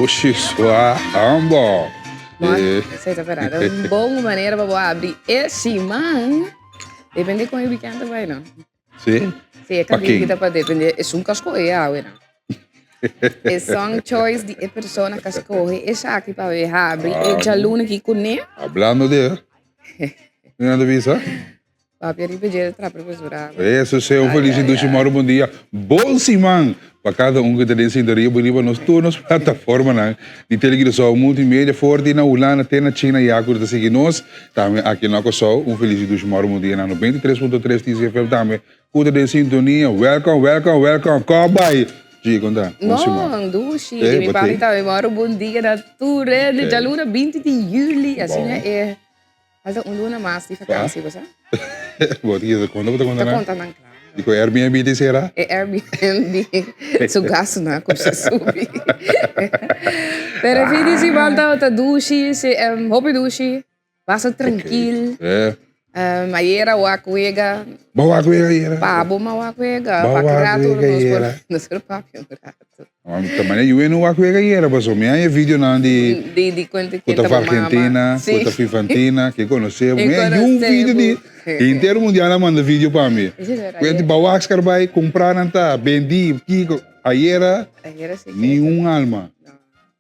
Dushi sua ambo. Bon, esei ta verdad. Un bon manera pa bo abri e siman. Depende kon e weekend ta bai, no? Sí? Sí, e Pa kantika ken? ta pa depende. Esun ka skohe awe, no? E song choice di e persona ka skohe esaki pa bo habri e djaluna aki kuné. Hablando de, mi nan ta bisa? Papia riba dje ta trapa profesora. Eso sea un feliz y dushi moro bon dia. Bon siman pa cada un cu ta den sintonia bo riba nos tur nos plataformanan di Tele Curaçao Multimedia for di na Hulanda te na China ya cu ta sigui nos tambe aki na Curaçao. Un feliz y dushi moro bon dia na 93.3 TCFM tambe cu ta den sintonia. Welcome, welcome, welcome. Kom bai. Gi, con ta? Bon siman. No, dushi. Di mi parti tambe moro bon dia na tur hende. Djaluna 20 di juli. Asina e. Falta un luna mas di vakantie, bo sa? Bo ta kisa konta, bo ta konta Ta nan? konta nan, klaro. Di ku Airbnb tin sera? E Airbnb su gastunan a kumsa subi. Pero fin di siman tabata dushi, si, hopi dushi, basta trankil. Ok. Ayer a wak wega. Bo wak wega ayera? Pa bo ma wak wega. Bo Pa wak rato wega nos por ayera. nos por papia un rato. Ta manera yu no wak wega ayera paso mi haña videonan di Di di kuenta ku ken ta ta bo mama. Argentina, ku Sí. ta Fifantina, ke konosé bo. E Mi haña un konosé video di bo. henter mundial a manda video pa mi. Esei ta Kuenta ayera. ba wak skarbay, kumpra nan ta, bendi, kiko. Ayera Ayera si ni un alma. No.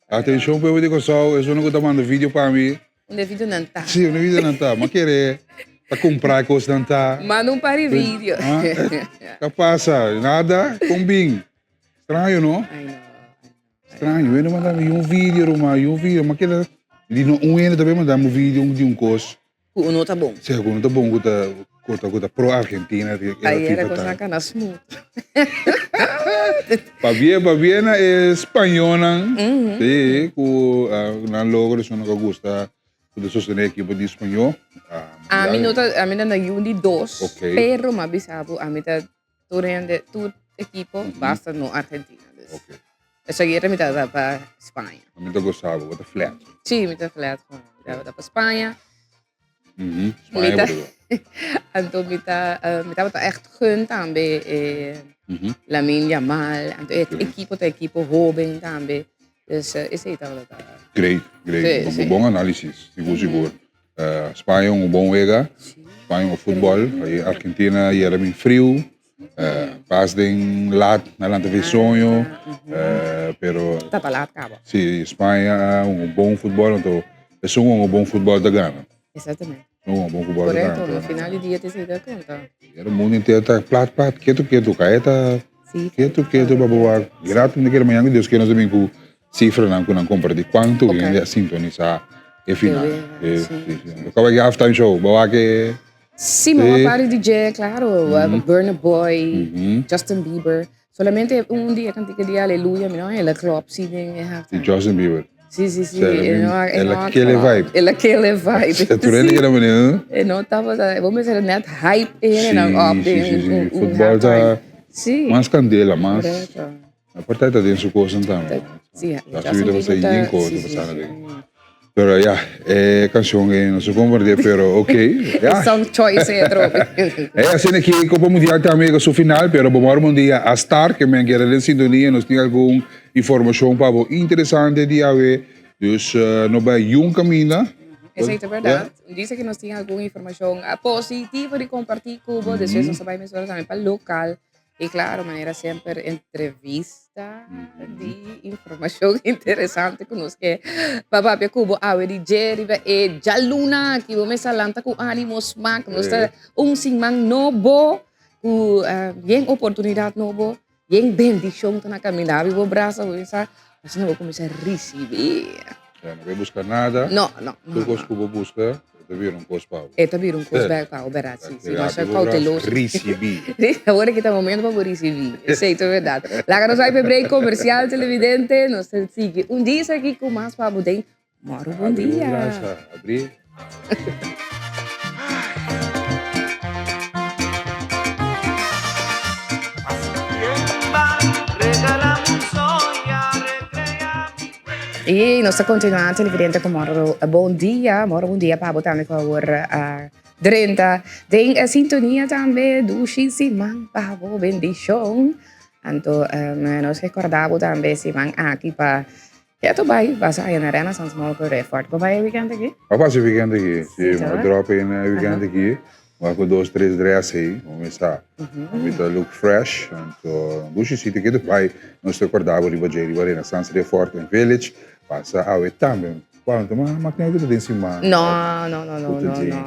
Atenshon pueblo di Kòrsou, esun ku ta manda video pa mi. Un video nan ta. Sí, un video nan ta. Ma kere ta kumpra kos nan ta. Manda un par di video. Ka pasa? Nada? Kon bin? Straño, no? I know. Straño. Wende manda mi un video, ruman, un video. Ma kere di no un hende tambe manda mi un video di un kos. Ku no ta bon. Sí, ku no ta bon, ku ta ku ta ku ta pro Argentina. Ayer e kosnan kana smooth. Pabia pabia na e spañolnan, sí, ku nan logro esun ku a gusta ku ta sostené ekipo di spañol. Ami no ta, ami ta na yu di dos, Ok. pero mi a bisa bo ami ta tur hende, tur ekipo basta no Argentina. Dus Ok. esaki mi ta pa Spaña. Ami ta gosta bo, bo ta flat. Sí, mi ta flat gewoon. Mi ta pa Spaña. Spaña Mi ta, bo anto mi ta, mi tabata echt gun tambe e Lamine Yamal, anto e ekipo ta ekipo hoben tambe, dus esei tabata ta. Great, great. Sí, sí. Bon análisis, sigur, sigur. Spaña un bon wega, Spaña un futbol, Argentina yera bin friu, Pas den laat na lanta fi soño, pero... Tata laat caba. Sí, Spaña un bon futbol, anto esun un bon futbol ta gana. Exactamente. Un bon futbol ta gana. Correcto, na final di dia te ta conta. E mundo entero ta plat plat, ketu ketu, cae ta Sí. ketu ketu pa bo wak. Grato mi ta kere mañana ku Dios kier nos ta bin ku cifranan ku nan comparti cuanto Ok. hende a sintonisa e final. E Sí, sí, sí, sí. Caba ki halftime show, bo wak e... Sí, mi a pari di dje, claro. Burna Boy, Justin Bieber. Solamente un dia cantica di Aleluya, mi no el a klop sí den e halftime. Di Justin Bieber. Sí, sí, sí. El a kill e vibe. El a kill e vibe. Tur hende keda manera, E no tabata, bo mester net hype e hendenan op Sí, den sí, sí. un Futbol ta halftime. Sí. mas candela, mas. Correcto. Aparte ta den su cosnan tambe. Sí, Ta su vida pasa yin cos ta pasando den. Pero ya, e cancion e no se comprende, pero ok. E song choice e atrobe. E asina aki Copa Mundial tambe yega su final, pero bo mor un dia a start, ke men keda den sintonia, nos tin algun informacion pa bo interesante di awe. Dus no bai yun caminda. Esei ta berdad. Dice ke nos tin algun informacion positivo di comparti cu bo, despues nos ta bai mesora tambe pa local. Y claro, manera semper entrevista di informacion interesante cu nos ke pa papia cu bo awe di dje riba e djaluna aki. Bo mester lanta cu animo, smak. Nos ta un siman nobo cu yen oportunidad nobo, yen bendicion ta na caminda. Abi bo brasa, bo bisa, asina bo cuminsa ricibi. Ya, no ke busca nada. No, no, no. Tur cos cu bo busca. E ta bira un kos pa bo. E ta bira un kos bek pa bo, bèrdat? Si, si. Masha kouteloso. Risibí. Awor aki ta momento pa bo risibí. Esei ta bèrdat. Laga nos bai pa e break komersial, televidente. Nos ta sigui un dia esaki ku mas pa bo den Mòru Bon Dia. Abrí bo brasa, abrí. Y nos ta continua televidente cu moro bon dia, moro bon dia pa bo tambe cu awor a drenta den e sintonia tambe dushi siman pa bo bendicion. Anto nos recorda bo tambe siman aki pa. Ya to bai, basa aya na Renaissance Mall ku Rayford. Bo bai e weekend aki? A pasa e weekend aki, si. Mi a drop in e weekend aki. Mi a ku dos, tres dress ei. Mi sa, mi ta look fresh. Anto, dushi sitio ke ta bai. Nos ta korda bo riba dje, riba Renaissance, Rayford en Village. Pasa awe tambe. Bueno, ta ma kende ku ta den siman. No, no, no, no, no, no.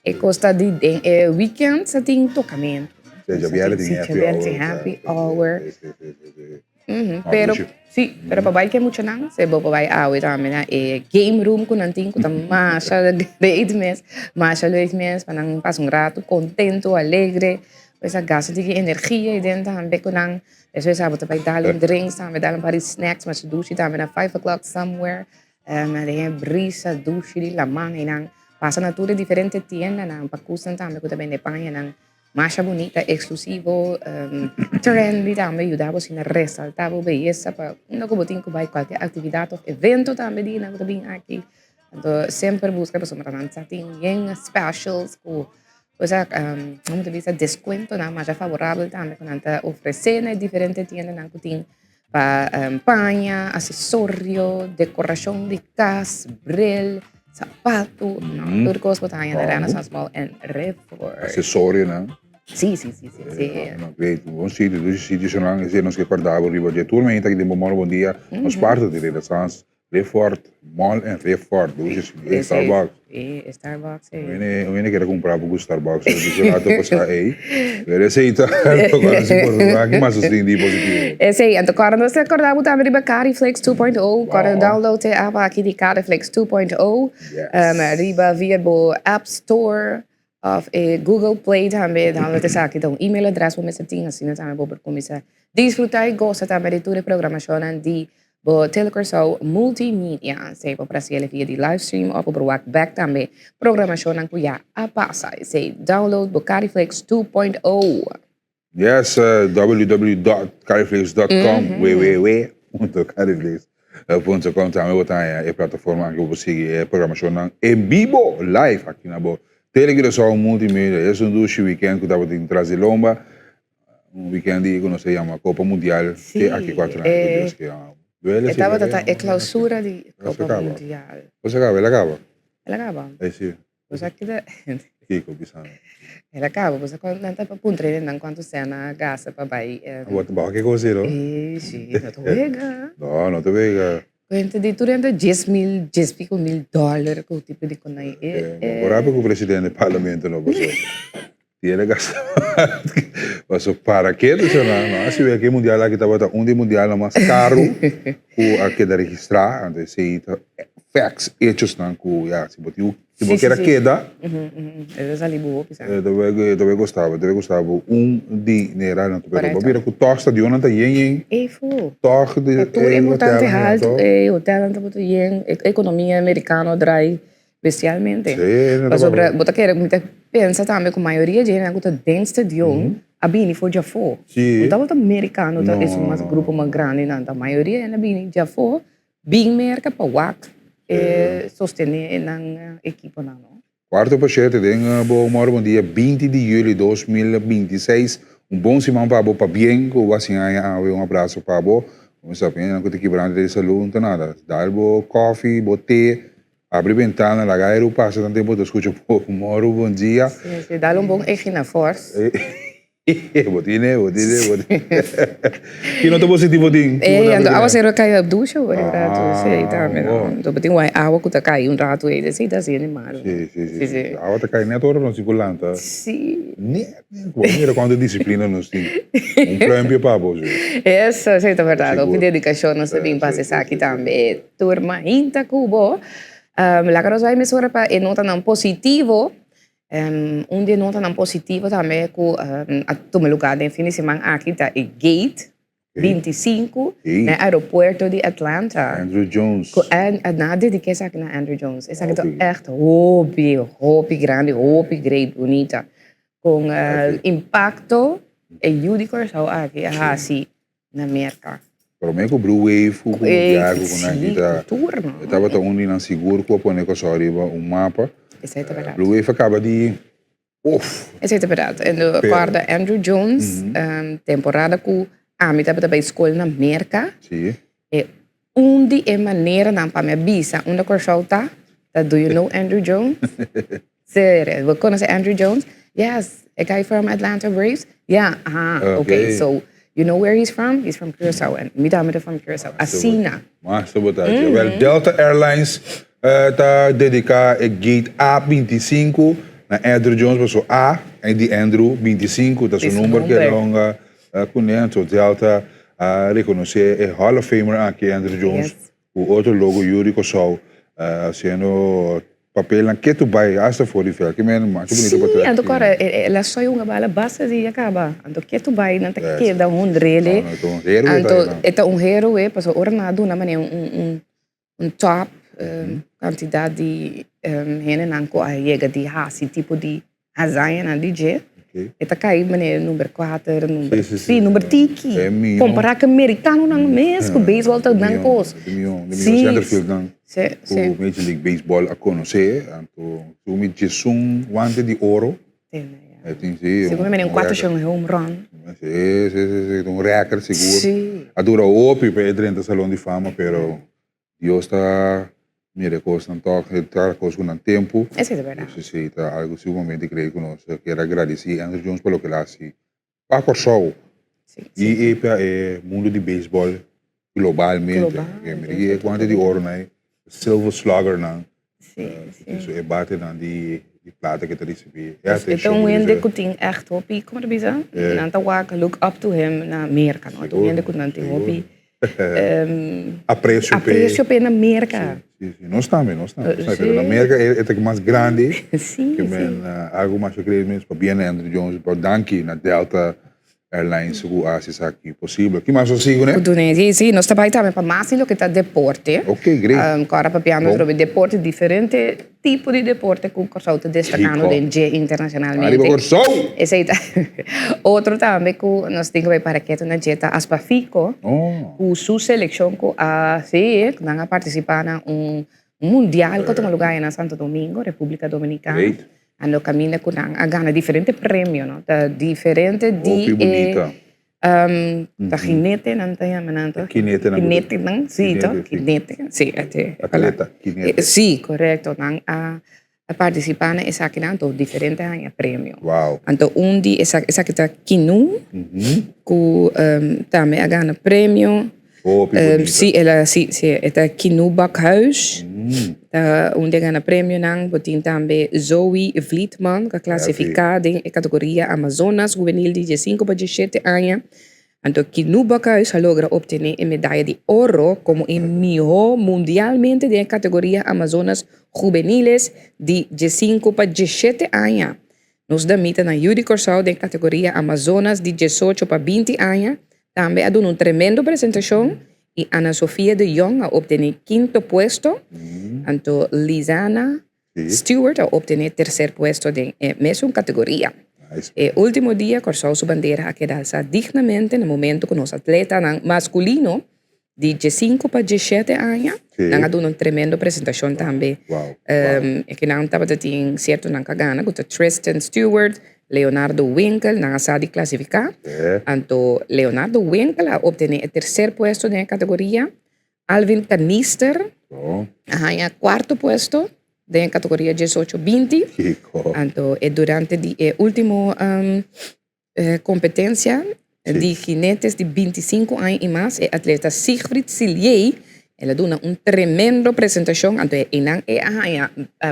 E kos ta di den e weekend sa tin tokamentu. Si, djabièrnè tin happy hour. Djabièrnè tin happy hour. Si, si, si, si. Pero, sí, pero pa bai ke muchanan, se bo por bai awe tambe na e game room ku nan tin ku ta masha great mes, masha leuk mes, pa nan pasa un rato contento, alegre, pues a gasta tiki energia ei den tambe ku nan. Despues abo ta bai dal un drinks tambe, dal un par di snacks masha dushi tambe na Five O'clock Somewhere, den e brisa dushi di laman einan. Pasa na tur e diferente tiendanan pa kusnan tambe ku ta bende pañanan. Masha bunita, exclusivo, trendy tambe, yuda bo asina resalta bo beyesa pa unda ku bo tin ku bai kualke aktividat òf evento tambe di nan ku ta bin aki. Anto semper buska pasobra nan sa tin yen specials ku osea komo ta bisa deskuentonan masha favorabel tambe ku nan ta ofresé na e diferente tiendanan ku tin pa paña, asesorio, dekorashon di kas, bril. Sapatu, no, tur kos bo ta haña na Renaissance Mall en Redford. Asesorionan. Sí, sí, sí, sí, sí. No, great. Bon sitio, dushi sitio sonan. Esei nos ke kòrda bo riba dje. Tur mainta aki den bo mòl bon dia. Nos parti di Renaissance, Redford Mall en Redford. Dushi sitio. Ei, Starbucks. Sí, Starbucks, sí. Un hende kere kumpra bo ku Starbucks. Dushi rato pasá ei. Pero esei ta loke nos por wak mas nos tin di positivo. Esei, anto kòrda nos ta kòrda bo tambe riba Cariflix 2.0. Kòrda download e app aki di Cariflix 2.0 riba via bo App Store òf e Google Play tambe. Download esaki ta un email adrès bo mester tin asina tambe bo por kuminsá disfrutá i gosa tambe di tur e programashonnan di Bo Tele Kòrsou Multimedia. Esei bo por hasi el via di live stream òf bo por wak bèk tambe programashonnan ku ya a pasa. Esei download bo Cariflix 2.0. Yes, www.cariflix.com, www.cariflix.com tambe bo ta haña e plataforma aki bo por sigui e programashonnan en bibo, live, aki na bo Tele Curaçao Multimedia. Es un dushi weekend ku tabatin tras di lomba. Un weekend di ku nos ta yama Copa Mundial te aki cuatro aña ku Dios ke ama. Duele E si tabata bebé. ta e clausura di Copa Mundial. Bo sa caba? El a caba? El a caba. Ey si. Bo sa keda Kiko bisa mi? El a caba. Bo sa cuanto nan ta pa puntra hende nan cuanto cen nan a gasta pa bay. Bo ta baha ki cos ei lo? Ey si, no ta wega. No, no ta wega. Cuenta di tur hende 10.000, dies pico mil dollar cu tipo di conai. Bo rabia cu presidente di parlamento no pasobra. Tiene gasta paso para ke ta sona no a sibi aki mundial aki tabata un di mundialnan mas karu ku a keda registrá anto esei ta facts hechosnan ku ya si bo tin si bo kier a keda E ta sali bo hopi sa. E ta bai kosta bo ta bai kosta bo un dinera nan pero bo mira ku tòg stadionnan ta yen yen Ey fu tòg Ta tur e montante haltu ey hotelnan tabata yen ekonomia merikano drai Bestialmente. Pasobra bo ta kere, mi ta pensa tambe ku mayoria dje hendenan ku ta den stadion a bini for djafó. No tabata merikano ta esun mas grupo mas grandi nan ta. Mayoria hende a bini djafó bin Merka pa wak e sostené nan ekiponan no. Kuarto pa shete den bo mòrdu bon dia 20 di juli 2026 un bon siman pa bo pabien ku bo a siña aña awe un abraso pa bo bo mester sa hendenan ku ta kibrante den salú no ta nada dal bo kòfi bo te Abri bentana, laga airu pasa tantu bo ta skucha bo moru bon dia. Sí, sí, dal un bon egina fors. Bo tine, bo tine, bo tine. Ki no ta bo sinti bo tin? Eh, anto awaseru a kai op dusha hoor un ratu. Sí, tambe no. Anto bo tin wai awa ku ta kai un ratu ei, esei ta hasiendo malu. Sí, sí, sí. Sí, sí. Awa ta kai net ora nos tin ku lanta. Sí. Net, net. Bo mira kuantu disiplina nos tin. Un pluimpje pa bo, sí. Eso, esei ta berdad. Hopi dedikashon nos ta bin pa hasi esaki tambe. Tur mainta ku bo. Laga nos bai mesora pa e notanan positivo. Un di e notanan positivo tambe ku a tuma lugá den fin di siman aki ta e Gate 25 na e aeropuerto di Atlanta. Andrew Jones. Ku nan a dediká esaki na Andrew Jones. Esaki ta ègt hopi, hopi grandi, hopi great, bunita. Kon impakto e yu di Kòrsou aki a hasi na Merka. Prome ku Blue Wave ku ku Mundial ku ku nan kita e tabata un di nan sigur ku a pone Kòrsou riba un mapa. Esei ta bèrdat. Blue Wave a kaba di of. Esei ta bèrdat. En do kòrda Andrew Jones temporada ku ami tabata bai skol na Merka. Si. E. Un di e maneranan pa mi a bisa unda Kòrsou ta, ta do you know Andruw Jones? Serio, bo konosé Andruw Jones? Yes, a guy from Atlanta Braves? Yeah, aha, okay, so you know where he's from? He's from Curaçao en mi tambe ta from Curaçao. Asina. Masta bo ta haci. Wel, Delta Airlines ta dedica e gate A 25 na Andruw Jones pasobra A di Andruw, 25 ta su number cu el a hunga Cu Anto Delta a reconoce e Hall of Famer aki Andruw Jones cu otro logo yu di Corsou haciendo papelnan ketu bay hasta for di veld. Ki men macho bunito pa Sí, anto cora el a soy hunga bala basta dia caba. Anto ketu bay nan ta keda hundrele. Anto e ta un heroe pasobra ora nan a duna manera un un top cantidad di hendenan cu a yega di haci tipo di hazañanan di dje, e ta cay manera number cuater, number, si, number tiki, compara cu mericanonan mes cu baseball ta nan cos. E miho, e miho centerfieldnan cu Major League Baseball a conoce, anto su mi djesun wante di oro. Sigur mi mene un cuatro shon home run. Si, si, si, si, un record sigur. A dura hopi pa e drenta Salon di Fama, pero Dios ta mira e kosnan tòg, e ta kos ku nan tempu. Esei ta bèrdat. Esei si ta algu sumamente grei ku nos kier a gradisí Andruw Jones pa loke el a hasi pa Kòrsou i pa e mundu di beisbòl globalmente. Mira ki e guante di oro nan e Silver Sluggernan, e batenan di plata ku e ta risibí. E ta un hende ku tin ègt hopi, komo ta bisa? Nan ta wak look up to him na Merka, no? E ta un hende ku nan tin hopi Aprecio p'e. Aprecio p'e na Merca. Si, si. Nos tambe, nos tambe. Sí. Pero na Merca e ta mas grandi. Sí, sí. Ke men algo mas yo cree mes pabia na Andruw Jones, pero danki na Delta Airlines ku a hasi esaki posibel. Ki mas nos sigui kuné? Ku dun'e. Sí, sí. Nos ta bai tambe pa mas di loke ta deporte. Ok, great. Ku ora papiando sobre deporte, diferente tipo di deporte ku Kòrsou ta destakando den dje internashonalmente. Ariba Kòrsou! Esei ta otro tambe ku nos tin ku bai para ketu na dje ta Aspafiko ku su selekshon ku a si nan a partisipá na un mundial ku a tuma lugá na Santo Domingo, Repúblika Dominikana. Anto kaminda ku nan a gana diferente premio no, ta diferente di e Ta jinete nan ta yama nan to? Kinete nan. Kinete nan, si to, kinete, si. Atleta, kinete. Si, korekto, nan a partisipa na esakinan to diferente haña premio. Wow. Anto un di esaki ta Kinu, ku tambe a gana premio. Hopi bonita. Si, el a, si, si, e ta Kinu Bakhuis. Ta un di a gana premionan. Bo tin tambe Zoe Vlietman, ku a klasifiká den e kategoria Amazonas Hubenil di diesinku pa diesshete aña. Anto Kinu Bakhuis a logra optené e medaya di oro komo e mihó mundialmente den e kategoria Amazonas Hubeniles di diesinku pa diesshete aña. Nos damita na Yu di Kòrsou den kategoria Amazonas di diesocho pa binti aña tambe a duna un tremendo presentashon i Ana Sofia de Jong a optené kinto puesto, anto Lizana Stewart a optené terser puesto den e mesun kategoria. E último dia Kòrsou su bandera a keda alsá dignamente na momento ku nos atletanan maskulino Di diesinku pa diesshete aña, nan a duna un tremendo presentashon tambe. E ke nan tabata tin siertonan ku a gana, ku ta Tristan Stewart, Leonardo Winkel, nan a sa di klasifiká. Anto Leonardo Winkel a optené e terser puesto den e kategoria, Alvin Kanister a haña kuarto puesto den e kategoria diesocho binti. Anto e durante di e último Competencia di jinetes di 25 aña y mas, e atleta Siegfried Siliey, el a duna un tremendo presentacion, anto e einan e a haña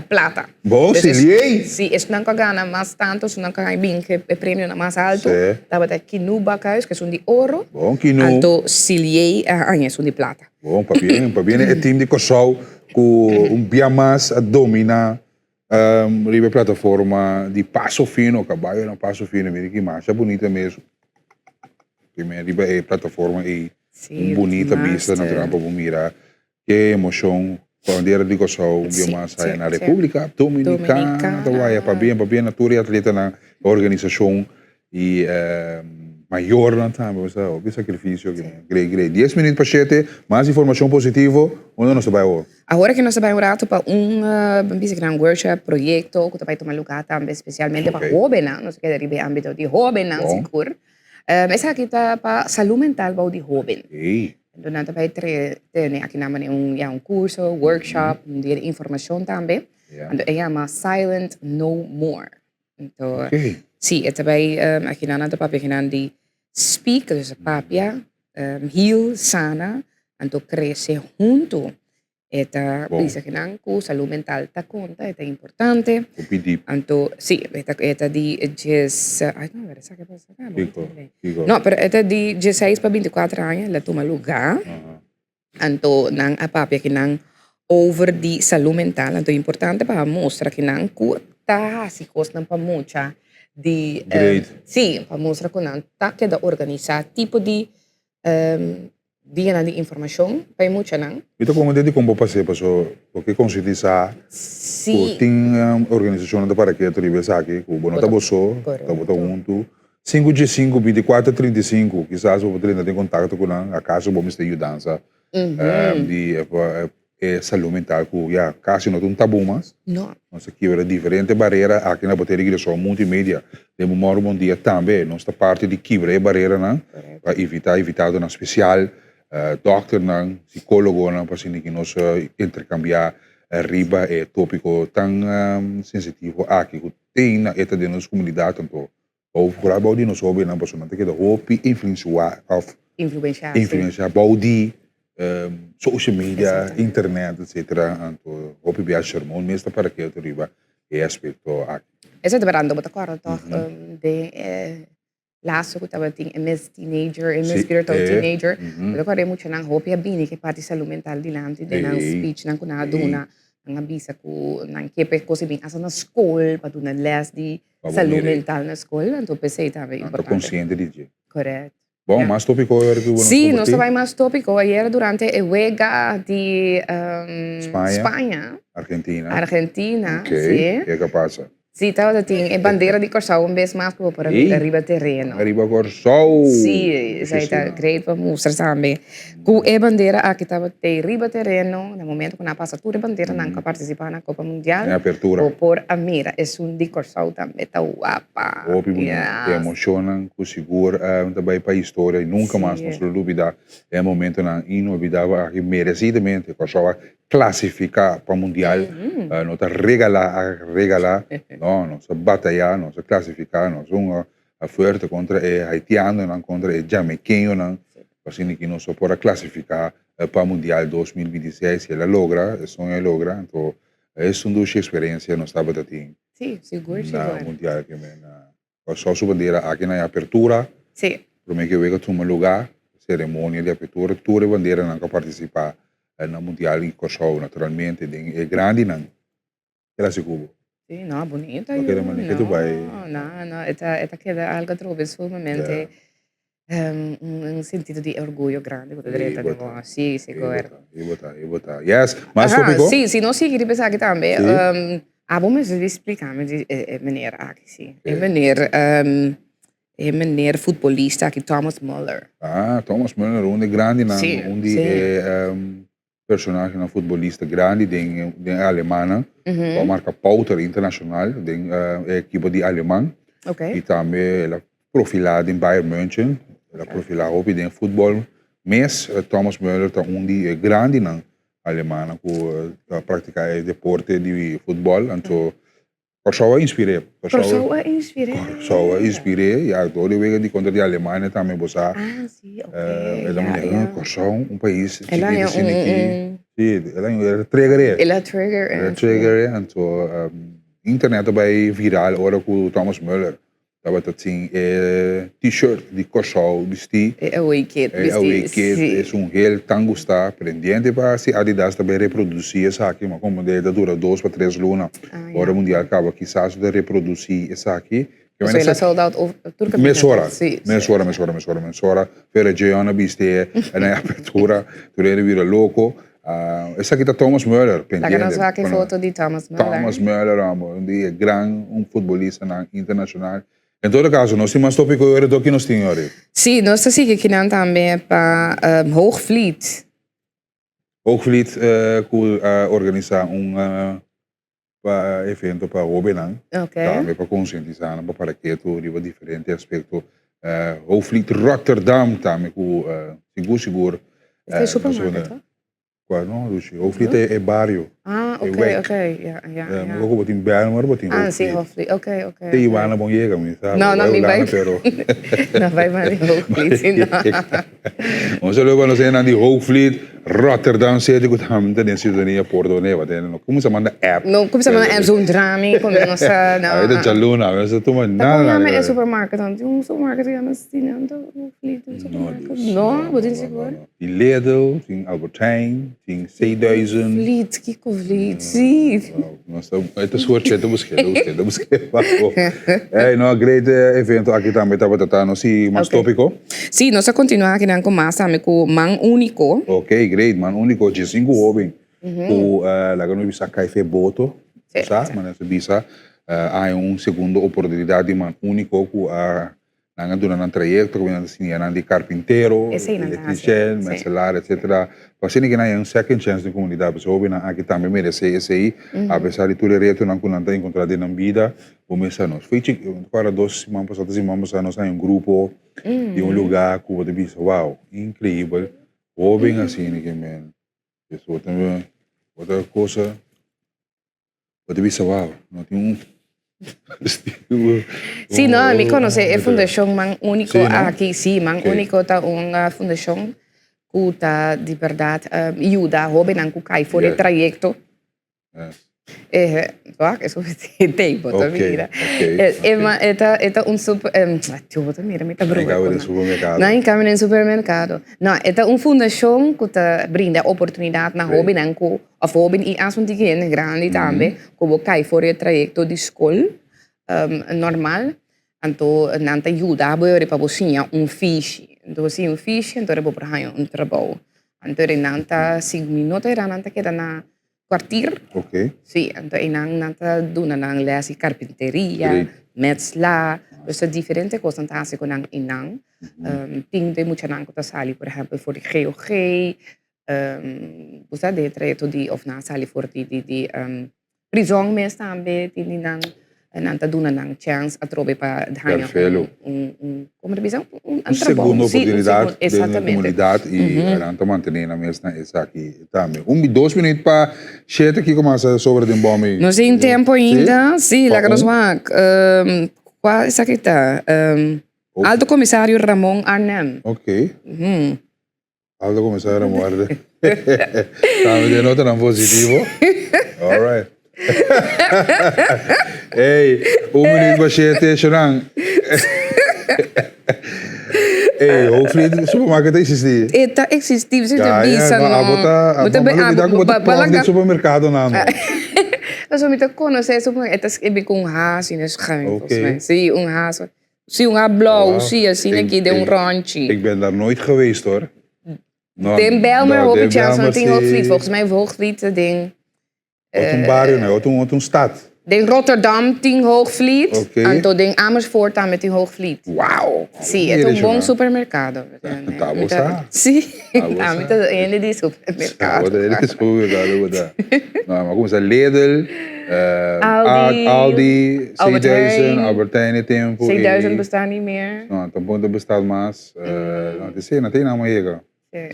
plata. Bo, Siliey? Si, esnan cu a gana mas tanto, esnan cu a haña bin e premionan mas alto, tabata Kinu Bakhuis, cu esun di oro, Bon, Kinu. anto Siliey a haña esun di plata. Bon, pabien, pabien e team di Curaçao cu un bia mas a domina Riba e plataforma di Paso Fino, kabayonan Paso Fino, mira ki masha bunita mes. Primer riba e plataforma ei, un bunita bista natural pa bo mira ke emocion bandera di Kòrsou un bia mas haya na Repúblika Dominikana ta waya. Pabien, pabien na tur e atletanan, e organisashon Y mayornan tambe, bo sa, hopi sacrificio aki. Great, great. Dies minuut pa shete, mas informacion positivo, unda nos ta bai awor? Awor aki nos ta bai un rato pa un, ban bisa kinan, workshop, proyecto cu ta bai tuma lugar tambe specialmente pa hobennan, nos ta keda riba e ambito di hobennan sigur. Esaki ta pa salud mental bou di hoben. Anto nan ta bai tene aki nan manera un ya un curso, workshop, un dia di informacion tambe. Anto e yama Silent No More. Anto si e ta bai aki nan nan ta papia aki nan di speak, dus papia, heal, sana, anto crece hunto. E ta bisa ki nan ku salú mental ta konta, e ta importante. Hopi dip. Anto, si, e ta, e ta di djes, ai no, wera sa ke pasa ka, bo Kiko, kiko? No, pero e ta di djeseis pa bintikuater aña el a tuma lugá. Anto nan a papia ki nan over di salú mental, anto importante pa mustra ki nan ku ta hasi kosnan pa mucha di, Great. si, pa mustra ku nan ta keda organisá tipo di Dianan di informashon pa e muchanan. Mi ta konta di kon bo pas'é paso bo ke konsientisá ku tin organisashonnan ta para ketu riba esaki ku bo no ta bo so, ta bo ta huntu. Sinku dje sinku, bintikuater trinta i sinku, kisas bo por drenta den kontakto ku nan akaso bo mester yudansa di e salú mental ku ya kasi no ta un tabú mas. No. Nos a kibra diferente barera aki na Boteria Curaçao Multimedia. Den bo mòru bon dia tambe nos ta parti di kibra e bareranan pa invitá invitadonan spesial, dòkternan, sikólogonan pa asina ki nos interkambiá riba e tópiko tan sensitivo aki ku tin na e ta den nos komunidat. Anto Bou vooral bou di nos hobennan pasobra nan ta keda hopi influensiá of Influensiá, sí. influensiá bou di social media, internet, etcetera. Anto hopi bia sermon mes ta para ketu riba e aspecto aki. Esei ta berando, bo ta kòrda tòg den e laso ku tabatin e mes teenager, e mes spiritual teenager, bo ta kòrda e muchanan hopi a bini ku e parti salú mental dilanti den nan speechnan ku nan a duna, nan a bisa ku nan ke pa e kos ei bin asta na skol pa duna lès di Salú mental na skol, anto p'esei tambe importante. Nan ta konsiente di dje. Correct. Bon, mas tópiko awor ku bo nos Sí, nos ta bai mas tópiko. Ayera durante e wega di Spaña, Spaña, Argentina. Argentina, Ok, sí. ke ka pasa? Sí, tabata tin e bandera di Kòrsou un bes mas ku bo por a mira riba tereno. Riba Kòrsou! Sí, esei ta great pa mustra tambe. Ku e bandera aki tabata riba tereno na momento ku nan a pasa tur e banderanan ku a partisipá na Kopa Mundial. Den apertura. Bo por a mira esun di Kòrsou tambe ta wapa. Hopi bunita. E emoshonnan ku sigur ta bai pa historia i nunka mas nos lo lubidá e momentonan inolvidabel aki. Meresidamente Kòrsou a klasifiká pa Mundial. No ta regalá a regalá. No, nos a batayá, nos a klasifiká, nos hunga fuerte kontra e haitianonan, kontra e jamaiqueñonan. Asina ki nos por a clasifica pa Mundial 2026 y el a logra, e soño a logra, anto es un dushi experiencia nos tabata tin Sí, sigur, na sigur. Mundial ke men a Kòrsou su bandera aki na e apertura, Sí. prome ke wega tuma luga, ceremonia di apertura, tur e banderanan ku a participa na Mundial y Kòrsou naturalmente den e grandinan. Keda si ku bo. Sí, no, bunita No yu. keda manera ke tu bai. No, no, no, e ta, e ta keda algo atrobe sumamente un, un sentido di orguyo grandi ku ta drenta den bo. Sí, sigur. I bo ta, i bo ta. Yes, mas Aha, tópiko? sí, si nos sigui riba esaki tambe, Sí. abo mester di splikami di e, e meneer aki, sí. E meneer, e meneer futbolista aki, Thomas Muller. Ah, Thomas Muller, un di grandinan, Sí, un di sí. e personahenan futbolista grandi den den e alemannan ku a marka pouter internashonal den e ekipo di aleman i tambe el a profilá den Bayern München, el a profilá hopi den futbòl mes. Thomas Müller ta un di e grandinan alemannan ku ta praktiká e deporte di futbòl anto Kòrsou a inspir'é. Kòrsou a inspir'é. Kòrsou a inspir'é, ya, dor di wega di kontra di Alemania tambe bo sa. Ah, si, ok. El a mira, Kòrsou, un pais chikitu asina aki. Si, el a el a trigger'é. El a trigger'é. El a trigger'é, anto internet a bai viral ora ku Thomas Müller Tabata tin e t-shirt di Kòrsou bistí. E away kit bistí, E away kit es un hel tan gustá. Prendiente pa si Adidas ta bay reprodusí esaki, ma komo ta dura 2 pa 3 luna. Ora mundial kaba kisas lo ta reprodusí esaki. Pasobra el a sold out tur kaminda. Mesora, mesora, mesora, mesora, mesora. Pero Jeon a bisti e na e apertura, tur hende bira loko. Esaki ta Thomas Müller, pendiente. Laga nos wak e foto di Thomas Müller. Thomas Müller, amo, un di e gran un futbolistanan internacional. En todo caso, nos tin mas topico yori do ki nos tin yori? Sí, nos ta sigui kinan tambe pa Hoogvliet. Hoogvliet cu a organisa un pa evento pa hobennan. Tambe pa concientisa nan pa para ketu riba diferente aspecto. Hoogvliet Rotterdam tambe cu sigur sigur. Esta e supermarket, hoor. Kua no, Lucy? Hoogvliet e e bario. Ah, E ok, wijk. ok. Ja, ja, Eh, ja. mi ku bo tin Bijlmer, bo tin Ah, sí, Hoogvliet. Hoogvliet. Ok, ok. Te ok. Iwana bon yega, mi sa. No, Bo no, bai mi Hulanda, bai. pero. No bai maar di Hoogvliet, sí, no. Un saludo pa nos hendenan di Hoogvliet, Rotterdam City ku tambe ta den sintonia Porto Neva. Te no kuminsá manda app. No kuminsá manda app zo'n drami, ku mi no sa, no. Awor ta djaluna, mi no sa tuma Ta nada kon yama nada. e supermarket dan? Tin un supermarket ku yama asina, anto Hoogvliet, un No, supermarket. dus. No, bo tin no, sigur? no. Tin Lidl, tin Albert Heijn, tin C1000. Vliet, kiko Vliet, sí. Nos ta, e ta scorché, ta busqué, ta busqué, ta busqué pa bo. Hey, no, great evento aki tambe tabata ta, no si mas Okay. tópico. Sí, nos ta continua akinan cu mas tambe cu Man Unico. Ok, great, Man Unico, djesinku hoben cu laga nos bisa cay fe boto, Sí, sa, sí. manera ta bisa, a haña un segundo oportunidad di Man Unico cu a Nan a duna nan trayekto ku nan ta siña nan di karpintero, Esei nan ta hasi, elektrishèn, sí. mèselar, etsetera. Pa asina ke nan haña un second chance den komunidat, pasobra hóbennan aki tambe meresé esei, apesar di tur e retonan ku nan ta enkontrá den nan bida. Bo mester nos foi chik, mi ta kòrda dos siman pasá, tres siman pasá nos haña un grupo di un lugá ku bo ta bisa, wow, inkreibel, hóben asina ke men. Bo ta bo ta kosa. Bo ta bisa wow, no tin un Sí, no, mi conoce e fundacion Man Unico aki. Sí, Man Unico ta un fundacion cu ta di berdad yuda hobennan cu cay for e trayecto. Eh, wak, eso tey bo ta mira. E ta, e ta un super, bo ta mira, mi ta broma. Nan den supermercado. Nan cambia den supermercado. No, e ta un fundacion cu ta brinda oportunidad na hobennan cu Of hoben i asun tiki hende grandi tambe ku bo kai for e trayekto di skol normal, anto nan ta yuda bo yori pa bo siña un fishi. Anto bo siña un fishi anto bo por haña un trabou. Anto nan ta si mi no ta era nan ta keda na kwartier. Si, anto einan nan ta duna nan les di karpinteria, metsla, dus ta diferente kos nan ta hasi ku nan einan. Tin den muchanan ku ta sali por ehèmpel for di GOG. Bo sa den e trayecto di of nan a sali for di di di prizon mes tambe tin di nan nan ta duna nan chance atrobe pa haña Perfelo. un un como ta bisa un Un trabou segundo si un oportunidad segun den e exactamente comunidad y nan ta mantene nan mes na esaki tambe. Un dos minuut pa shete kico mas a sobra den bomi? Nos tin tempo ainda si Pa laga nos un. wak cua esaki ta Alto Comisario Ramon Arnhem. Ok. Aldo comenzar a muerde. Tambe de nota nan positivo. All right. Hey, un minuut pa shete, Shonan. Hey, Hoogvliet supermarket ta existi? E ta existi, si te bisa no. Abo ta, Bo ta abo ta, bo ta prof di supermercado nan. Pasobra mi ta conoce supermercado, e ta scribi cu un haas in e schuin, volgens mij. Si, un haas. Si un a blou, si asina aki den un ronchi. Ik ben daar nooit geweest hoor. No, den Bijlmer no, hopi chance, want tin Hoogvliet. Volgens mij Hoogvliet den... Ot un barrio, nee, ot un, ot un stad. Den Rotterdam tin Hoogvliet, okay. Anto den Amersfoort tambe tin Hoogvliet. Wow! Si, e ta un bon supermercado. Ta bo sa. Si, ami ta hende di supermercado. Bo ta hende di supermercado, bo ta. No, mi a cuminsa Lidl, Aldi, Aldi, C1000, Albert Heijn e tempo. C1000 besta ni meer. No, tampoco ta besta mas. No, te si, no tin nada mas yega.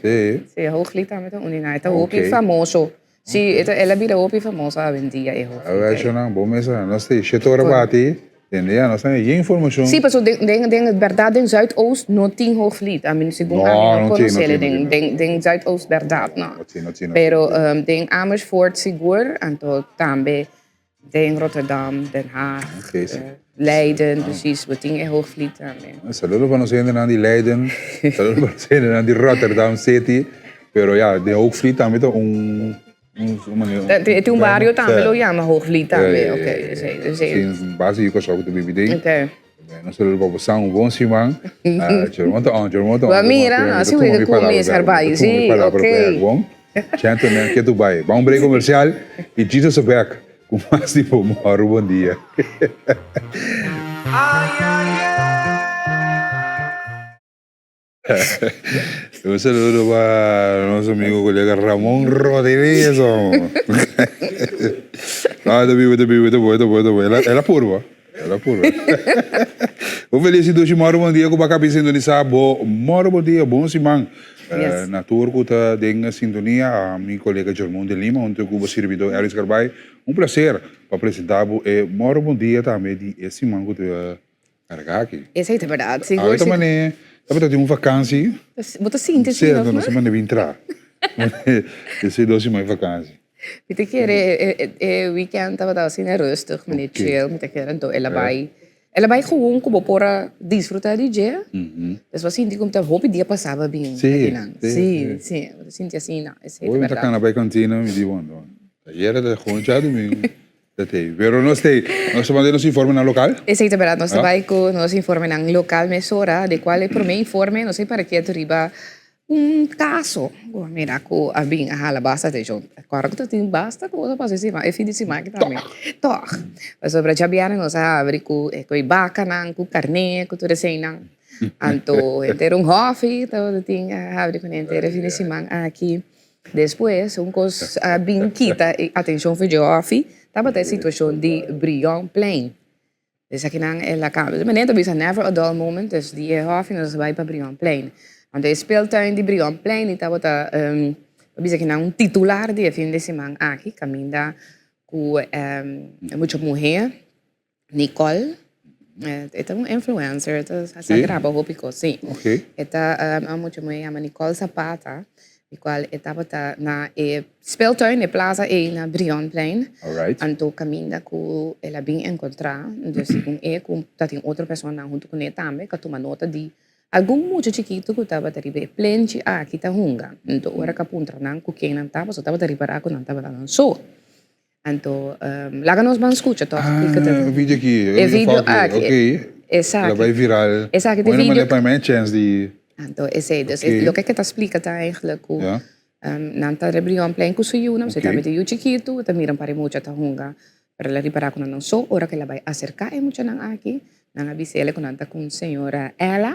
Si. Si, Hoogvliet tambe ta un di nan. E ta hopi famoso. Si, e ta, el a bira hopi famoso awendia e Hoogvliet. A ver, Shonan, bo mesa, nos te shete ora bati. Tende ya, nos tin yen informacion. Sí, paso den, den, den berdad den Zuidoost no tin Hoogvliet. I mean, segun No, ami no no tin, no conocele tin, no den, tin, no den, tin. den Zuidoost berdad, no. No tin, no tin, no tin. Pero den Amersfoort sigur, anto tambe den Rotterdam, Den Haag, Oké, sí. Leiden, precies, bo tin e Hoogvliet tambe. Saludo pa nos hendenan di Leiden, saludo pa nos hendenan di Rotterdam City, pero ya, den Hoogvliet tambe ta un E tin un bario tambe lo yama Hoogvliet tambe. Ok, esei, esei. Sin base di Kòrsou ku ta bibi den. Ok. Nos ta logra pa bo san un bon siman. Jerome ta on, Jerome ta on. Ba mira, asi wega ku mi sarbay. Si, ok. Gentleman, ke tu bai. Ba un break komersial i Jesus a bek ku mas di bo mòru. Bon dia. Un saludo pa nos amigo colega Ramon Rodriguez. No, ta bibo, ta bibo, ta bo, ta bo, ta bo. El a purba. El a purba. Un felis i dushi mòru bon dia ku bo a kabi sintonisá bo mòru bon dia, bon siman na tur ku ta den sintonia. Ami kolega Jermon de Lima huntu ku bo sirbidó Elvis Garbay. Un plaser pa presentá bo e mòru bon dia tambe di e siman ku ta kargá aki. Esei ta bèrdat, sigur. Awe ta manera tabata tin un vakansi. Bo ta sinti asina, no? Sierto, nos a manda bin traha. Esei dos siman di vakansi. Mi ta kere e weekend tabata asina rustig, meneer chill, mi ta kere anto el a bai, el a bai gewoon ku bo por a disfruta di dje. Despues bo a sinti ku ta hopi dia pasa bo a bin akinan. Si, si, bo ta sinti asina, esei ta Hopi mi ta bèrdat. kana bai kantina, mi di bon, ayera ta gewoon djadumingu ta tei. Pero nos tei, nos ta manda nos informenan lokal. Esei ta bèrdat, nos ta bai ku nos informenan lokal mesora, di kual e promé informe nos a para ketu riba Un kaso ku a mira ku a bin a hala basta atenshon. Kòrda ku ta tin basta kos a pasa e siman, e fin di siman aki tambe. Tòg. Pasobra djabièrnè nos a habri ku e ku e bakanan, ku karné, ku tur eseinan. Anto henter un hòfi tabata tin a habri kuné henter e fin di siman aki. Despues un kos a bin kita e atenshon for dje hòfi tabata e situashon di Brionplein. Esakinan el a cambia. Su manera ta bisa never a dull moment, dus di e hofi nos a bai pa Brionplein. Anto e speeltuin di Brionplein i tabata pa bisa kinan un titular di e fin di siman aki, caminda cu e mucha muher, Nicole, e ta un influencer, e ta sa graba hopi cos, si. E ta un mucha muher yama Nicole Zapata. Di cual e tabata na e speeltuin, e plaza ey na Brionplein. Anto caminda cu el a bin encontra, dus segun e cu ta tin otro personanan hunto cune tambe cu a tuma nota di algun mucha chikito cu tabata riba e plenchi aki ta hunga. Anto ora cu a puntra nan cu ken nan ta, pasobra tabata ripara cu nan tabata nan so. Anto laga nos ban scucha toch kiko ta. Ah, e video aki. E video aki. Ok. Esaki. El a bai viral. Esaki ta e video. Bueno, pa mi chance di. Anto esey, dus loke ke ta splica ta eigenlijk cu nan ta riba Brionplein cu su yunan, su tambe tin yu chikitu, ta mira un par di mucha ta hunga, pero el a ripara cu nan nan so, ora cu el a bai acerca e muchanan aki, nan a bis'el cu nan ta cu un señora Ella.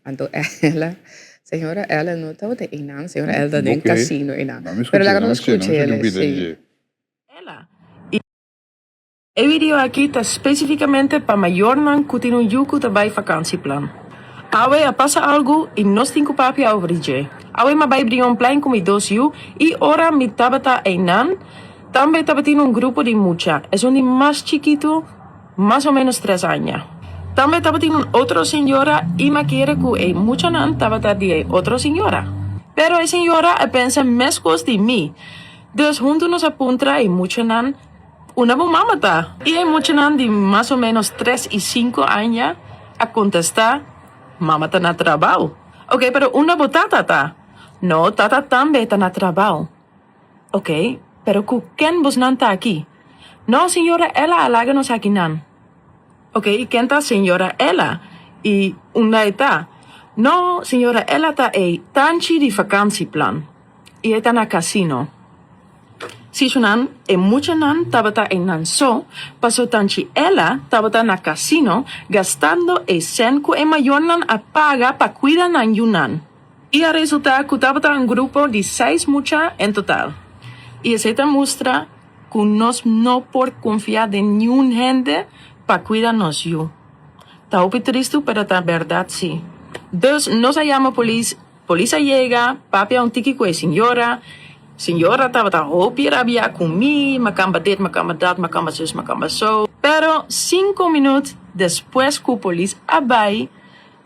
Anto Ella, señora Ella no tabata einan, señora Ella ta den casino einan. Pero laga nos scucha el, sí. Ella, y e video aki ta specificamente pa mayornan cu tin un yu cu ta bay vakantieplan. Awe a pasa algo y nos tin cu papia over di dje. Awe m'a bay Brionplein cu mi dos yu y ora mi tabata einan tambe tabatin un grupo di mucha, esun di mas chikito, Mas o menos tres aña. Tambe tabatin un otro señora i m'a kere ku e muchanan tabata di e otro señora. Pero e señora a pensa meskos di mi. Dus huntu nos a puntra e muchanan, Unda bo mama ta? I e muchanan di mas o menos tres i sinku aña a kontestá, Mama ta na trabou. Oke, pero unda bo tata ta? No, tata tambe ta na trabou. Ok, pero ku ken bosnan ta aki? No, señora Ella a laga nos akinan. Ok, i ken ta señora Ella? I unda e ta? No, señora Ella ta e tanchi di vakansieplan. I e ta na kasino. Si, shunan, e muchanan tabata einan so, paso tanchi Ella tabata na kasino gastando e sèn ku e mayornan a paga pa kuida nan yunan. I a resultá ku tabata un grupo di seis mucha en total. I esei ta mustra ku nos no por konfia den niun hende pa kuida nos yu. Ta hopi tristu pero ta bèrdat sí. Dus nos a yama polis, polis a yega, papia un tiki ku e señora, señora tabata hopi rabiá ku mi, makamba dit, makamba dat, makamba zus, makamba so. Pero sinku minut despues ku polis a bai,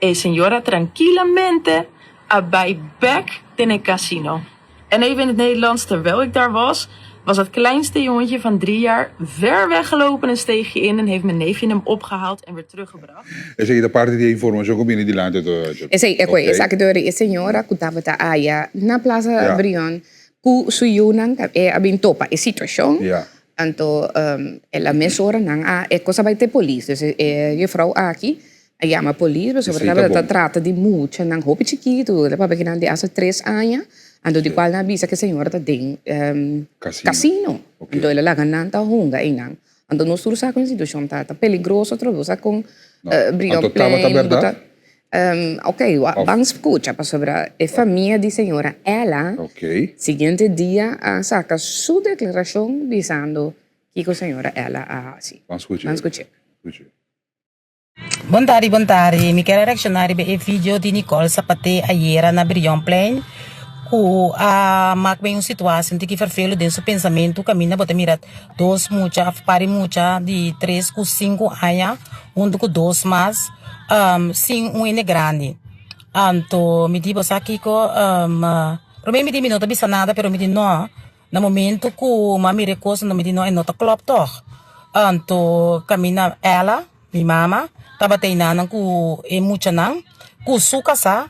E señora trankilamente a bai bek den e casino. En even in het Nederlands, terwijl ik daar was, was dat kleinste jongetje van 3 jaar ver weggelopen een steegje in en heeft mijn neefje hem opgehaald en weer teruggebracht. Esaki ta parti di e informacion cu bini dilanti to. Esey, e koe, esaki dor di e señora cu tabata aya na Plaza Brion cu su yunan e a bin topa e situacion. Anto el a mesora nan a e cos a bay te polis. Dus e juffrouw aki A yama polis pasobra tabata ta trata di muchanan hopi chikitu, ta papia kinan di hasta tres aña, anto di cual nan a bisa cu e señora ta den casino, anto el a laga nan ta hunga eynan. Anto nos tur sa con e situacion ta, ta peligroso atrobe, bo sa con Brionplein, bo ta, ok, ban scucha pasobra e famia di señora Ella siguiente dia a saca su declaracion bisando kico señora Ella a haci. Ban scucha. Ban scucha. Bon tardi, bon tardi. Mi kier a reacciona riba e video di Nicole Zapaté ayera na Brionplein cu a mak ben un situacion tiki vervelu den su pensamento caminda bo ta mira dos mucha of par di mucha di tres cu cinco aña hunto cu dos mas sin un hende grandi. Anto mi di bo sa kico prome mi di mi no ta bisa nada pero mi di no. Na momento ku m'a mira e kos anto mi di no e no ta klòp tòg. Anto kaminda Ella, mi mama, tabata einanan ku e muchanan ku su kasá,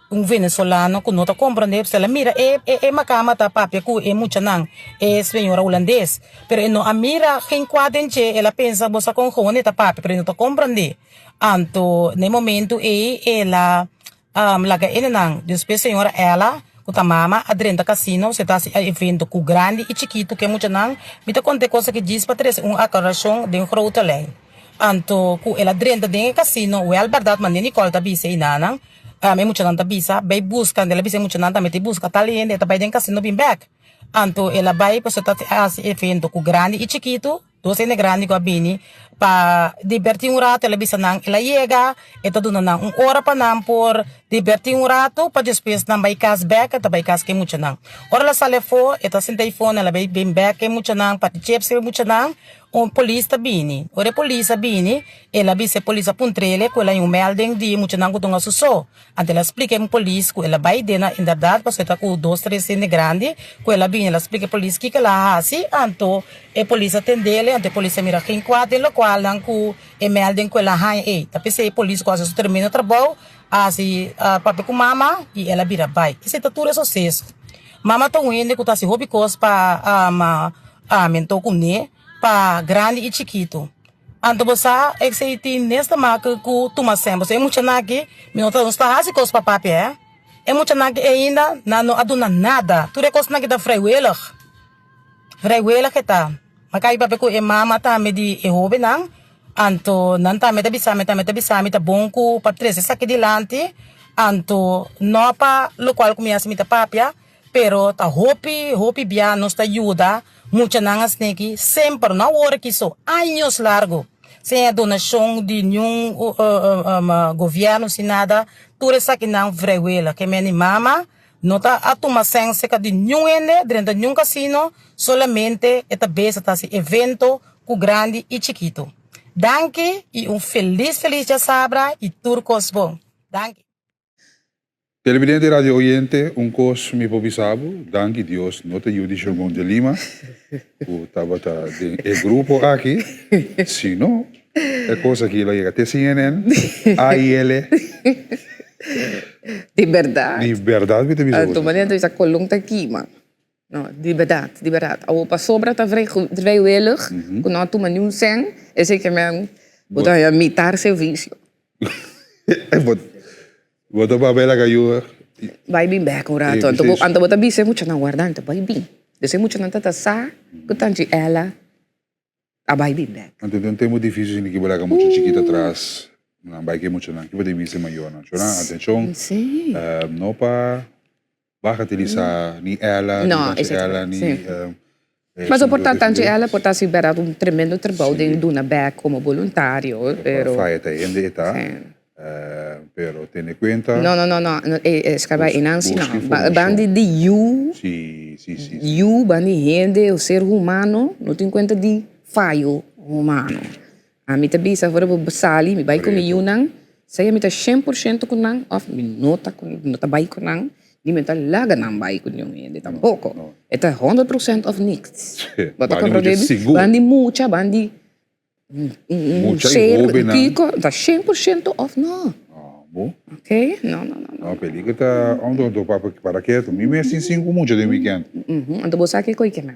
un venezolano ku no ta komprondé, pues el a mira e e makamba ta papia ku e muchanan, e señora hulandes, pero e no a mira gen kua den dje, el a pensa bo sa kon gewoon e ta papia pero e no ta komprondé. Anto na e momento ei el a Laga e nan. Despues señora Ella, ku ta mama, a drenta kasino. Se ta hasi e evento ku grandi i chikitu ku e muchanan. Mi ta konta e kos aki djis pa trese un aklarashon den grote lei. Anto ku el a drenta den e kasino, wèl bèrdat manera Nicole ta bisa e nanan, e muchanan ta bisa, bai buska, el a bisa e muchanan tambe ta buska tal hende, e ta bai den kasino bin bèk. Anto el a bai pasobra ta hasi evento ku grandi i chikitu. Dos hende grandi ku a bini pa dibertí un ratu, el a bisa nan, el a yega, e ta duna nan un ora pa nan por dibertí un ratu pa despues nan bai kas bèk, e ta bai kas ku e muchanan. Ora el a sali afó, e ta sinta ei fo, el a bai bin bèk ku e muchanan, parti chips ku e muchanan, un polis ta bini. Ora e polis a bini, el a bisa e polis a puntr'el ku el a haña un mèlding di e muchanan ku ta hunga su so. Anto el a splika e polis ku el a bai den na inderdat pasobra e ta ku dos tres hende grandi ku el a bini. El a splika e polis kiko el a hasi, anto e polis a tendele, anto e polis a mira geen kwaad den lokual nan ku e melding ku el a haña ei. Ta p'esei e polis ku a hasi su tremendo trabou a hasi papia ku mama i el a bira bai. Esei ta tur e suseso. Mama ta un hende ku ta hasi hopi kos pa amentó kuné pa grandi i chikitu. Anto bo sa esei tin nes ta make ku tuma sèn. Pasobra e muchanan aki, mi no ta no sta hasi kos pa papia hè. E muchanan aki ainda nan no a duna nada. Tur e kosnan aki ta vrijwillig. Vrijwillig e ta. Mi a kai papia ku e mama tambe di e hobennan, anto nan tambe ta bisa mi, tambe ta bisa mi ta bon ku pa trese esaki dilanti, anto no pa lokual ku mi hasi mi ta papia, Pero ta hopi, hopi bia nos ta yuda muchanan asneki semper, no awor aki so, años largo, sin e donashon di niun gobierno, sin nada, tur esakinan vrijwillig. Ke men di mama no ta a tuma sèn serka di niun hende, drenta niun kasino, solamente e ta beza ta hasi evento ku grandi i chikitu. Danki i un felis felis djasabra i tur kos bon. Danki. Televidente y radio oyente, un cos mi por bisa bo, danki Dios no ta yu di Shermon de Lima cu tabata den e grupo aki, si no e cos aki lo yega te CNN, AIL. Di berdad. Di berdad mi ta bisa bo. Tu manera ta bisa colon ta kima. No, di berdad, di berdad. Awor pasobra ta vrijwillig cu no a tuma niun cen, esey ke men bo ta haya mitar servicio. Bo ta papia laga yu. Bai bin bek un rato. Anto bo, anto bo ta bisa e muchanan warda, anto bai bin. Des e muchanan ta ta sa ku tanchi Ella a bai bin bek. Anto den tempo dificil esaki bo laga mucha chikito atras, nan bai ke muchanan. Kiba ta bisa e mayornan? Chornan, atencion. No pa bagatelisa ni Ella, ni tanchi Ella, ni. Mas por ta tanchi Ella por ta hasi berdad un tremendo trabou den duna bek como boluntario, pero. Faya ta hende e ta, pero tene cuenta. No, no, no, no, escapa einan si no. Bandi di yu, yu, bandi hende, ser humano, no tin cuenta di fayo humano. Ami ta bisa ora bo sali mi bai ku mi yunan, sea mi ta shen por shento ku nan òf mi no ta ku no ta bai ku nan, ni mi ta laga nan bai ku niun hende tampoko. E ta honderd prosent òf niks. Bo ta komprondé mi? Ban di mucha, ban di un ser kiko, ta shen por shento òf no. Ok, no, no, no, no. No, peliger ta om do papa para ketu. Mi mes tin sinku mucha den weekend. Anto bo sa kiko ke men.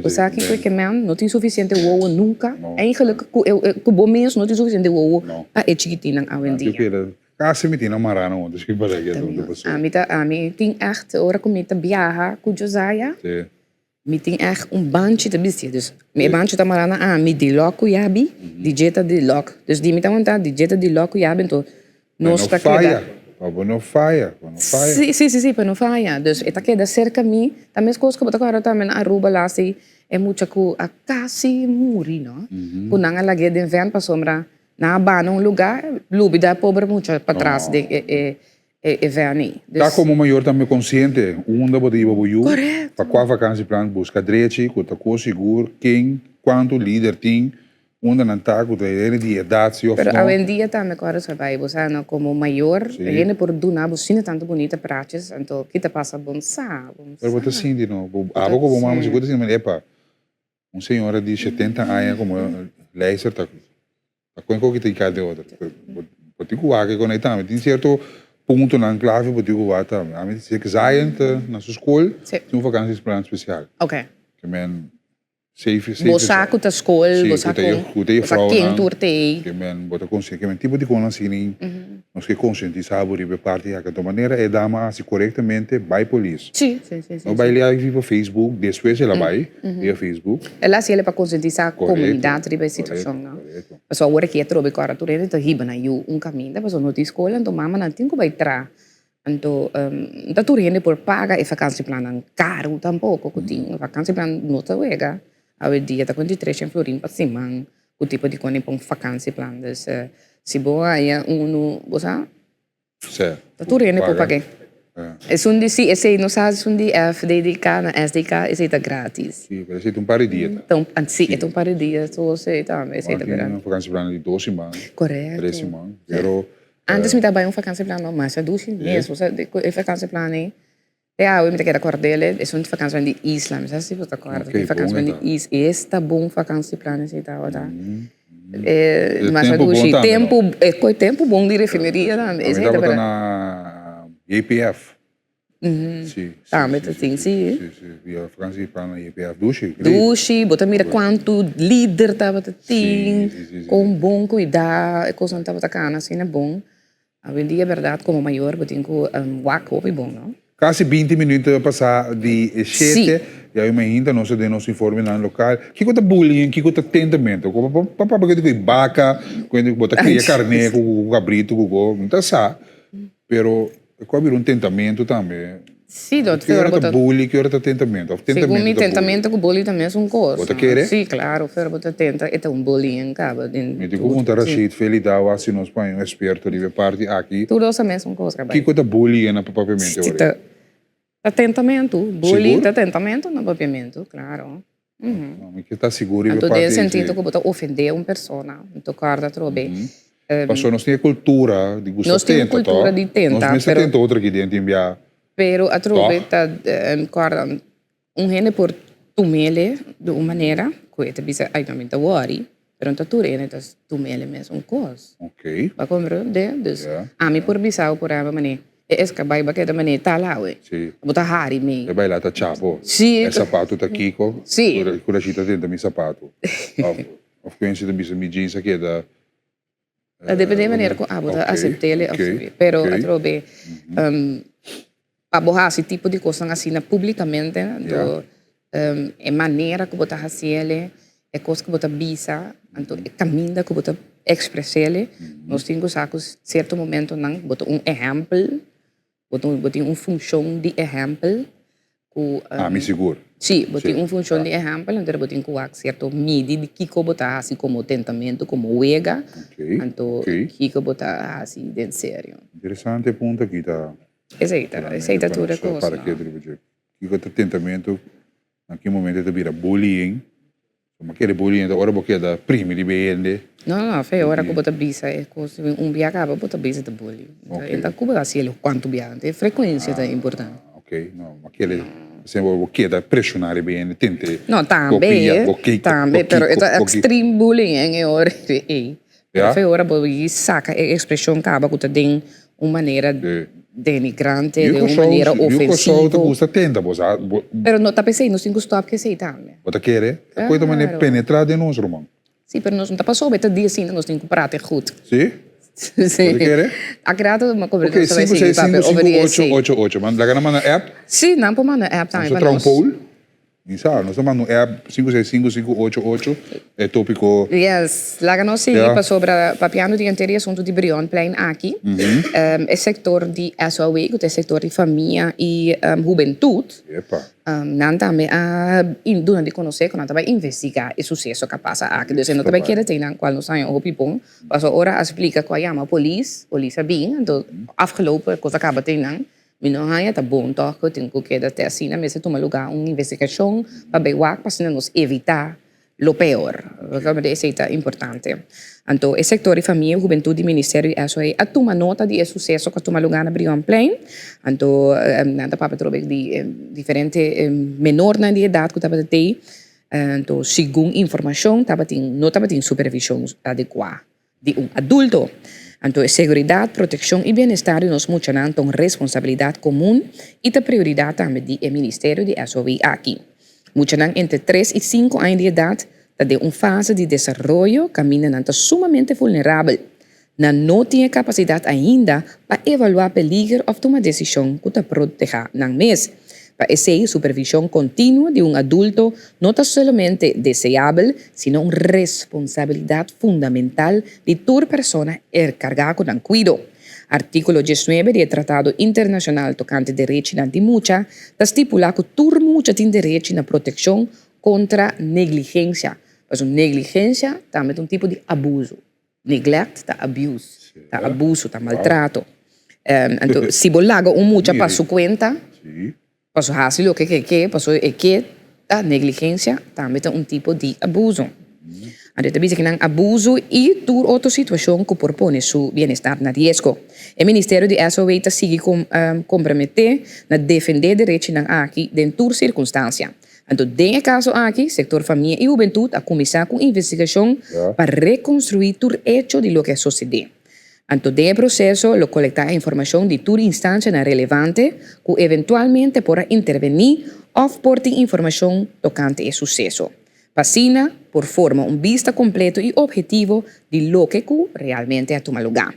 Bo sa kiko ke men, no tin suficiente wowo nunca. Eigenlijk ku ku bo mes no tin suficiente wowo pa e chikitinnan awendia. Yo keda casi mi tin a mara nan otro si para ketu. Ami ta ami tin echt ora ku mi ta biaha ku Josiah. Mi tin ègt un banchi ta bisti. Dus mi e banchi ta mará na ami di lòk ku yabi, di dje ta di lòk. Dus di mi ta wantá di dje ta di lòk ku yabi, anto nos ta keda. Pa bo no faya, pa bo no faya. Sí, sí, sí, sí, pa no faya. Dus e ta keda serka mi. Ta meskos ku bo ta kòrda tambe na Aruba las ei e mucha ku a kasi muri, no? Ku nan a lag'é den vèn pasobra. Nan a bana un lugá, lubidá e pober mucha patras den e e vèn ei. Ta komo mayor tambe konsiente unda bo ta hiba bo yu, pa kua vakansieplan, buska drechi ku ta kos sigur, ken, kuantu lider tin, unda nan ta, ku ta hende di edat si òf Pero no. awendia tambe kòrda sa bai, bo sa no, komo mayor hende por duna bo asina tantu bunita praches, anto ki ta pasa bon sa, bon sa. Pero bo ta sinti no, bo abo ku bo mama sigur ta sinti manera, epa, Un señora di 70 aña como lijster ta ta con koki ta hinca den otro. Bo tin cu wak con ey tambe. Tin cierto puntonan clave bo tin cu wak tambe. Ami ta sier Zion ta na su school tin un vakantieplan special. Ke men safe safe. Bo sa cu ta school, bo sa con, bo sa ken tur ta ey. Ke men bo ta consi ke men tipo di cosnan asina nos ke concientisa bo riba e parti aki. Anto manera e dama a haci corectamente bay polis. Sí, sí, sí, sí. No bai lea riba Facebook, despues el a bai via Facebook. El a hasiel pa konsientisá komunidat riba e situashon, no? Pasobra awor aki atrobe ku ora tur hende ta hiba nan yu un kaminda, pasobra no tin skol, anto mamanan tin ku bai traha. Anto no ta tur hende por paga e vakansieplannan karu tampoko ku tin. Vakansieplan no ta wega awendia, ta kuenta treshen florin pa siman ku tipo di kone pa un vakansieplan. Dus si bo haña unu, bo sa? Ta tur hende por pag'é. Esun di si esei no sa esun di FDDK na SDK esei ta gratis. Si, pero esei ta un par di dia ta. Si, e ta un par di dia so esei tambe esei ta gratis. Tin vakansieplan di dos siman, tres siman, pero. Antes mi ta bai un vakansieplan no masha dushi mes, osea e vakansieplan ei te awe mi ta keda kòrd'el esun vakansieplan di isla, mi sa si bo ta kòrda e vakansieplan di isla, esta bon vakansieplan esei tabata. Masha dushi. Tempu, e koe tempu bon di refineria tambe. Mi tabata na JPF. Si. Tambe ta tin, si. Si, si. Via vakantie plan na JPF. Dushi. Dushi, bo ta mira kuantu lider tabata tin. Si, si, si. Kon bon kuidá e kosnan tabata kana asina bon. Awendia berdad como mayor bo tin cu wak hopi bon no. Casi 20 minuut a pasa di e shete, ya mi mainta nos a den nos informenan local. Kico ta bullying, kico ta tentamento? Pa papia cu e baca, cu bo ta cria carne cu cabrito cu go, mi ta sa, pero e cu a bira un tentamento tambe. Sí, dot. Ki ora ta bully, ki ora ta tentamento? Of tentamento Segun mi, tentamento ku bully ta mesun kos. Bo ta kere? Sí, klaro, pero bo ta tenta, e ta un bullying kaba den Mi tin ku punta Rashid, Feli Dawa, si nos paña un esperto riba e parti aki. Tur dos ta mesun kos, kabay. Kiko ta bullying na papiamentu ora? Ta ta tentamento. Bully ta tentamento na papiamentu, klaro. No, mi ke ta sigur riba e Anto parti den ei, sentido sí. ku bo ta ofendé un persona, anto kòrda atrobe. Pasobra nos tin e kultura di gusta Nos tin un tenta, tò? kultura di tenta, Nos mester pero tenta otro aki den tin bia, Pero atrobe tò? ta kòrda un hende por tum'ele di un manera ku e ta bisa ai no mi ta wòri, pero no ta tur hende ta tum'ele mesun kos. Ok. Bo a komprende? Dus Ya, ami ya. por bisa bo por ehèmpel manera E es cabai ba keda manera tal awe. Sí. Bo ta hari mi. E baila ta chapo. Sí. E sapato ta kiko. Sí. Ku Rashid ta tenta mi sapato. Of of Quincy ta bisa mi jeans a keda. Ta depende e manera ku abo ta asept'el of Ok, pero ok. atrobe pa bo hasi tipo di kosnan asina publicamente anto e manera ku bo ta hasiel e kos ku bo ta bisa anto e kaminda ku bo ta ekspres'el nos tin ku sa ku sierto momentonan bo ta un ehèmpel bo ta bo tin un funshon di ehèmpel ku Ami sigur. Si, bo tin un funshon di ehèmpel anto bo tin ku wak sierto midi di kiko bo ta hasi komo tentamentu komo wega anto kiko bo ta hasi den serio. Interesante e punto aki ta. Esei ta esei ta tur e kos. Kiko ta tentamentu na ki momento e ta bira bullying? Bo kere bullying ta ora bo keda primi riba e hende. No, no, no, fe ora ku bo ta bisa e kos un bia kaba bo ta bisa ta bullying. E ta ku bo ta hasi el kuantu bia, e frekuensia ta importante. Ok, no, bo kere bo keda presiona riba e hende tente No, tambe, tambe, pero e ta extreme bullying e ora ei. Pero fe ora bo saka e ekspreshon kaba ku ta den un manera denigrante, den un manera ofensivo. Yu Kòrsou ta gusta tenta bo sa. Pero no ta p'esei, nos tin ku stòp ku esei tambe. Bo ta kere? E koe ta manera penetrá den nos, ruman. Sí, pero nos no ta pasobra e ta di asina, nos tin ku prate gut. Sí? Sí. Bo ta kere? A rato mi a komprende Ok, nos ta bai sinku sigui seis papia sinku over di sinku ocho esei. ocho ocho. Laga nan manda app. Sí, nan por manda app tambe Nos pa ta traha un nos. poll. Mi sa, nos ta manda un app 565588 e topico. Yes, laga nos sigui pasobra papiando di henter e asunto di Brionplein aki, e sector di SOAW cu ta e sector di famia y hubentud, nan tambe a duna di conoce cu nan ta bay investiga e suceso cu a pasa aki. Dus e no ta bay keda te nan cual nos haña hopi bon, pasobra ora a splica cu a yama polis, polis a bin, anto afgelopen e cos a caba te nan. Mi no haña ta bon tòg ku tin ku keda te asina. Mester tuma lugá un investigashon pa bai wak pa asina nos evitá lo peor. Realmente esei ta importante. Anto e sektor di famia i hubentut di Ministerio di SOE a tuma nota di e suseso ku a tuma lugá na Brionplein. Anto nan ta papia atrobe di diferente menornan di edat ku tabata tei. Anto segun informashon tabatin no tabatin supervishon adekuá. Di un adulto. Anto e seguridat, protekshon i bienestar di nos muchanan ta un responsabilidat komun i ta prioridat tambe di e ministerio di SOW aki. Muchanan entre tres i sinku aña di edat ta den un fase di desaroyo kaminda nan ta sumamente vulnerabel. Nan no tin e kapasidat ainda pa evaluá peliger òf tuma desishon ku ta protehá nan mes. Pa esei, supervishon kontinuo di un adulto no ta solamente deseabel, sino un responsabilidat fundamental di tur persona enkargá ku nan kuido. Artíkulo diesnuebe di e Tratado Internashonal tokante Derechinan di Mucha ta stipulá ku tur mucha tin derechi na protekshon kontra negligensia. Pasobra negligensia tambe ta un tipo di abuso. Neglect ta abuse, ta abuso, ta maltrato. Anto si bo laga un mucha pa su cuenta, pa su haci loke ke ke, paso e ke ta negligencia, tambe ta un tipo di abuso. Anto e ta bisa ki nan abuso y tur otro situacion cu por pone su bienestar na riesgo. E ministerio di SOW ta sigui compromete na defende derechinan aki den tur circunstancia. Anto den e kaso aki, sektor Famia i Hubentut a kuminsá ku un investigashon pa rekonstruí tur echo di loke a sosedé. Anto den e proseso lo kolektá e informashon di tur instansianan relevante ku eventualmente por a intervení òf por tin informashon tokante e suseso, pa asina por forma un bista kompleto i ophetivo di loke ku realmente a tuma lugá.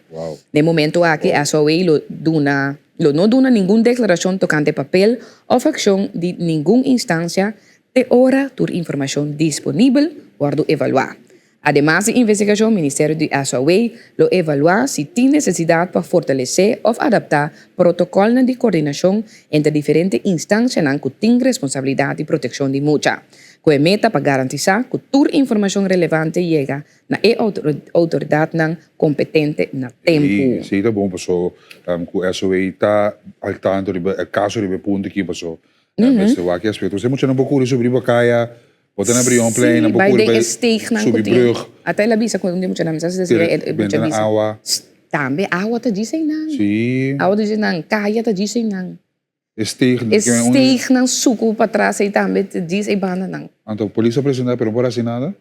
Den momento aki SOA lo duna. Lo no duna ningun deklarashon tokante papel òf akshon di ningun instansia te ora tur informashon disponibel wòrdu evaluá. Ademas di investigashon, Ministerio di SOA lo evaluá si tin nesesidat pa fortalesé òf adaptá protokòlnan di kordinashon entre diferente instansianan ku tin responsabilidat di protekshon di mucha, ku e meta pa garantisá ku tur informashon relevante yega na e outoridatnan kompetente na tempu. Sí, ta bon paso ku SOA ta al tanto riba e kaso riba e punto aki paso mester wak e aspekto. Pasobra muchanan por kuri subi riba kaya, bo ta na Brionplein, nan por kuri bai subi brug. Ata el a bisa ku un di muchanan, mi sa si ta sigue e mucha bisa. Awa. Tambe awa ta djis einan. Awa ta djis einan, kaya ta djis einan. E steeg E steegnan suku patras ei tambe ta djis ei bandanan. Anto polis a presenta pero no por hasi nada?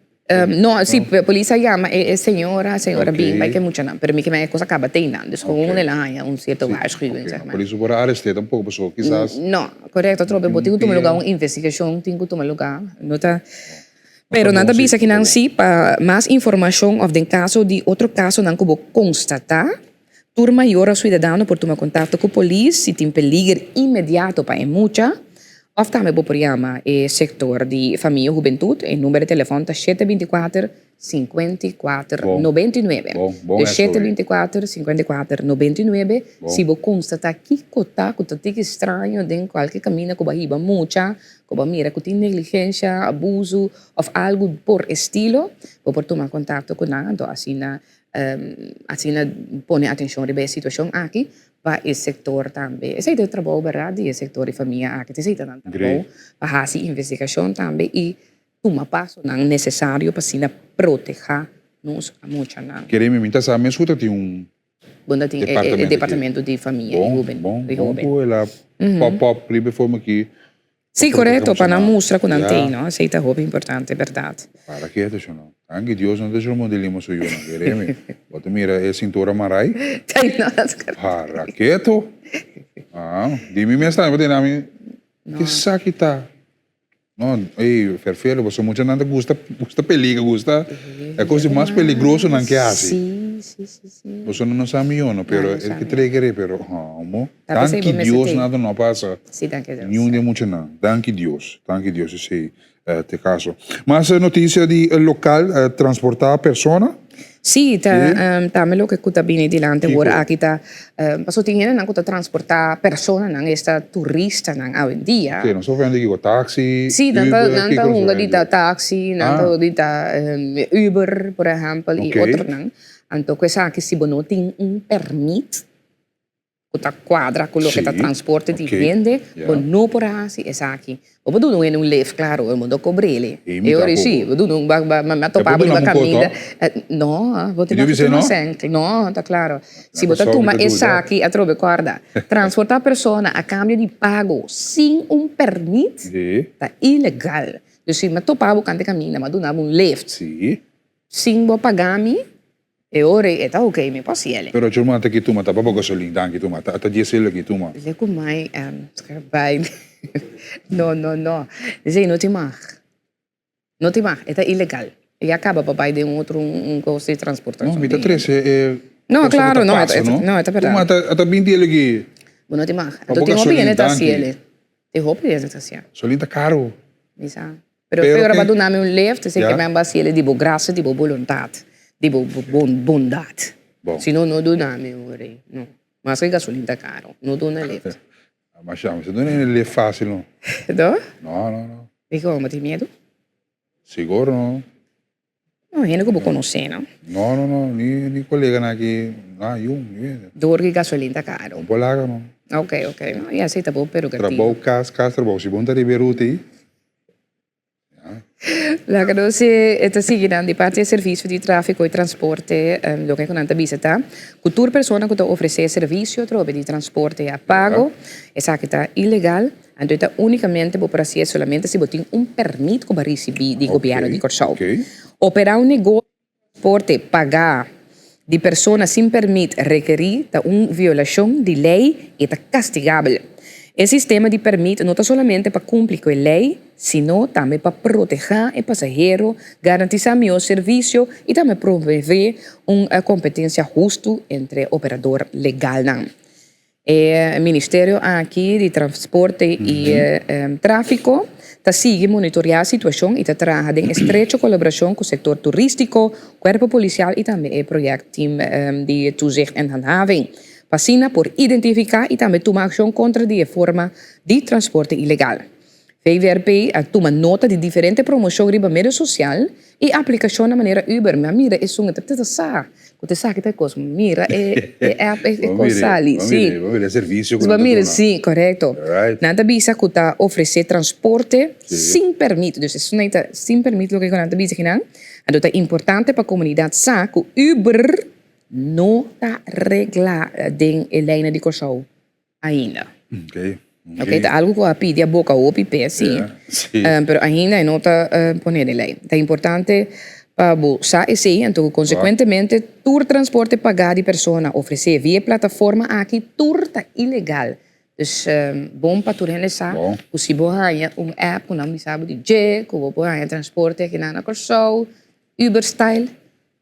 No, si, polis a yama e señora, señora bin bai ku e muchanan, pero mi ke men e kos a kaba te einan, dus gewoon el a haña un sierto waarschuwing, zeg maar. Polis no por a arest'é tampoco pasobra kisas. No, korekto atrobe bo tin ku tuma luga un investigashon tin ku tuma luga, no ta, pero nan ta bisa kinan si pa mas informashon òf den kaso di otro kasonan ku bo konstatá. Tur mayor of suidadano por tuma kontakto ku polis si tin peliger inmediato pa e mucha, òf tambe bo por yama e sektor di Famia i Hubentut. E number di telefòn ta shete binti kuater, sinkuenta i kuater, nobenta i nuebe. Dus shete binti kuater, sinkuenta i kuater, nobenta i nuebe. Si bo konstatá kiko ta ku ta tiki straño den kualke kaminda ku bo a hiba mucha, ku bo a mira ku tin negligensha, abusu òf algu por estilo, bo por tuma kontakto ku nan. Anto asina Asina pone atencion riba e situacion aki pa e sector tambe. Esey ta e trabou berdad di e sector di famia aki. Esey ta nan trabou pa haci investigacion tambe y tuma pasonan necesario pa asina proteha nos muchanan. Kere mi mi ta sa mes cu ta tin un Bo ta tin e departamento di famia y hoben. Bon, bon cu el a pop up riba e forma aki. Sí, korekto, pa nan mustra ku nan tin, no? Esei ta hopi importante, bèrdat. Para ke ta shonó? Danki Dios no ta shon mon di lima su yunan, kere mi. Bo ta mira e sintura marai? Para keto? Ah, di mi mes tambe bo tene ami, ke esaki ta? No, ey, ferfelo, pasobra muchanan ta gusta, gusta peliger, gusta e kos di mas peligroso nan ke hasi. Sí, sí, sí, sí. Boso no sa mi no, pero No, no el sa que mi. trigger, pero amo. Ta pensei Danki bo Dios mester nada no pasa. Sí, danki Dios. Ni un di muchanan. Danki Dios. Danki Dios esei te caso. Mas noticia di local transporta persona. Sí, ta tambe loke ku ta bini dilanti Kiko? awor aki ta pasobra tin hendenan ku ta transportá personanan, esta turistanan awendia. Oke, nos ta ofende kiko? Taxi, Sí, nan ta Uber, nan kiko ta nos hunga di ofende? ta taxi, nan ta Ah. hunga di ta Uber, por ehèmpel, i Oke. otronan. Anto ku esaki si bo no tin un pèrmit ku ta kuadra ku loke ta transporte di hende, bo no por hasi esaki. Bo por duna un hende un lift, klaro, bo no kobr'é. E ora sí, bo duna un, mi a topa bo riba kaminda. No, bo tin ku tuma sèn. No, ta klaro. Si bo ta tuma esaki, atrobe kòrda, transportá persona a kambio di pago sin un pèrmit ta ilegal. Dus si mi a topa bo kante kaminda, mi a duna bo un lift sin bo paga mi, E ora ei e ta oké, mi por hasiel. Pero cu mata ki tuma ta pa bo gasolin danki tuma ta ta diesel aki tuma. Le cu mai scherbai no no no esei no tin mag no tin mag e ta ilegal e ya caba pa bai den otro un cos di transportacion. No mi ta trece e No cosa cu claro ta no pasa no no e ta berdad tuma ta ta binti el aki bo no tin mag pa bo tin hopi gasolin hende ta danki hasiel tin hopi hende ta hasiel. Gasolin ta caro. Mi sa. Pero fe ora bo a duna mi un lift, esei ke mi a basi el di bo gracia, di bo boluntat, di bo bondat. Si no, no duna mi un rei, no. Maske gasolin ta caro, no duna lift. Masha, mi sa duna hende lift facil no. No? No, no, no. Dikon, bo tin miedu? Sigur no. No, hende ku bo konosé, no? No, no, no, ni, ni koleganan aki, na, yun, ni hende. Dor ku gasolin ta karo. No por laga, no. Ok, ok. No, ya esei ta bo prerogativa. Trabou, kas, kas, trabou. Si bo no ta riba e ruta ei, ya. Laga nos e ta sigui nan di parti e servisio di trafiko i transporte, loke ku nan ta bisa ta ku tur persona ku ta ofresé e servisio atrobe di transporte a pago, esaki ta ilegal. Anto e ta únikamente bo por hasié solamente si bo tin un pèrmit ku bo a risibí di gobièrnu di Kòrsou. Operá un negoshi di transporte pagá di persona sin pèrmit rekerí ta un violashon di lei i ta kastigabel. E sistema di pèrmit no ta solamente pa kumpli ku e lei, sino tambe pa protehá e pasahero, garantisá mihó servisio i tambe promové un kompetensia hustu entre operador legalnan. E ministerio aki di Transporte i Tráfiko ta sigui monitoreá situashon i ta traha den estrecho kolaborashon ku sektor turístiko, kuerpo polisial i tambe e projèktteam di Toezicht en Handhaving pa asina por identifiká i tambe tuma akshon kontra di e forma di transporte ilegal. VVRP a tuma nota di diferente promoshon riba medio sosial i aplikashonnan manera Uber. Mi a mira esun, e ta ta sa ku ta esaki ta e kos. Mi mira e e app e kos sali. Sí. Bo mira e servisio ku Bo nan ta mira, duna. sí, korekto. Right. Nan ta bisa ku ta ofresé transporte sin pèrmit. Dus esun ei ta sin pèrmit loke ku nan ta bisa kinan. Anto ta importante pa komunidat sa ku Uber no ta reglá den e leinan di Kòrsou. Ainda. Ok. Ok, ta algo cu a pidi a boca hopi pe, si. Yeah, si. Pero ainda e no ta pone den ley. Ta importante pa bo sa esey, anto consecuentemente tur transporte paga di persona ofrece via e plataforma aki tur ta ilegal. Dus bon pa tur hende sa cu si bo haya un app cu nan bisa bo di dje, cu bo por haya transporte akinan na Corsou, Uber style,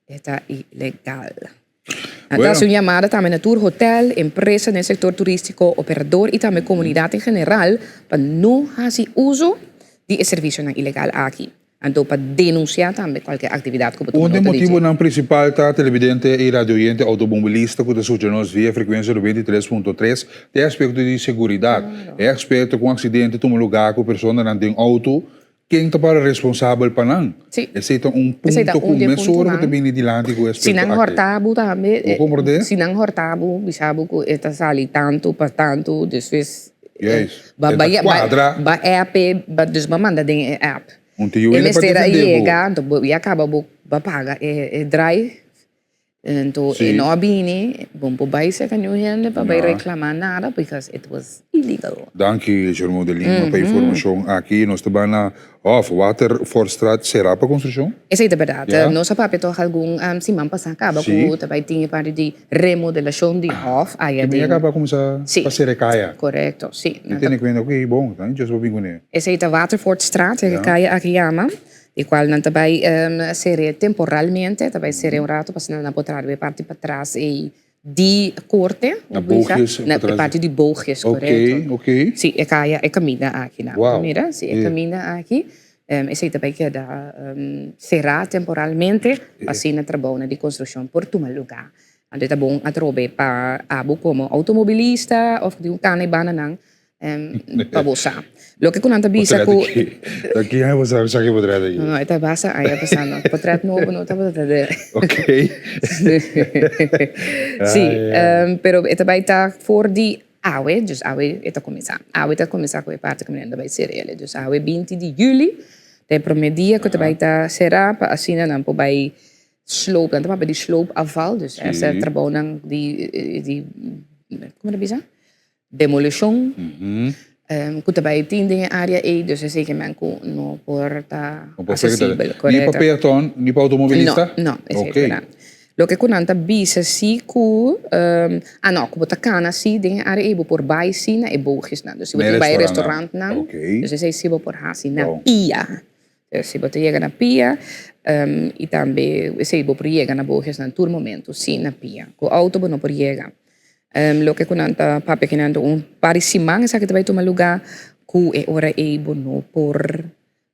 E ta ilegal. Nan ta hasi un yamada tambe na tur hotel, empresa den sektor turístiko, operador i tambe komunidat en general pa no hasi uso di e servisionan ilegal aki. Anto pa denunsiá tambe kualke aktividat ku bo tuma Un di nota di dje. motibunan prinsipal ta televidente i radioyente outomobilista ku ta skucha nos via frekuensia 93.3 ta e aspekto di seguridat. E aspekto ku un aksidente tuma lugá ku personanan den outo Ken ta para responsabel pa nan? Sí. Esei ta un Esei ta punto ku un di e mesora ku ta puntonan. bini dilanti ku e Si aspekto nan aki. hòrta bo tambe, Bo komprendé? si nan hòrta bo, bisa bo ku e ta sali tantu pa tantu, despues Juist. ba E ta ba ba kuadra. ba app e, ba dus ba manda den e app. Un tin yu E hende pa mester a defendé bo. yega, anto bo ya kaba bo ba paga e e drai. Anto e no a bini, bo no por bai serka niun hende pa bai reclama nada because it was illegal. Danki Jermo de Lima pa e informacion aki. Nos ta bai na Hof Watervoortstraat sera pa construccion? Esei ta berdad. Nos a papia toch algun siman pasa caba cu ta bai tin e parti di remodelacion di Hof aya den. Ki a caba cuminsa pa sera e caya? Corecto, si. Mi tene cuenta, ok, bon, dan just bo bin cune. Esei ta Watervoortstraat, e caya aki yama. Di cual nan ta bay cere temporalmente, ta bay cere un rato pasobra nan por traha riba e parti patras ey di corte. Na Boogjes? Na e parti di Boogjes, correcto. Ok, ok. Si, e caya, e caminda aki nan. Wow. Mira, si, e caminda aki, esey ta bay keda cera temporalmente pa asina trabounan di construccion por tuma lugar. Anto e ta bon atrobe pa abo como automobilista of di un cana y banda nan pa bo sa. Loke ku nan ta bisa ku. Ta ki aña bo sa ki potret aki? No, no, e ta basta aña pasá no. Potret nobo no tabata ta de. Ok. Sí, pero e ta bai ta for di awe, dus awe e ta kuminsá. Awe ta kuminsá ku e parti ku nan ta bai sera el. Dus awe binti di yüli ta e promé dia ku ta bai ta será pa asina nan por bai sloop, nan ta papia di sloop afval, dus e trabounan di, di, komo ta bisa? Demolishon ku ta bai tin den e área ei, dus esei ke men ku no por ta asesibel. Ni pa peaton, ni pa outomobilista? No, no, esei ta berdad. Loke ku nan ta bisa si ku, ah no, ku bo ta kana si den e área ei bo por bai si na e boogjesnan. Dus si bo tin bai e restaurantnan, dus esei si bo por hasi na pia. Si bo ta yega na pia i tambe esei bo por yega na boogjesnan tur momento, si na pia. Ku outo bo no por yega. Loke ku nan ta papia kinan ta un par di siman esaki ta bai tuma lugá ku e ora ei bo no por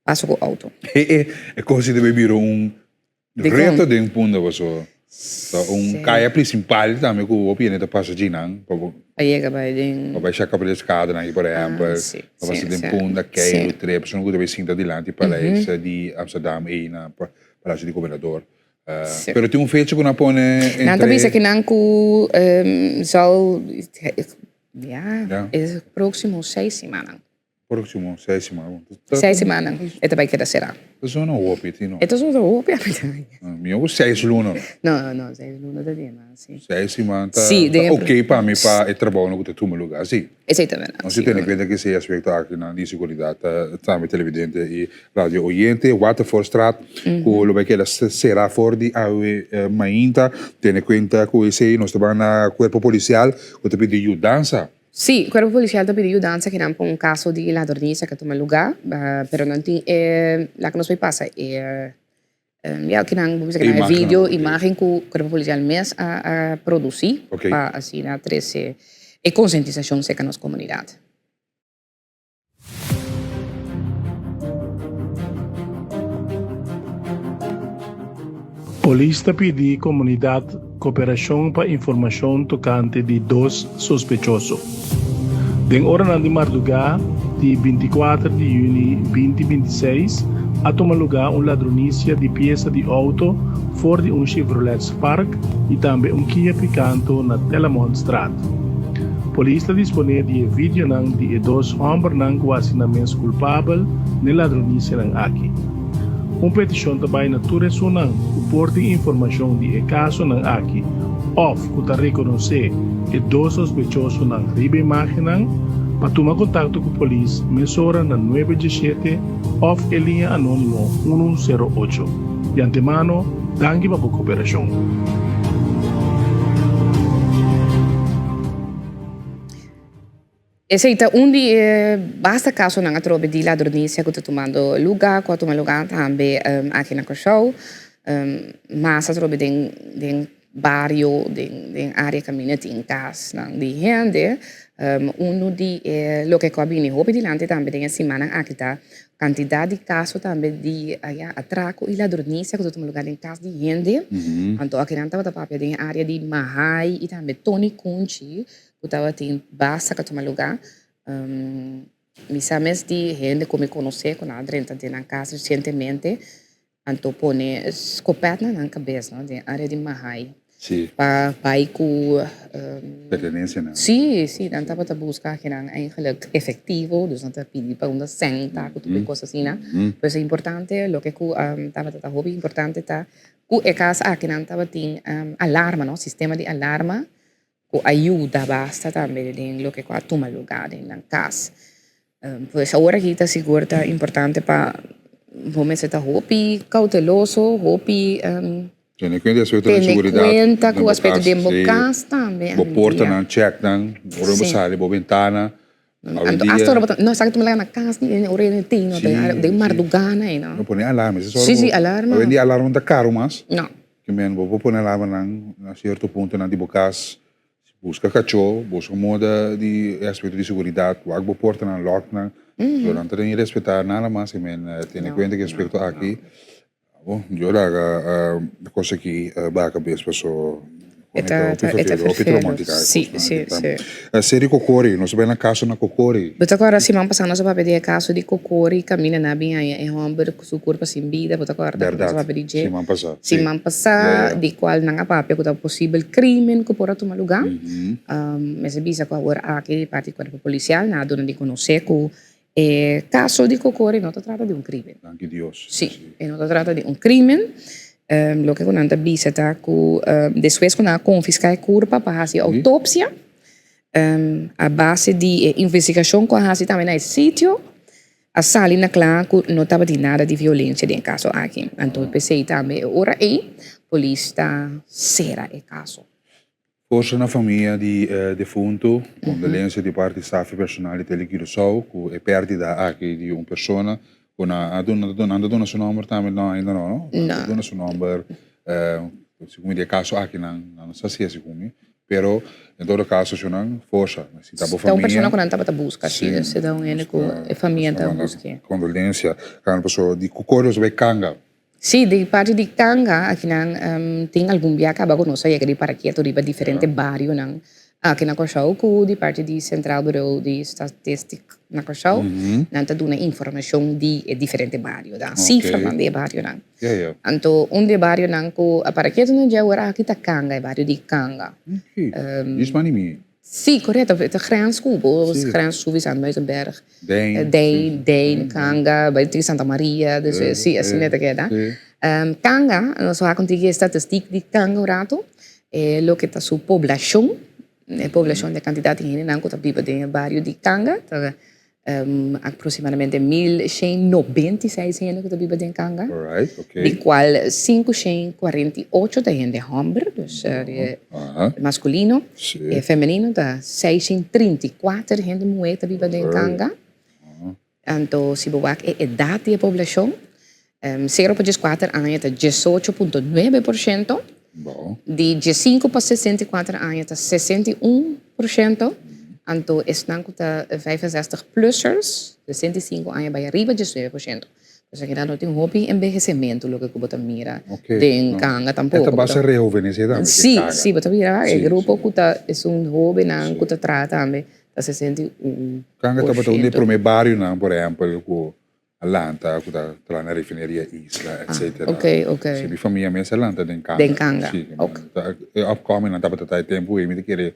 pasa ku outo. E kos ei ta bai bira un reto den Punda pasobra ta un kaya prinsipal tambe ku hopi hende ta pasa djinan pa bo Pa yega bai den pa bai shaka pa eskadanan aki por ehèmpel pa pasa den Punda keiru trep esun ku ta bai sinta dilanti paleis di Amsterdam ei na Palacio di Gobernador. Pero tin un fecha ku nan pone entre. Nan ta bisa ki nan ku zal, ya, e próksimo seis simannan. Próksimo seis simannan. Seis simannan e ta bai keda será. Ta zona hopi ti no? E ta zona hopi a mi ta. Mi oku seis luna no. No, no, seis luna ta demas, si. Seis siman ta oké pa mi pa e trabounan ku ta tuma lugá, si. Esei ta berdad. Nos ta tene kuenta ku esei aspekto akinan di seguridat ta tambe televidente i radio oyente. Watervoorstraat ku lo bai keda será for di awe mainta. Tene kuenta ku esei nos ta ban na kuerpo polisial ku ta pidi yudansa. Sí, kuerpo polisial ta pidi yudansa kinan pa un kaso di ladronisia ku a tuma lugá, pero nan tin e laga nos bai pasa e Ya kinan bo bisa kinan e video, imagen ku Cuerpo Policial mes a produci pa asina trece e concientisacion cerca nos comunidad. Polis ta pidi comunidad cooperacion pa informacion tocante di dos sospechoso. Den oranan di mardugá di bintikuater di yüni binti bintiseis a tuma lugá un ladronisia di piesa di outo for di un Chevrolet Spark i tambe un Kia Picanto na Telamontstraat. Polis ta disponé di e videonan di e dos hòmbernan ku hasi nan mes kulpabel n'e ladronisianan aki. Un petishon ta bai na tur esunnan ku por tin informashon di e kasonan aki òf ku ta rekonosé e dos sospechosonan riba imágennan pa tuma kontakto ku polis mesora na nuebe diesshete òf e liña anónimo unu sero ocho. Di antemano, danki pa bo koperashon. Esei ta un di e basta kasonan atrobe di ladronisia ku ta tumando lugá, ku a tuma lugá tambe aki na Kòrsou. Mas atrobe den den bario, den den área kaminda tin kasnan di hende. Unu di e loke ku a bini hopi dilanti tambe den e simannan aki ta kantidat di kaso tambe di ya atrako i ladronisia ku ta tuma lugá den kas di hende. Anto akinan tabata papia den e área di Mahai i tambe Tony Kunchi. Ku tabatin basta ka tuma lugá. Mi sa mes di hende ku mi konosé ku nan a drenta den nan kas resientemente, anto pone skopèt na nan kabes, no, den área di Mahai. Sí. Pa bai ku. Pertenensianan. Sí, sí, nan tabata buska kinan eigenlijk efektivo, dus nan ta pidi pa unda sèn ta ku tur e kos asina. Pues e importante, loke ku tabata ta hopi importante ta ku e kas aki nan tabatin alarma, no, sistema di alarma. Ku a yuda basta tambe den loke ku a tuma lugá den nan kas. Pues awor aki ta sigur ta importante pa bo mester ta hopi kouteloso, hopi Tene kuenta e aspekto di seguridat. Tene kuenta ku aspekto den bo kas tambe. Bo portanan, chèk nan, ora bo sali bo bentana. Anto hasta ora bo ta, no, esaki ta mira na cas ni den ora den tin, no, den marduga na ei, no. No pone alarma, esa ora. Si, si, alarma. Awendia alarma ta caro mas. No. Ke men bo por pone alarmanan na cierto puntonan di bo cas, busca cacho, busca moda di e aspecto di seguridad, wak bo portanan, locknan, so nan ta den respeta nada mas, ke men tene cuenta cu e aspecto aki. Bo, yo laga e kos aki baha kabes paso E ta hopi e ta vervelend, hopi vervelend. traumatica e Sí, kosnan sí, aki ta. sí. Seri Kokori, nos a bai na kaso na Kokori. Bo ta kòrda siman pasá nos a papia di e kaso di Kokori kaminda nan a bin haña e hòmber ku su kurpa sin bida, bo ta kòrda ku nos a Bèrdat, papia di dje? siman pasá, sí. Siman pasá, Ya, ya. di kual nan a papia ku ta posibel krímen ku por a tuma lugá. Mester bisa ku awor aki di parti di kuerpo polisial nan a duna di konosé ku E kaso di Kokori no ta trata di un krimen. Danki Dios. Sí, e no ta trata di un krimen. Loke ku nan ta bisa ta ku despues ku nan a konfiská e kurpa pa hasi outopsia, a base di e investigashon ku a hasi tambe na e sitio, a sali na kla ku no tabatin nada di violensia den e kaso aki. Anto p'esei tambe e ora ei polis ta sera e kaso. Forsa na famia di e defunto, kondolensia di parti staf i personal di Tele Curaçao ku e pèrdida aki di un persona ku nan a duna nan ta duna su nòmber tambe no ainda no no nan ta duna su nòmber segun mi di e kaso aki nan nan no sa si e segun mi pero en todo kaso si nan forsa si ta bo Ta un famia persona ku nan tabata buska si si ta un hende ku e famia ta buska. Kondolensia pasobra di ku kos bai kanga. Sí, di parti di Kanga akinan tin algun bia kaba ku nos a yega di para ketu riba diferente barionan aki na Kòrsou ku di parti di Centraal Bureau di Statistik na Kòrsou nan ta duna informashon di e diferente barionan, sifranan di e barionan. Anto un di e barionan ku a para ketu na dje awor aki ta Kanga, e bario di Kanga. Sí, korekto. E ta grens ku bo, grens Suvi, Muizenberg, Dein, Dein, Kanga, bai tin Santa Maria, dus sí, asina ta keda. Kanga, nos wak un tiki e statistik di Kanga un ratu, e loke ta su poblashon, e poblashon di e kantidat di hendenan ku ta biba den e bario di Kanga, ta Aproximadamente 1196 hende ku ta biba den Kanga, di kual 548 ta hende hòmber, dus maskulino, e femenino ta 634 hende muhé ta biba den Kanga. Anto si bo wak e edat di e poblashon, sero pa dieskuater aña ta 18.9 por shento, di diesinku pa 64 aña ta 61 por shento, anto esnan ku ta 65 plussers, 65 aña bai ariba, 19 por shento. Pues aki no tin hopi enbehesementu loke ku bo ta mira den Kanga tampoko. E ta basa rehovenesé tambe. Sí, sí, bo ta mira e grupo ku ta esun hóbennan ku ta traha tambe ta 61 Kanga por tabata un di e shento. promé barionan, por ehèmpel, ku a lanta, ku ta traha na refineria Isla, etcetera. Ok, ok. Si, mi famia mes a lanta den Kanga. Den Kanga, Si, ok. E upcomingnan tabata ta e tempu ei, mi ta kere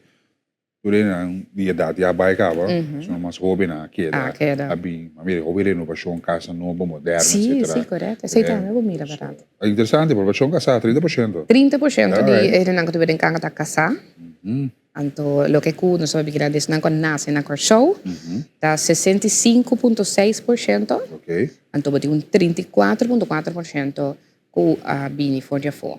tur enan di edat ya bai kaba, esnan mas hóbennan a keda, A keda. a bin. Ma mira, hopi renovashon, kasa nobo, moderno, Si, etcetera. si, korekto. Esei tambe bo mira, bèrdat. Interesante, poblashon kasá, 30%. 30% di e hendenan ku ta biba den Kanga ta kasá. Anto loke ku nos a papia di esnan ku a nase na Kòrsou ta 65.6%, anto bo tin un 34.4% ku a bini for di afó.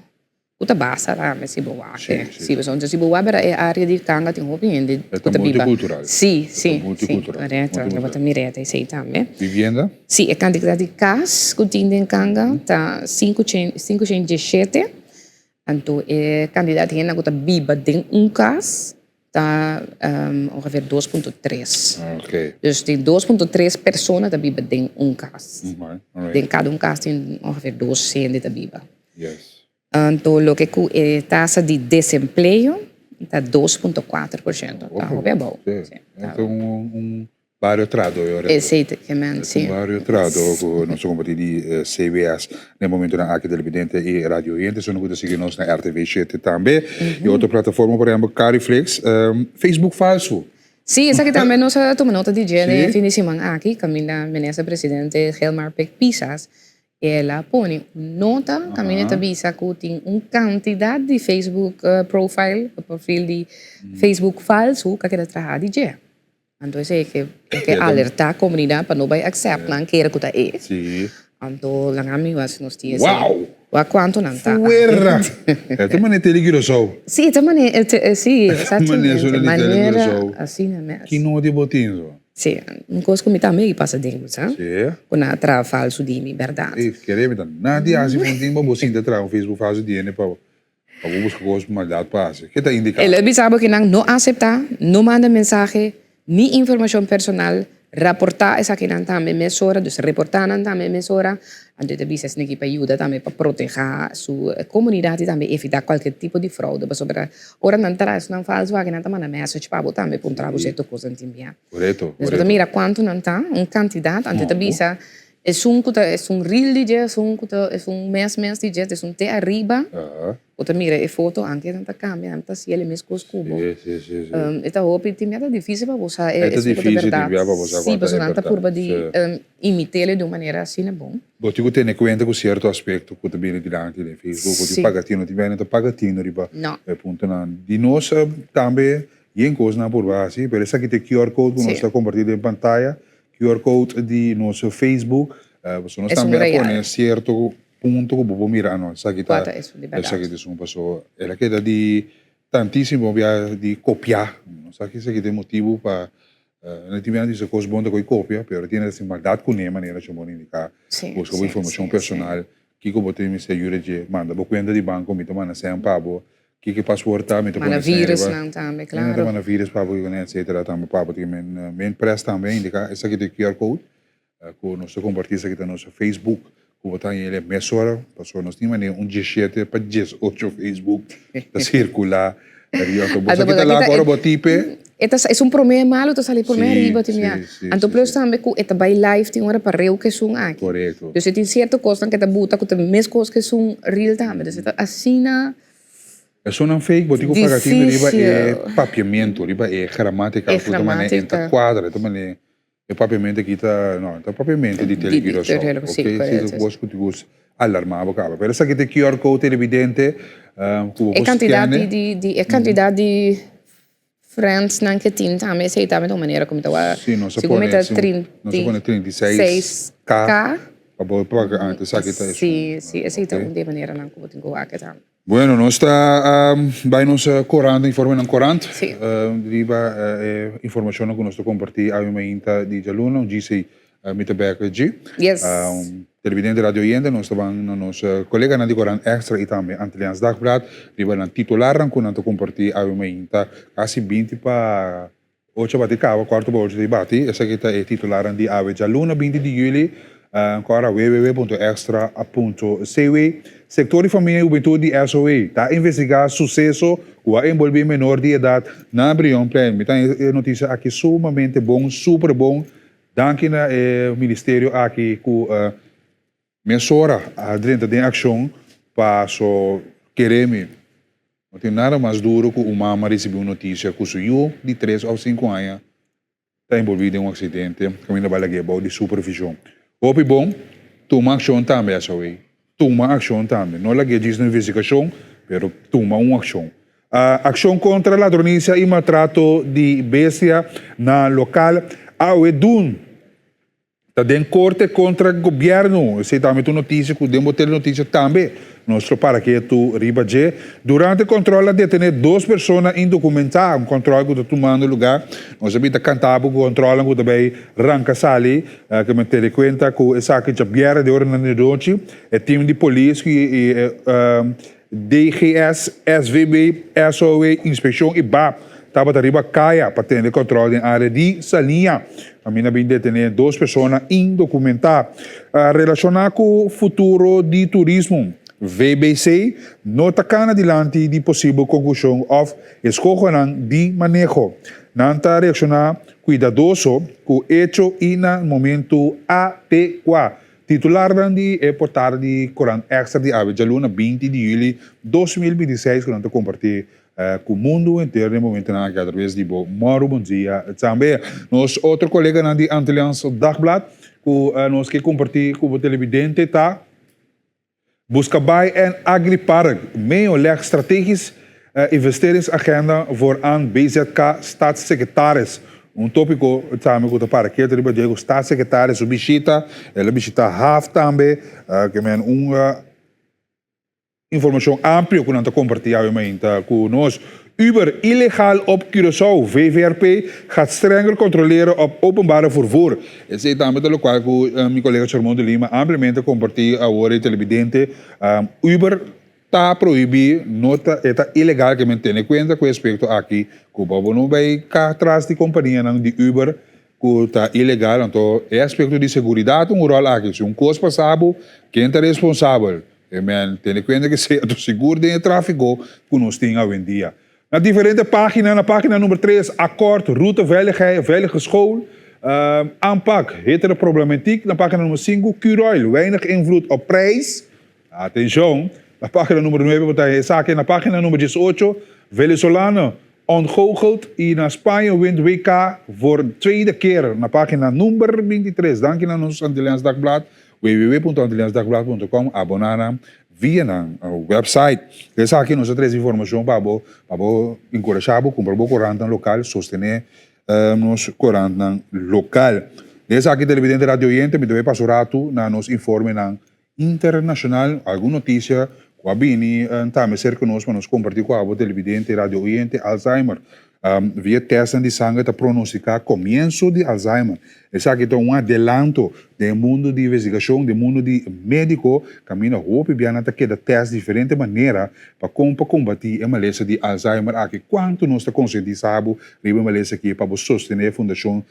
Ku ta basa tambe si bo wak. Si, pasobra si bo wak bira e área di Kanga tin hopi hende ku ta biba. Si, si, si, korekto. Anto bo ta mira esei tambe. Vivienda? Si, e kantidat di kas ku tin den Kanga ta 517. Anto e kantidat di hende ku ta biba den un kas ta ongeveer 2.3. Dus tin 2.3 persona ta biba den un kas. Den kada un kas tin ongeveer dos hende ta biba. Anto loke ku e tasa di desempleo ta 2.4%. Ta hopi abou. Bario Trado e ora. Esey ta ke men, si. Bario Trado ku nos ta kompartí di CBS na e momentunan aki televidente i radio oyente esun ku ta sigui nos na RTV shete tambe i otro plataforma por ehempel Cariflix, Facebook falsu. Si, esaki tambe nos a tuma nota di dje den e fin di siman aki kaminda Minister Presidente Gilmar Pik Pisas El a pone un nota kaminda ta bisa ku tin un kantidat di Facebook profile, profil di Facebook falsu ku a keda traha di dje. Anto esei e ke e ke alertá komunidat pa no bai aksèpt nan kere ku ta e. Anto laga mi wak si nos tin esei. Wow! Wak kuantu nan ta. Fuera! E ta manera tele Curaçao. Si, e ta manera, si, Manera exactamente. Manera asina mes. Ki noti bo tin so? Sí, un kos ku mi tambe a pasa den, bo sa. Sí. Ku nan a traha falsu di mi, bèrdat. Ey, kere mi ta nadie hasi for un tin pa bo sinta traha un Facebook falsu di hende pa pa bo buska kos maldat pa hasi. Ke ta indiká? El a bisa bo ku nan no aseptá, no manda mensahe ni informashon personal, raportá esakinan tambe mesora, dus reportá nan tambe mesora. Anto e ta bisa esaki pa yuda tambe pa protehá su komunidat i tambe evitá kualke tipo di froude, pasobra ora nan traha esnan falsu aki nan ta manda message pa bo tambe puntra bo sierto kos nan tin bia. Korekto, Nos bo ta mira kuantu nan ta, un kantidat, anto e ta bisa esun ku ta esun real di dje, esun ku ta esun mes mes di dje, esun te ariba. Bo ta mira e foto anke nan ta kambia, nan ta hasi el e mes kos ku bo. Sí, sí, sí, sí. E ta hopi, tin bia ta difisil pa bo sa E ta esun ku ta difisil tin bèrdat. bia pa bo sa Sí, kuantu pasobra e nan ta bèrdat. purba di Sí. imit'el di un manera asina bon. Bo tin ku tene kuenta ku sierto aspekto ku ta bini dilanti den Facebook. Bo tin Sí. paga tino, tin bia nan ta paga tino riba No. e puntonan. Di nos tambe yen kos nan a purba hasi, pero esaki ta e QR code ku nos Sí. ta kompartí den pantaya, QR code di nos Facebook. Pasobra nos Esun tambe a real. pone sierto Punto ku bo por mira ano esaki ta Kua ta esun di bèrdat? esaki ta esun paso el a keda di tantísimo bia di kopiá no sa ki esaki ta e motibu pa no tin bia nan bisa kos bon ta ko'i kopia pero tin hende maldat kuné manera cu bo a indiká Sí, buska bo sí, informashon sí, sí. personal kiko bo tin mester yuda dje manda bo kuenta di banko mi ta manda sèn pa bo kiko e paswoord ta mi ta Manda pone sèn riba virusnan tambe, mi ta klaro. manda virus pa bo kiko etcetera tambe pa bo tin men men press tambe a indiká esaki ta e QR code Ku nos ta kompartí esaki ta nos Facebook ku bo ta haña el mesora pasobra nos tin manera un diesshete pa diesocho Facebook ta sirkulá riba. Anto bo sa kita lak ora bo tipe. E ta esun promé malu ta sali promé riba tin mia. Anto plus tambe ku e ta bai live tin ora pareu ku esun aki. Korekto. Dus e tin sierto kosnan ku e ta buta ku ta mes kos ku esun real tambe. Dus e ta asina. Esunnan fake bo tin ku paga tin riba e papiamentu riba e gramatika ku ta manera e ta kuadra e ta manera. E papiamento aki ta, no, ta papiamento di Tele Curaçao, ok? Si ta bos ku ti bos alarmá bo kaba. Pero esaki ta e QR code televidente ku bo E por kantidat skene. di di di e kantidat di friendsnan ke tin tambe esei tambe ta un manera ku mi ta wak. Si, nos a Segun mi pone, ta nos a pone 36 36 K K. pa bo por antes esaki ta esun. Si, si, esei ta un di e maneranan ku bo tin ku wak e tambe. Bueno, nos ta bai nos korant, informenan korant. Sí. Riba e informashonnan ku nos ta kompartí awe mainta di djaluna, un djisei mi ta bek dji. Yes. Televidente, radio oyente, nos ta ban na nos koleganan di korant Extra i tambe Antilliaans Dagblad riba nan titularnan ku nan ta kompartí awe mainta kasi 20 pa Ocho bati kaba, kuarto pa ocho di bati. Esaki ta e titularnan di awe djaluna 20 di yüli kora www.extra.cw. Sektor di Famia i Hubentut di SOA ta investigá suseso ku a enbolbí menor di edat na Brionplein. Mi ta haña e notisia aki sumamente bon, super bon. Danki na e ministerio aki ku Mesora a drenta den akshon paso kere mi. No tin nada mas duro ku un mama risibí un notisia ku su yu di tres òf sinku aña ta enbolbí den un aksidente kaminda bai lag'é bou di supervishon. Hopi bon, tuma akshon tambe SOA. Tuma akshon tambe. No lag'é djis na investigashon, pero tuma un akshon. Akshon kontra ladronisia i maltrato di bestia na lokal awe dun. Ta den korte kontra gobièrnu. Esei tambe ta un notisia ku den bo telenotisia tambe nos lo para ketu riba dje. Durante kòntròl a detené dos persona indokumentá. Un kòntròl ku ta tumando lugá. Nos a bin ta kanta bo ku kòntròlnan ku ta bai ranka sali. Ke men tene kuenta ku esaki djabièrnè di oranan di nochi e tim di polis ku e DGS, SVB, SOW, Inspekshon i bap tabata riba kaya pa tende kòntròl den área di Saliña. Kaminda bin detené dos persona indokumentá. Relashoná ku futuro di turismo, VBC no ta kana dilanti di posibel konklushon òf eskohonan di maneho. Nan ta reakshoná kuidadoso ku echo i na momentu adekuá. Titularnan di e portada di Korant Extra di awe djaluna 20 di juli 2026 ku nan ta kompartí ku mundu henter den momentunan aki atraves di bo Mòru Bon Dia tambe. Nos otro koleganan di Antilliaans Dagblad ku nos ke kompartí ku bo televidente ta. Buska bai en Agripark, Meo leg strategisch investeringsagenda voor aan BZK staatssecretaris. Un tópiko tambe ku ta para ketu riba dje ku staatssecretaris su bishita, el a bishita haf tambe, ke men un informashon amplio ku nan ta kompartí awe mainta ku nos. Uber ilegal op Curaçao, VVRP gaat strenger controleren op openbare vervoer. Esei tambe ta locual cu mi colega Shermon de Lima ampliamente a comparti awor e televidente. Uber ta prohibi, no ta, e ta ilegal ke men tene cuenta cu e aspecto aki cu bo bo no bay ca tras di companianan di Uber cu ta ilegal, anto e aspecto di seguridad un rol aki. Si un cos pasa bo, ken ta responsabel? Amen. Tene kuenta ke sea tu sigur den e tráfiko ku nos tin awendia. Na diferente página, na página number tres, Akort, Route Veiligheid, Veilige School, Aanpak, Hetere Problematiek. Na página number sinku, Curoil, Weinig invloed op prijs. Atenshon! Na página number nuebe bo ta haña esaki. Na página number diesocho, Venezolano ontgoocheld i na Spaña wint WK voor tweede keer. Na página number bintitres. Danki na nos Antilliaans Dagblad. www.antilliansdagblad.com Aboná nan via nan website. Esaki nos a trese informashon pa bo, pa bo enkurashá bo kumpra bo korantnan lokal, sostené nos korantnan lokal. Den esaki televidente radio oyente mi ta bai pasa un ratu na nos informenan internashonal, algun notisia ku a bini tambe serka nos pa nos kompartí ku abo televidente radio oyente, Alzheimer. Via tèstnan di sanger ta pronostiká komienso di Alzheimer. Esaki ta un adelanto den e mundu di investigashon, den mundu di médiko, kaminda hopi bia nan ta keda tèst diferente manera pa kon pa kombatí e malesa di Alzheimer aki. Kuantu nos ta konsientisá bo riba e malesa aki pa bo sostené e Fundashon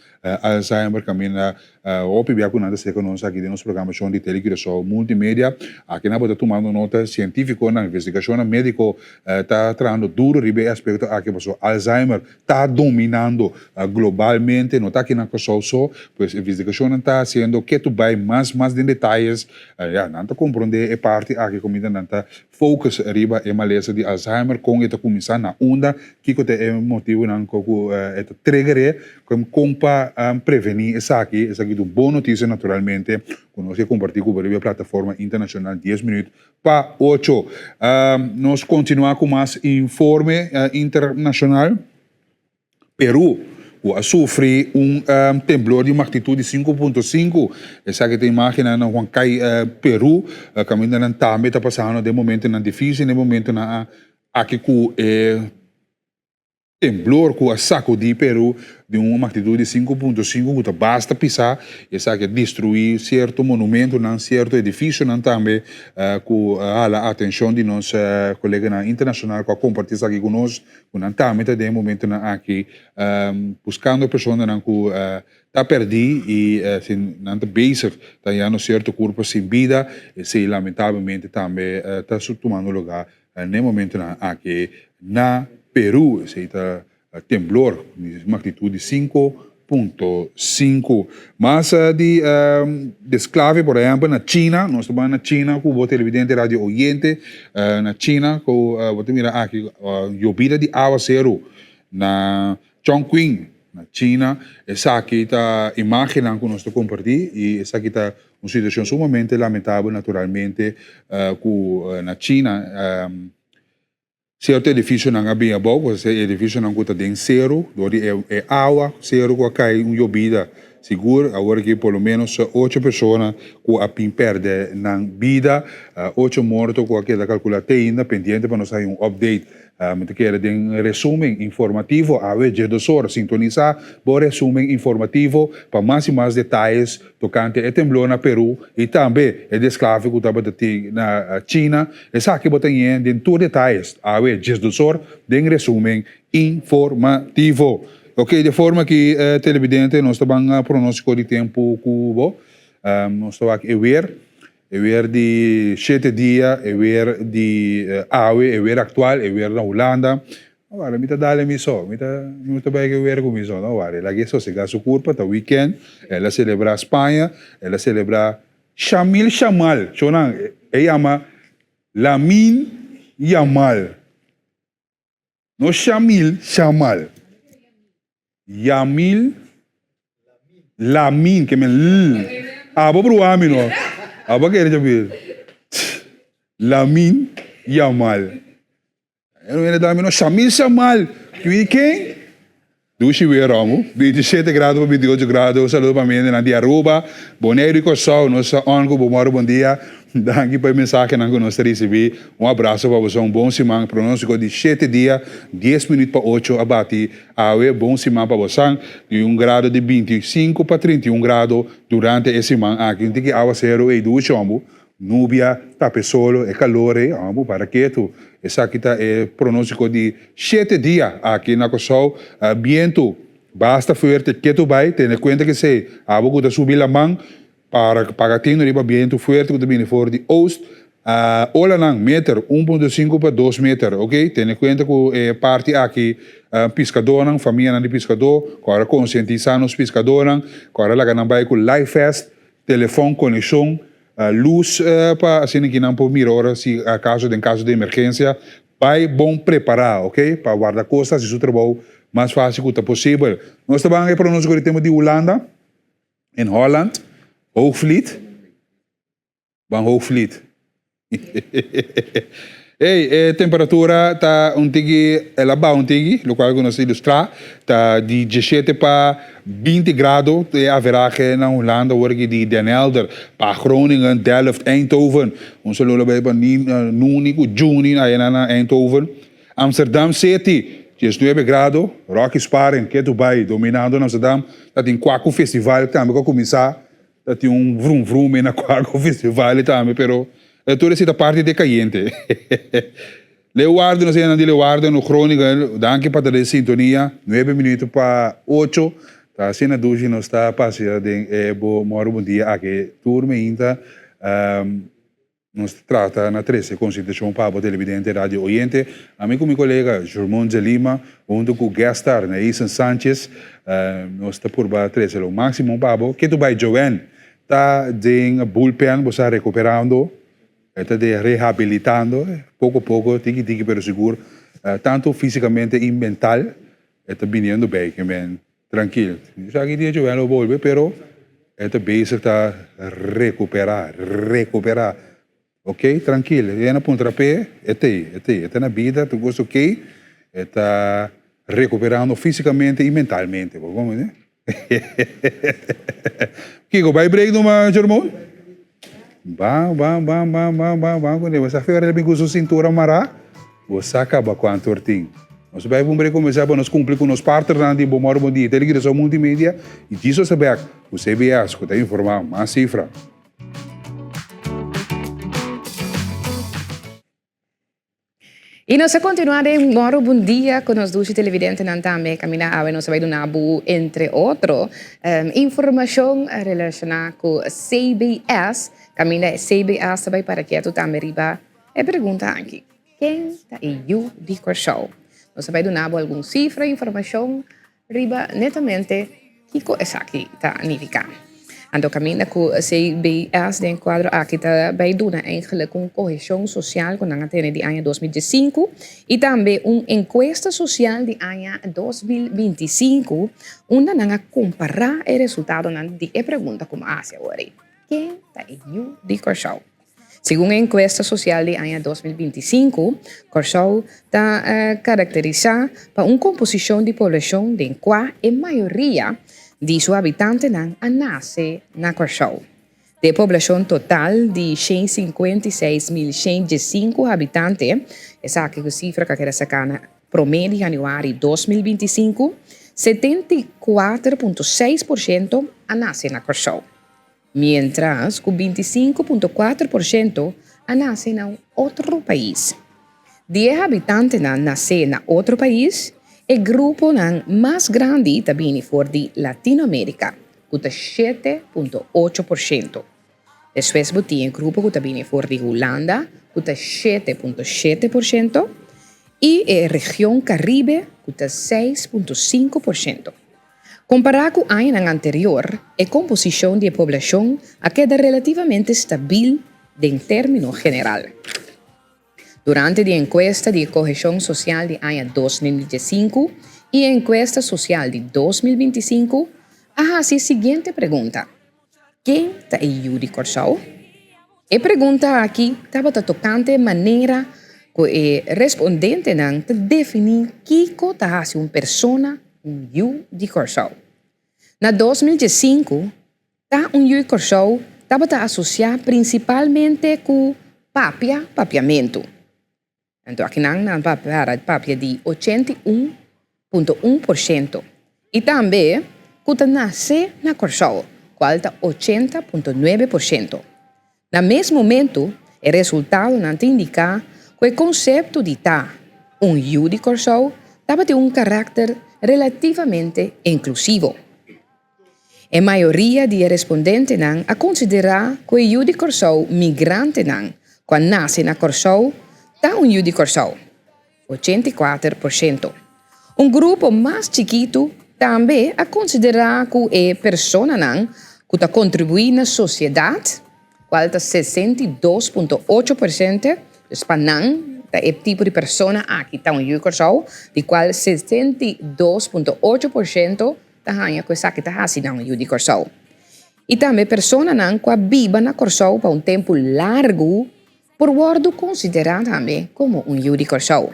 Alzheimer kaminda hopi bia ku nan ta seka nos aki den nos programashon di Tele Curaçao Multimedia. Aki nan bo ta tumando nota sientífikonan, investigashonnan médiko ta trahando duro riba e aspekto aki pasobra Alzheimer ta dominando globalmente, no ta aki na Kòrsou so, pues investigashonnan ta hasiendo ketu bai mas mas den detayes, ya nan ta komprondé e parti aki kaminda nan ta focus riba e malesa di Alzheimer, kon e ta kuminsá, na unda, kiko ta e motibunan ku e ta trigger'é, kon pa prevení esaki. Esaki ta un bon notisia naturalmente ku nos ke kompartí ku bo riba e plataforma internashonal dies Minuut pa Ocho. Nos kontinuá ku mas informe internashonal. Peru, ku a sufri un temblor di magnitut di 5.5. Esaki ta imágennan na Huancay, Peru, kaminda nan tambe ta pasando den momentonan difísil, den momentonan aki ku e temblor ku a sakudí Peru di un magnitut di 5.5 ku ta basta pisá. Esaki a destruí sierto monumentonan, sierto edifisionan tambe ku a hala atenshon di nos koleganan internashonal ku a kompartí esaki ku nos. Ku nan tambe ta den e momentonan aki buskando personanan ku ta pèrdí i si nan ta bezig ta hañando sierto kurpo sin bida, esei lamentablemente tambe ta tumando lugá na e momentonan aki na Peru. Esei ta temblor di magnitut di 5.5. Mas di desklave por ehèmpel na China, nos ta bai na China ku bo televidente radio oyente, na China ku bo ta mira aki yobida di awaseru na Chongqing na China, esaki ta imagennan ku nos ta kompartí i esaki ta un situashon sumamente lamentabel naturalmente ku na China. Sierto edifisionan a bin abou, ku ta edifisionan ku ta den seru, dor di e awa seru ku a kai un yobida sigur. Awor aki por lo menos ocho persona ku a bin pèrdè nan bida, ocho morto ku a keda kalkulá te ainda, pendiente pa nos haña un update. Mi ta kere den resumen informativo awe dje dos ora. Sintonisá bo resumen informativo pa mas i mas detayes tokante e temblor na Peru i tambe e desklave ku tabata tin na China. Esaki bo ta ñe den tur detayes awe djesdusor den resumen informativo. Ok, de forma ki televidente nos ta ban pronostiko di tempu ku bo. Nos ta wak e weer, e weer di shete dia, e weer di awe, e weer aktual, e weer na Hulanda. No wari, mi ta dale mi so, mi ta mi ta bai ke weer ku mi so, no wari. Laga e sosegá su kurpa, ta weekend, el a selebrá Spaña, el a selebrá Shamil Shamal, shownan, e yama Lamine Yamal, no Shamil Shamal, Yamil Lamine, ke men l, abo bruha mi no, abo a kere djabi, Lamine Yamal. E no hende dami no Shamil Shamal, ken? Dushi weer amo. 27 grado pa 28 grado. Saludo pa mi hendenan di Aruba, Boneiru y Kòrsou. Nos ta on ku bo mòru bon dia. Danki pa e mensahenan ku nos ta risibí. Un abraso pa boso. Un bon siman. Pronóstiko di shete dia, dies minüt pa ocho a bati awe. Bon siman pa bosan. Di un grado di 25 pa 31 grado durante e siman aki. Un tiki awaseru ei dushi amo. Nubia tapa e solo, e kalor ei, amo para ketu. Esaki ta e pronóstiko di shete dia aki na Kòrsou. Bientu basta fuerte ketu bai, tene kuenta ku esei. Abo ku ta subi laman, para paga tinu riba bientu fuerte ku ta bini for di oost. Olanan meter 1.5 pa 2 meter, ok. Tene kuenta ku e parti aki piskadónan, famianan di piskadó, ku ora konsientisá nos piskadónan, ku ora laga nan bai ku life vest, Telefon, konekshon, lus pa asina ki nan por mira ora si akaso den kaso di emergensia. Bai bon prepará, ok, pa wardakosta hasi su trabou mas fásil ku ta posibel. Nos ta ban e pronóstiko di tempu di Hulanda, in Holland, Hoogvliet. Ban Hoogvliet. Ey, e temperatura ta un tiki, el a baha un tiki, locual cu nos ilustra, ta di diesshete pa binti grado e averahe na Hulanda awor aki di Den Helder pa Groningen, Delft, Eindhoven. Un saludo bay pa Nuni cu Juni aya na Eindhoven. Amsterdam City, diesnuebe grado, Rocky Sparing, ketu bay dominando na Amsterdam, ta tin Kwaku Festival tambe cu a cuminsa. Ta tin un vrum vrum na Kwaku Festival tambe, pero tur esei ta parti di e kayente. Leeuwarden, nos hendenan di Leeuwarden, no Groningen, danki pa ta den sintonia. Nuebe minuto pa ocho, ta asina dushi nos ta pasia den e bo mòru bon dia aki tur meinta. Nos ta trata na trese konsiderashon pa abo televidente radio oyente. Ami ku mi kolega Jermon Zelima huntu ku guest star Naison Sanchez nos ta purba trese lo máksimo pa abo. Ke tu bai Joanne ta den bullpen bo sa rekuperando e ta den rehabilitando poko poko tiki tiki pero sigur tantu físikamente i mental e ta biniendo bei ke men Trankil. Esaki di hecho lo bolbe pero e ta bezig ta recupera, recupera. Ok, trankil. E na puntra p'e, e t'ei, e t'ei. E ta na bida, tur cos ok. E ta recuperando fisicamente y mentalmente. Bo comprende? Kiko, bai break numa, Jermon? Ban, ban, ban, ban, ban, ban, ban kuné. Bo sa fe ora el bin ku su sintura mará, bo sa kaba kuantu or tin. Nos bai pumbre kuminsá pa nos kumpli ku nos partnernan di Bo Mòru Bon Dia, Telegrason Multimedia i Jesus ta bèk ku CBS ku ta informá mas sifra. I nos a kontinuá den Mòru Bon Dia ku nos dushi televidentenan tambe. Kaminda awe nos a bai duna bo entre otro informashon relashoná ku CBS. Kaminda e CBS ta bai para ketu tambe riba e pregunta aki, Ken ta e yu di Kòrsou? Nos a bai duna bo algun sifra i informashon Riba netamente kiko esaki ta nifiká. Anto kaminda ku CBS den kuadro aki ta bai duna eigenlik un koheshon sosial ku nan a tene di aña 2015 i tambe un enkuesta sosial di aña 2025 unda nan a kompará e resultadonan di e pregunta ku mi a hasi awor ei, Ken ta e yu di Kòrsou? Segun e enkuesta sosial di aña 2025, Kòrsou ta karakterisá pa un komposishon di poblashon den kua e mayoria di su habitantenan a nase na Kòrsou. Di e poblashon total di 156.115 habitante, esaki ku sifra ku a keda saká na promé di yanüari 2025, 74.6 por shento a nase na Kòrsou. Mientras ku 25.4% a nase na un otro pais. Di e habitantenan nasé na otro pais, e gruponan mas grandi ta bini for di Latinoamérika, ku ta 7.8%. Despues bo tin e grupo ku ta bini for di Hulanda, ku ta 7.7%, i e region Karibe, ku ta 6.5%. Kompará ku añanan anterior, e komposishon di e poblashon a keda relativamente stabil den término general. Durante di e enkuesta di e koheshon sosial di aña 2015 i e enkuesta sosial di 2025 a hasi e siguiente pregunta, Ken ta e yu di Kòrsou? E pregunta aki tabata tokante e manera ku e respondentenan ta definí kiko ta hasi un persona. un yu di Kòrsou. Na 2015, ta un yu di Kòrsou tabata asosiá prinsipalmente ku papia papiamentu. Anto akinan nan papia papia di 81.1% i tambe ku ta nase na Kòrsou, kual ta 80.9%. Na mes momentu, e resultadonan ta indiká ku e konsepto di ta un yu di Kòrsou tabatin un karakter relativamente inklusivo. E mayoria di e respondentenan a konsiderá ku e yu di Kòrsou migrantenan ku a nase na Kòrsou ta un yu di Kòrsou, 84%. Un grupo mas chikitu tambe a konsiderá ku e personanan ku ta kontribuí na sosiedat, kual ta 62.8%, dus pa nan ta e tipo di persona aki ta un yu di Kòrsou, di kual 62.8% ta haña ku esaki ta hasi nan un yu di Kòrsou. I tambe personanan ku a biba na Kòrsou pa un tempu largu por wòrdu konsiderá tambe komo un yu di Kòrsou.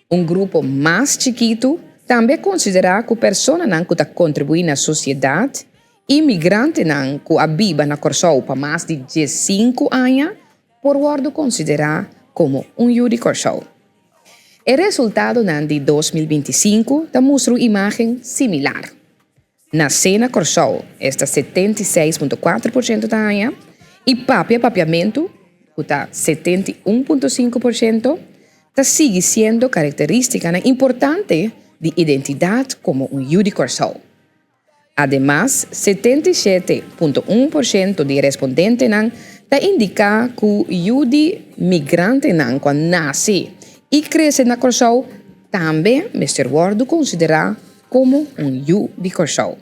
Un grupo mas chikitu tambe a konsiderá ku personanan ku ta kontribuí na sosiedat i migrantenan ku a biba na Kòrsou pa mas di 15 aña por wòrdu konsiderá komo un yu di Kòrsou. E resultadonan di 2025 ta mustra un imágen similar. Nasé na Kòrsou, esta 76.4% ta haña, i papia papiamentu, ku ta 71.5%, ta sigui siendo karakterístikanan importante di identidat komo un yu di Kòrsou. Ademas, 77.1% di e respondentenan ta indiká ku yu di migrantenan ku a nase i krese na Kòrsou tambe mester wòrdu konsiderá komo un yu di Kòrsou.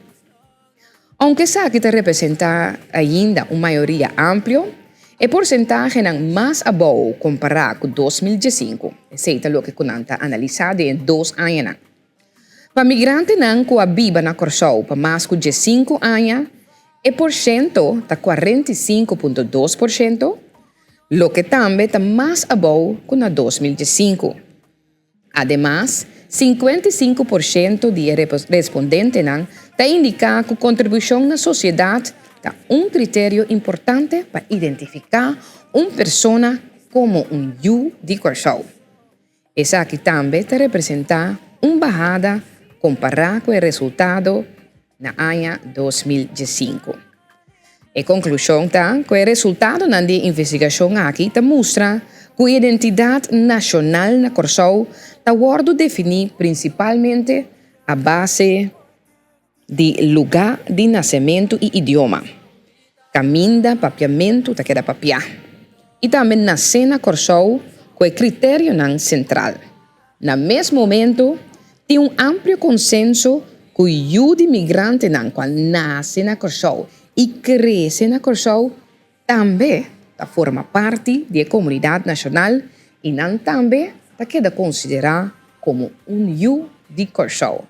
Ounke esaki ta representá ainda un mayoria amplio, e porsentahenan mas abou kompará ku 2015. Esei ta loke ku nan ta analisá den e dos añanan. Pa migrantenan ku a biba na Kòrsou pa mas ku 15 aña, e porshento ta 45.2%, loke tambe ta mas abou ku na 2015. Ademas, 55% di e respondentenan ta indiká ku kontribushon na sosiedat ta un kriterio importante pa identifiká un persona komo un yu di Kòrsou. Esaki tambe ta representá un bahada kompará ku e resultado na aña 2015. E konklushon ta ku e resultadonan di e investigashon aki ta mustra ku identidat nashonal na Kòrsou ta wòrdu definí prinsipalmente a base di lugá di nasementu i idioma, kaminda papiamentu ta keda papiá, i tambe nasé na Kòrsou ku e kriterionan sentral. Na mes momentu, tin un amplio konsenso ku yu di migrantenan ku a nase na Kòrsou i krese na Kòrsou tambe ta forma parti di e komunidat nashonal i nan tambe ta keda konsiderá komo un yu di Kòrsou.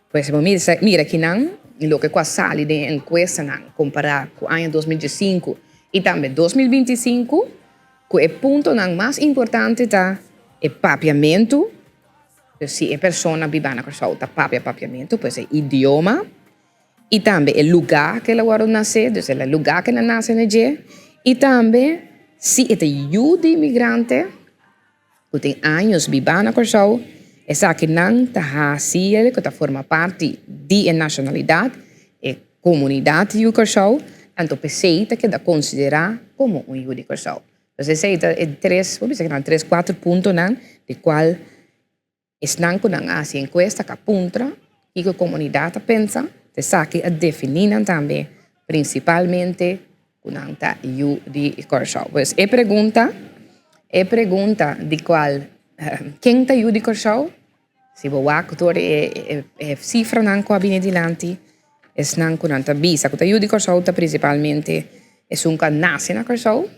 Pues bo mira kinan loke ku a sali den e enkuestanan kompará ku aña 2015 i tambe 2025, ku e puntonan mas importante ta e papiamentu, pues si e persona biba na Kòrsou ta papia papiamentu, pues e idioma, i tambe e lugá ku el a wòrdu nase, dus e lugá ku el a nase na dje, i tambe si e ta yu di imigrante ku tin años bibá na Kòrsou, esakinan ta hasi el ku ta forma parti di e nashonalidat, e komunidat yu Kòrsou, anto p'esei ta keda konsiderá komo un yu di Kòrsou. Entonces esei ta e tres, bo bisa ku nan tres, kuater puntonan di kual esnan ku nan a hasi enkuesta ka puntra kiko e komunidat ta pensa, ta esaki a definí nan tambe prinsipalmente ku nan ta yu di Kòrsou. Pues e pregunta, e pregunta di kual ken ta yu di Kòrsou, si bo wak tur e e sifranan ku a bini dilanti, esnan ku nan ta bisa ku ta yu di Kòrsou ta prinsipalmente esun ku a nase na Kòrsou,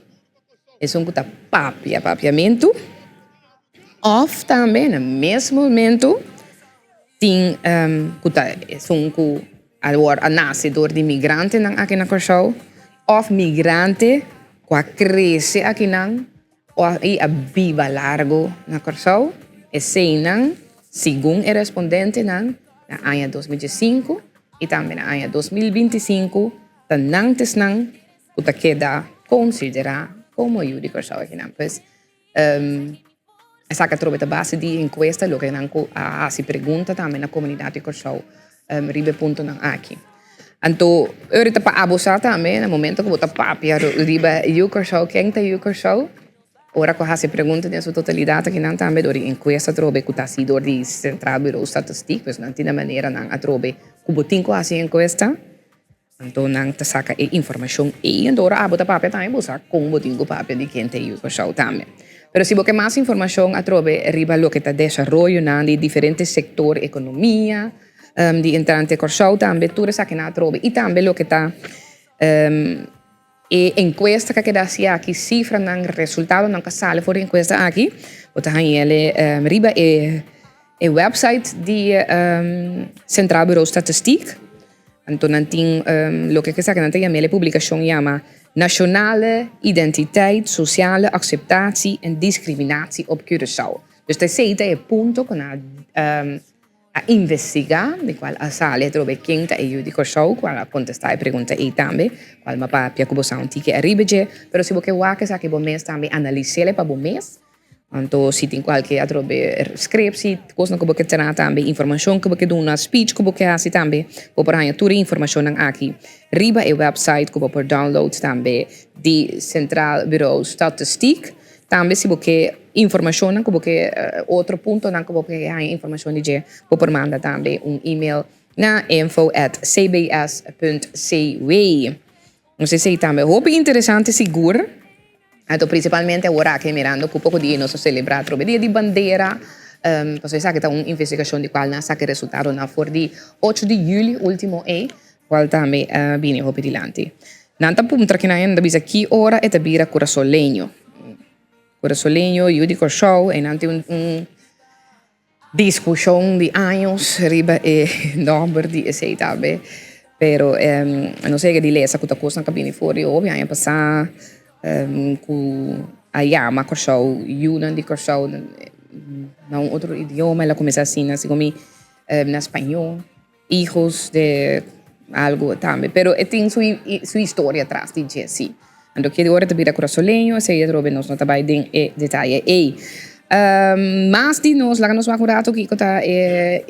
esun ku ta papia papiamentu, òf tambe na mes momentu tin ku ta esun ku awor a nase dor di migrantenan aki na Kòrsou òf migrante ku a krese akinan òf i a biba largu na Kòrsou. Eseinan, segun e respondentenan, Na aña 2005 i tambe na aña 2025 ta nan ta esnan ku ta keda konsiderá komo yu di Kòrsou akinan. Pues esaki atrobe ta base di enkuesta loke nan ku a hasi pregunta tambe na komunidat di Kòrsou riba e puntonan aki. Anto ora ta pa abo sa tambe na momento ku bo ta papia riba yu Kòrsou, ken ta yu Kòrsou? Ora ku hasi pregunta den su totalidat akinan tambe dor di enkuesta atrobe ku ta hasi dor di Centraal Bureau Statistiek, pues nan tin e maneranan atrobe ku bo tin ku hasi enkuesta, anto nan ta saka e informashon ei. Anto ora abo ta papia tambe bo sa kon bo tin ku papia di ken ta yu Kòrsou tambe. Pero si bo ke mas informashon atrobe riba loke ta desaroyonan di diferente sektor ekonomia di entrante Kòrsou tambe tur esakinan atrobe i tambe loke ta E enkuesta ku a keda hasi aki, sifranan, resultadonan ku a sali for di enkuesta aki, bo ta haña el'e riba e e wèpsait di Centraal Bureau Statistiek. Anto nan tin loke ku esaki nan ta yama e publikashon yama Nationale Identiteit, Sociale Acceptatie en Discriminatie op Curaçao. Dus ta esei ta e punto ku nan a A investigá, di kual a sali atrobe ken ta e yu di Kòrsou, kual a kontestá e pregunta ei tambe, kual m'a papia ku bo sa un tiki ariba dje. Pero si bo ke wak esaki bo mes tambe, analis'el pa bo mes. Anto si tin kualke atrobe skrepsi, kosnan ku bo ke traha tambe, informashon ku bo ke duna, speech ku bo ke hasi tambe, bo por haña tur e informashonnan aki riba e wèpsait ku bo por download tambe di Centraal Bureau Statistiek. Tambe si bo ke informashonnan ku bo ke otro puntonan ku bo ke haña informashon di dje, bo por manda tambe un email na info at cbs punt cw. Nos esei tambe hopi interesante sigur. Anto prinsipalmente awor aki mirando ku poko dia nos a selebrá atrobe dia di bandera, pasobra esaki ta un investigashon di kual nan a saka e resultadonan for di ocho di yuli ultimo ei, kual tambe a bini hopi dilanti. Nan ta puntra kinan e nan ta bisa ki ora e ta bira kurasoleño. Kurasoleño, yu di Kòrsou, e nan tin un un diskushon di años riba e nòmber di esei tambe. Pero nos a yega di lesa ku ta kosnan ku a bini for di hopi aña pasá ku a yama Kòrsou yunan di Kòrsou na un otro idioma el a kuminsá asina segun mi na spañó. Hijos de algo tambe, pero e tin su su historia tras di dje si. Anto ki ora ta bira kurasoleño esei atrobe nos no ta bai den e detaye ei. Mas di nos, laga nos wak un rato kiko ta e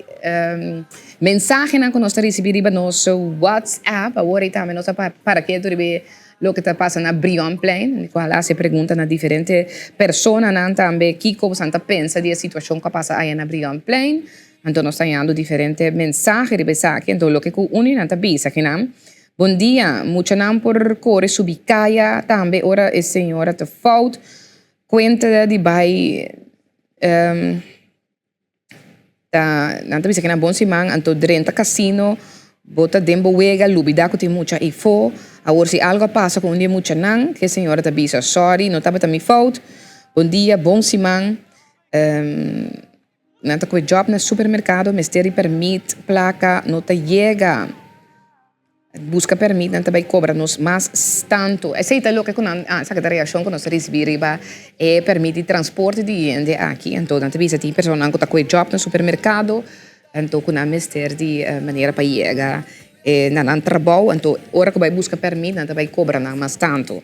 mensahenan ku nos ta risibí riba nos WhatsApp. Awor ei tambe nos a para ketu riba e loke ta pasa na Brionplein, di kual a hasi pregunta na diferente personanan tambe kiko boso ta pensa di e situashon ku a pasa aya na Brionplein. Anto nos ta hañando diferente mensahe riba esaki, anto loke ku uni nan ta bisa kinan, Bon dia, muchanan por kore subi kaya tambe ora e señora ta fout, kuenta di bai ta nan ta bisa kinan bon siman, anto drenta kasino bo ta den bo wega lubida ku tin mucha eifó, awor si algu a pasa ku un di e muchanan, ke señora ta bisa sorry no tabata mi fout, bon dia, bon siman. Nan ta koe job na supermercado mester di permit placa no ta yega busca permit nan ta bay cobra nos mas tanto esey ta loke cu nan esaki ta reaccion cu nos ta ricibi riba e permit di transporte di hende aki anto nan ta bisa tin personanan cu ta koe job na supermercado anto cu nan mester di manera pa yega na nan trabou anto ora cu bay busca permit nan ta bay cobra nan mas tanto.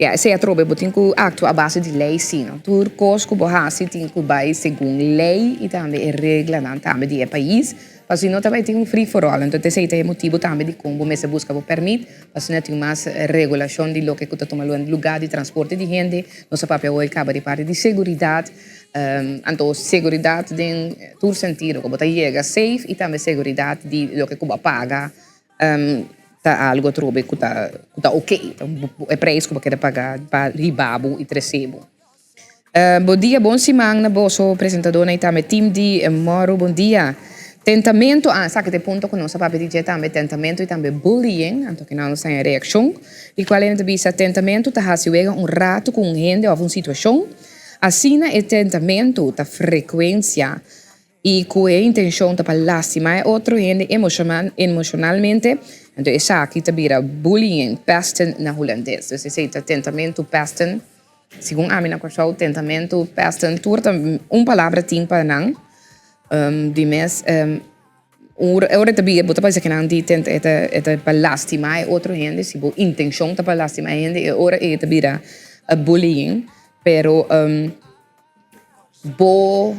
Ya, esei atrobe bo tin ku aktua a base di lei si, no? Tur kos ku bo hasi tin ku bai segun lei i tambe e reglanan tambe di e pais, pasobra si no ta bai tin un free for all. Entonces esei ta e motibu tambe dikon bo mester buska bo pèrmit, pasobra tin mas regulashon di loke ku ta tuma lugá di transporte di hende. Nos a papia awor kaba di parti di seguridat, anto seguridat den tur sentido, ku bo ta yega safe i tambe seguridat di loke ku bo a paga. Ta algo atrobe ku ta ku ta oke, e preis ku bo keda paga pa riba bo i trese bo. Bon dia, bon siman na boso presentadornan i tambe team di Mòru. Bon dia. Tentamentu, ah esaki ta e punto ku nos a papia di dje tambe, tentamentu i tambe bullying. Anto kinan nos ta haña reakshon di kual hende ta bisa tentamentu ta hasi wega un ratu ku un hende òf un situashon. Asina e tentamentu ta frekuensia. I ku e intenshon ta pa lastimá e otro hende emoshonalmente, anto esaki ta bira bullying, pesten na hulandes. Dus esei ta tentamentu, pesten. Segun ami na Kòrsou, tentamentu, pesten, tur ta un palabra tin pa nan. Di mes. Ora e ta bira bo ta parse kinan di tenta e ta e ta pa lastima e otro hende si bo intencion ta pa lastima e hende e ora e ta bira bullying pero bo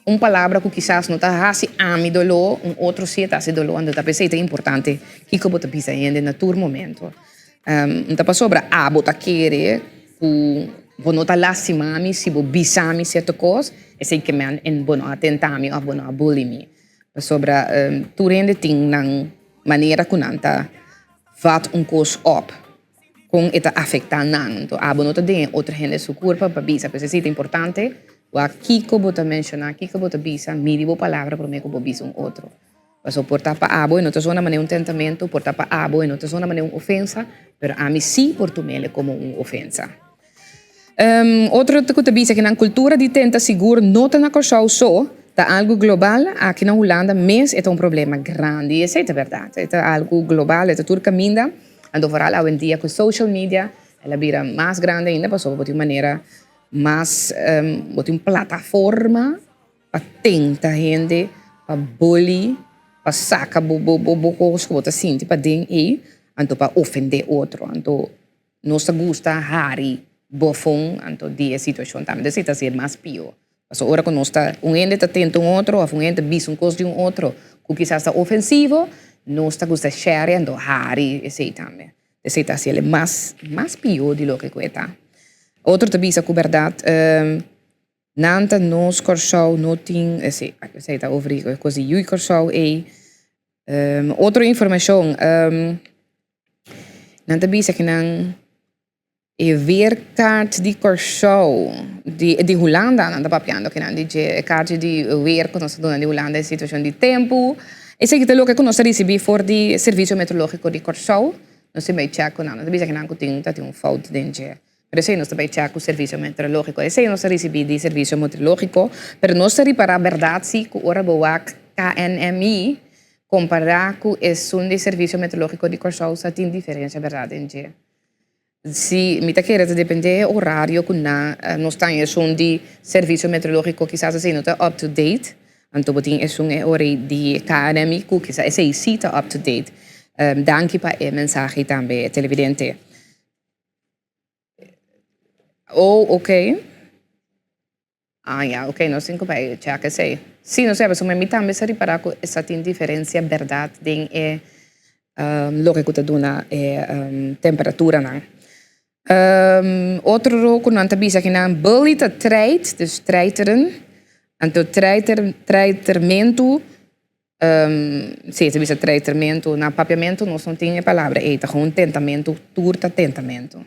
un palabra ku kisas no ta hasi ami doló un otro si e ta hasi doló anto ta p'esei ta importante kiko bo ta bisa hende na tur momento ta pasobra abo ta kere ku bo no ta lastima mi si bo bisa mi sierto kos, esei ke men en bo no a tenta mi òf bo no a bully mi. Pasobra tur hende tin nan manera ku nan ta vat un kos òp, kon e ta afektá nan. Anto abo no ta den e otro hende su kurpa pa bisa. Pues esei ta importante wak kiko bo ta menshoná, kiko bo ta bisa, midi bo palabra promé ku bo bisa un otro. Paso por ta pa abo e no ta zona manera un tentamentu, por ta pa abo e no ta zona manera un ofensa, pero ami sí por tum'el komo un ofensa. Otro ku ta bisa ku nan kultura di tenta sigur no ta na Kòrsou so, ta algu global, aki na Hulanda mes e ta un problema grandi. I esei ta bèrdat, e ta algu global, e ta tur kaminda, anto foral awendia ku social media el a bira mas grandi ainda pasobra bo tin un manera mas, bo tin un plataforma. Pa tenta hende, pa bully, pa saca bo bo bo cos cu bo ta sinti paden ey, anto pa ofende otro. Anto nos ta gusta hari bofon anto di e situacion tambe. Entonces ta hacié mas pio. Pasobra ora cu nos ta, un hende ta tenta un otro of un hende ta bisa un cos di un otro cu kisas ta ofensivo, nos ta gusta share anto hari esey tambe. Esey ta haciele mas mas pio di loke cu e ta. Otro ta bisa cu berdad. Nan ta nos Kòrsou no tin esei esei ta over di kos di yui Kòrsou ei. Otro informashon nan ta bisa ku nan e weerkaart di Kòrsou di di Hulanda nan ta papiando kinan di dje e kaartje di weer ku nos ta duna di Hulanda e situashon di tempu. Esei ta loke ku nos ta risibí for di Servisio Meteorológiko di Kòrsou. Nos tin bai chèk ku nan nan ta bisa kinan ku tin ta tin un fout den dje. Pero esei nos ta bai chèk ku Servisio Meteorológiko. Esei nos a risibí di Servisio Meteorológiko, pero nos ta ripará bèrdat sí ku ora bo wak KNMI kompará ku esun di Servisio Meteorológiko di Kòrsou sa tin diferensia bèrdat den dje. Sí, mi ta kere ta dependé e orario ku nan nos ta esun di Servisio Meteorológiko kisas esei no ta up to date, anto bo tin esun e ora di KNMI ku kisas esei sí ta up to date. Danki pa e mensahe tambe televidente. Oh, ok. Ah, ya, ok, nos tin ku bai check esei. Sí, nos sabe, pasobra mi tambe sa ripará ku sa tin diferensia bèrdat den e loke ku ta duna e temperaturanan. Otro ku nan ta bisa akinan, bully ta treit, dus treiteren. Anto treiter, treitermentu. Sí, ta bisa treitermentu. Na papiamentu nos no tin e palabra ei, ta gewoon tentamentu, tur ta tentamentu.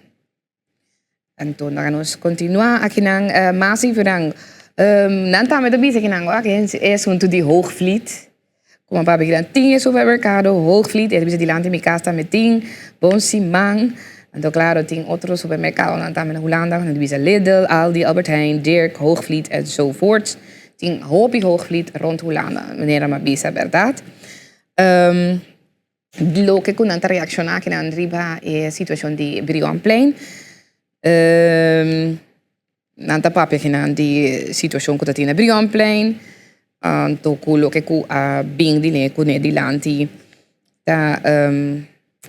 Anto laga nos kontinuá akinan mas inferan. Nan tambe ta bisa kinan wak e asuntu di Hoogvliet. Kuma papia kinan tin e supermerkado Hoogvliet, e ta bisa dilanti mi kas tambe tin, Bon Siman. Anto klaro tin otro supermerkadonan tambe na Hulanda, nan ta bisa Lidl, Aldi, Albert Heijn, Dirk, Hoogvliet enzovoorts. Tin hopi Hoogvliet rond Hulanda, manera mi a bisa berdad. Loke ku nan ta reakshoná kinan riba e situashon di Brionplein. Nan ta papia kinan di situashon ku ta tin na Brionplein, anto ku loke ku a bin di ne kuné dilanti ta.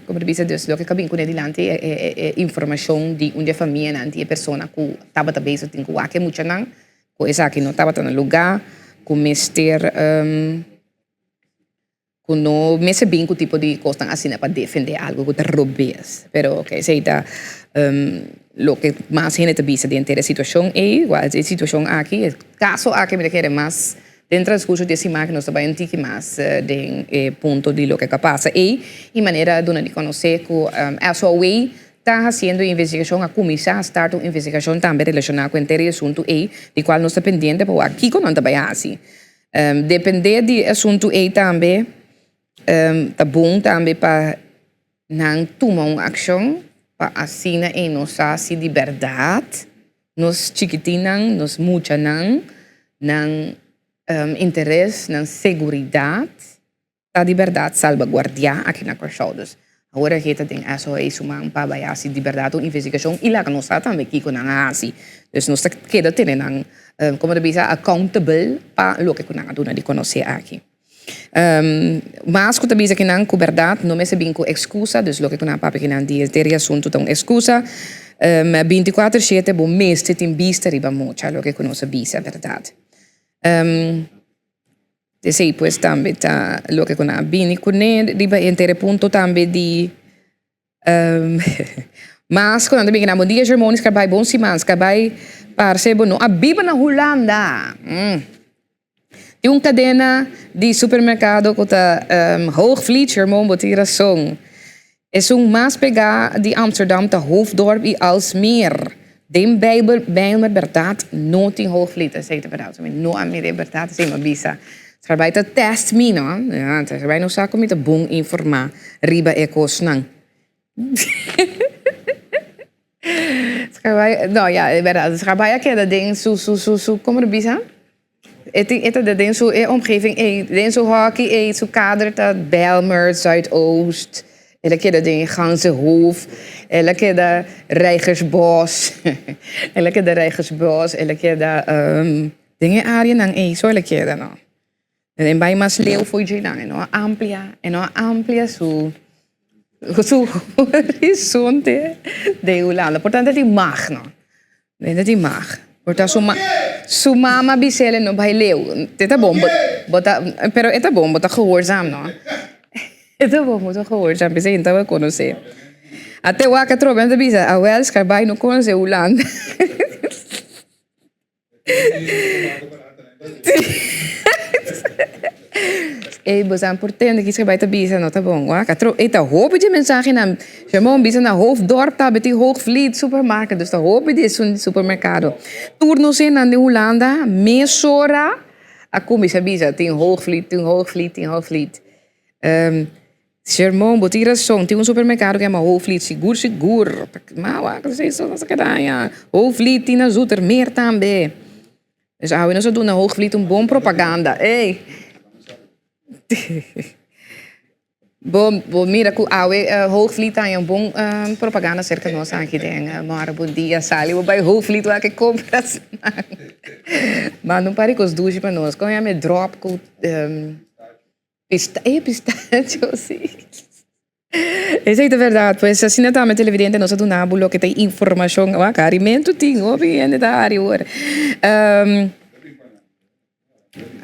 Como ta bisa dus loke ka bin cune dilanti e informacion di un di e famianan di e persona cu tabata bezig tin cu wak e muchanan cu esaki no tabata na lugar cu mester cu no mester bin cu tipo di cosnan asina pa defende algo cu ta robes pero oke esey ta loke mas hende ta bisa den e situacion ey e situacion aki e caso aki mi ta kere mas Den transcurso di e siman aki nos ta bai un tiki mas den e punto di loke ka pasa ei y manera a duna di conoce cu SOA ta haciendo investigacion, a cuminsa a start un investigacion tambe relaciona cu henter e asunto ei di cual nos ta pendiente pa wak kico nan ta bai haci. Depende di e asunto ei tambe ta bon tambe pa nan tuma un accion pa asina ei nos sa si di berdad Nos chikitinnan, nos muchanan, nan interes, nan seguridat ta di bèrdat salbaguardiá aki na Kòrsou. Dus awor aki ta den SOA su man pa bai hasi di bèrdat un investigashon i laga nos sa tambe kiko nan a hasi. Dus nos ta keda tene nan, komo ta bisa, accountable pa loke ku nan a duna di konosé aki. Mas ku ta bisa kinan ku bèrdat no mester bin ku ekskusa, dus loke ku nan a papia kinan di henter e asuntu ta un ekskusa. Binti kuater shete bo mester tin bista riba mucha, loke ku nos a bisa bèrdat. Esei pues tambe ta loke ku nan a bini kuné riba e henter e punto tambe di Mas ku nan ta bini nan bon dia Germonis ka bai bon simans ka bai parse bo no a biba na Hulanda. Tin un kadena di supermerkado ku ta Hoogvliet Germon bo tin rason. Esun mas pegá di Amsterdam ta Hoofddorp i Aalsmeer. Den Bijbel Bijlmer bèrdat no tin Hoogvliet esei ta bèrdat mi no a mira e bèrdat esei mi a bisa. Scarbay ta test mi no ya Scarbay no sa ku mi ta bon informá riba e kosnan. Scarbay no ya e bèrdat Scarbay a keda den su su su su komo ta bisa e tin e ta den su e omgeving ei den su hòki ei su kader ta Bijlmer Zuidoost el a keda den Ganzenhoef el a keda Reigersbos el a keda Reigersbos el a keda. Den e áreanan ei so el a keda, no. El bai mas leu fo'i dje-nan, e no a amplia, e no a amplia su, su horizonte den Hulanda. Por tanto el tin mag, no. El tin mag. Por ta su ma, su mama a bis'el e no bai leu. E ta bon, bo ta, pero e ta bon, bo ta gehoorzaam, no. E ta bon, bo ta gehoorzaam, p'esei e tabata konosé. Ate wak atrobe nan ta bisa, awel, Scarbay no konosé Hulanda. Ey bosan por tende kiska bai ta bisa no ta bon wak atro ey ta hopi dje mensahenan Shemon bisa na Hoofddorp ta tin Hoogvliet supermarket dus ta hopi di esun supermercado tur nos hendenan di Hulanda mesora a cuminsa bisa tin Hoogvliet tin Hoogvliet tin Hoogvliet. Shermon, bo tin rason. Tin un supermerkado ku yama Hoogvliet. Sigur, sigur. Ma wak, esei so nos a keda haña. Hoogvliet tin na Zoetermeer tambe. Dus awe nos a duna Hoogvliet un bon propaganda. Ey! Bo, bo mira ku awe Hoogvliet ta haña un bon propaganda serka nos aki den Mòrgen Bon Dia. Sali bo bai Hoogvliet wak e kompras. Manda un par di kos dushi pa nos. Kon yama e dròp ku. E pistacho, sí. Esei ta verdad. Pues asina tambe televidente nos a duna bo loke ta informacion. Wak, harimento tin, hopi hende ta hari hoor. Um,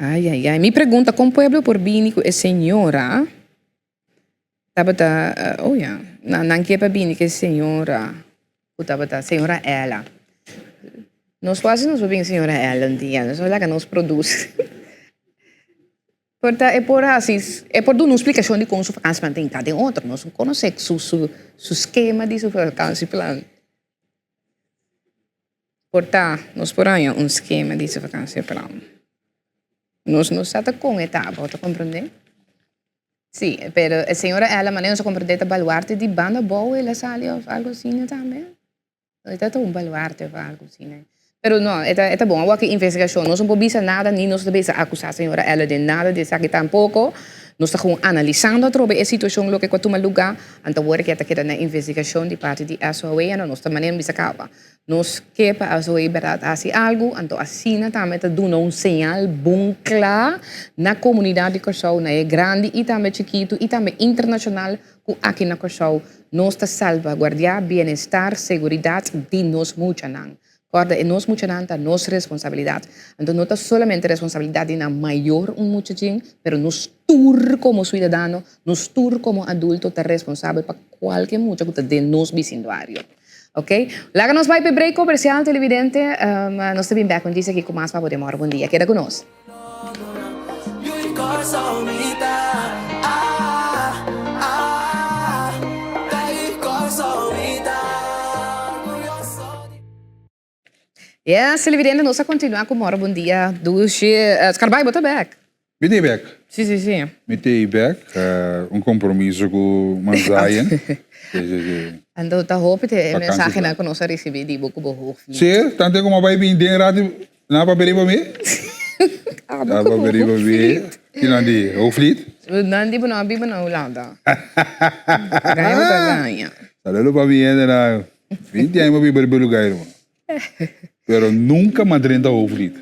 ai, ai, ai. Mi pregunta, con pueblo por bini cu e señora tabata, oh ja, nan, nan kier pa bini cu e señora cu tabata, señora Ella. Nos cuasi nos por bini señora Ella un dia, nos a laga nos produce. Por ta e por hasi, e por duna un splikashon di kon su vakansieplan ta hinká den otro. Nos no konosé su su su skema di su vakansieplan. Por ta nos por haña un skema di su vakansieplan. Nos no sa ta kon e ta, bo ta komprondé? Sí, pero e señora Ella manera nos a komprondé ta baluarte di banda abou el a sali òf algu asina tambe. E ta un baluarte of algo asina. Pero no, e ta, e ta bon. Awor ki investigashon. Nos no por bisa nada, ni nos ta bisa akusá señora Ella den nada di esaki tampoco. Nos ta gewoon analisando atrobe e situashon loke ku a tuma lugá. Anto awor ke ta keda na investigashon di parti di SOA, anto nos ta manera bisa kaba. Nos ke pa SOA bèrdat hasi algu, anto asina tambe ta duna un señal bon kla na komunidat di Kòrsou, na e grandi i tambe chikitu i tambe internashonal ku aki na Kòrsou nos ta salvaguardiá bienestar, seguridat di nos muchanan. Kòrda e nos muchanan ta nos responsabilidat. Anto no ta solamente responsabilidat di nan mayor un muchachin, pero nos tur komo suidadano, nos tur komo adulto ta responsabel pa kualke mucha ku ta den nos bisindario. Ok, laga nos bai p'e break komersial televidente, nos ta bin bèk un djis aki ku mas pa bo den Mòrgen Bon Dia. Keda ku nos. Yes, televidente, nos a continua cu Moro Bon Dia. Dushi, Scarbay, bo ta bek? Mi ta bek. Si, si, si. Mi ta bek. Un compromiso cu Manzayen. Si, si, si. Anto ta hopi te e mensahenan cu nos a ricibi di bo cu bo hoofd. Si, tanto como a bay bin den rato Nan a papia riba mi? Abo Nan a ku papia riba mi. Hoogvliet. Ki nan di? Hoogvliet? Nan di bo no a biba na Hulanda. Gaña bo ta gaña. Saludo pa mi hendenan. 20 aña mi a biba riba e lugar, hermano. Pero nunca mi a drenta Hoogvliet.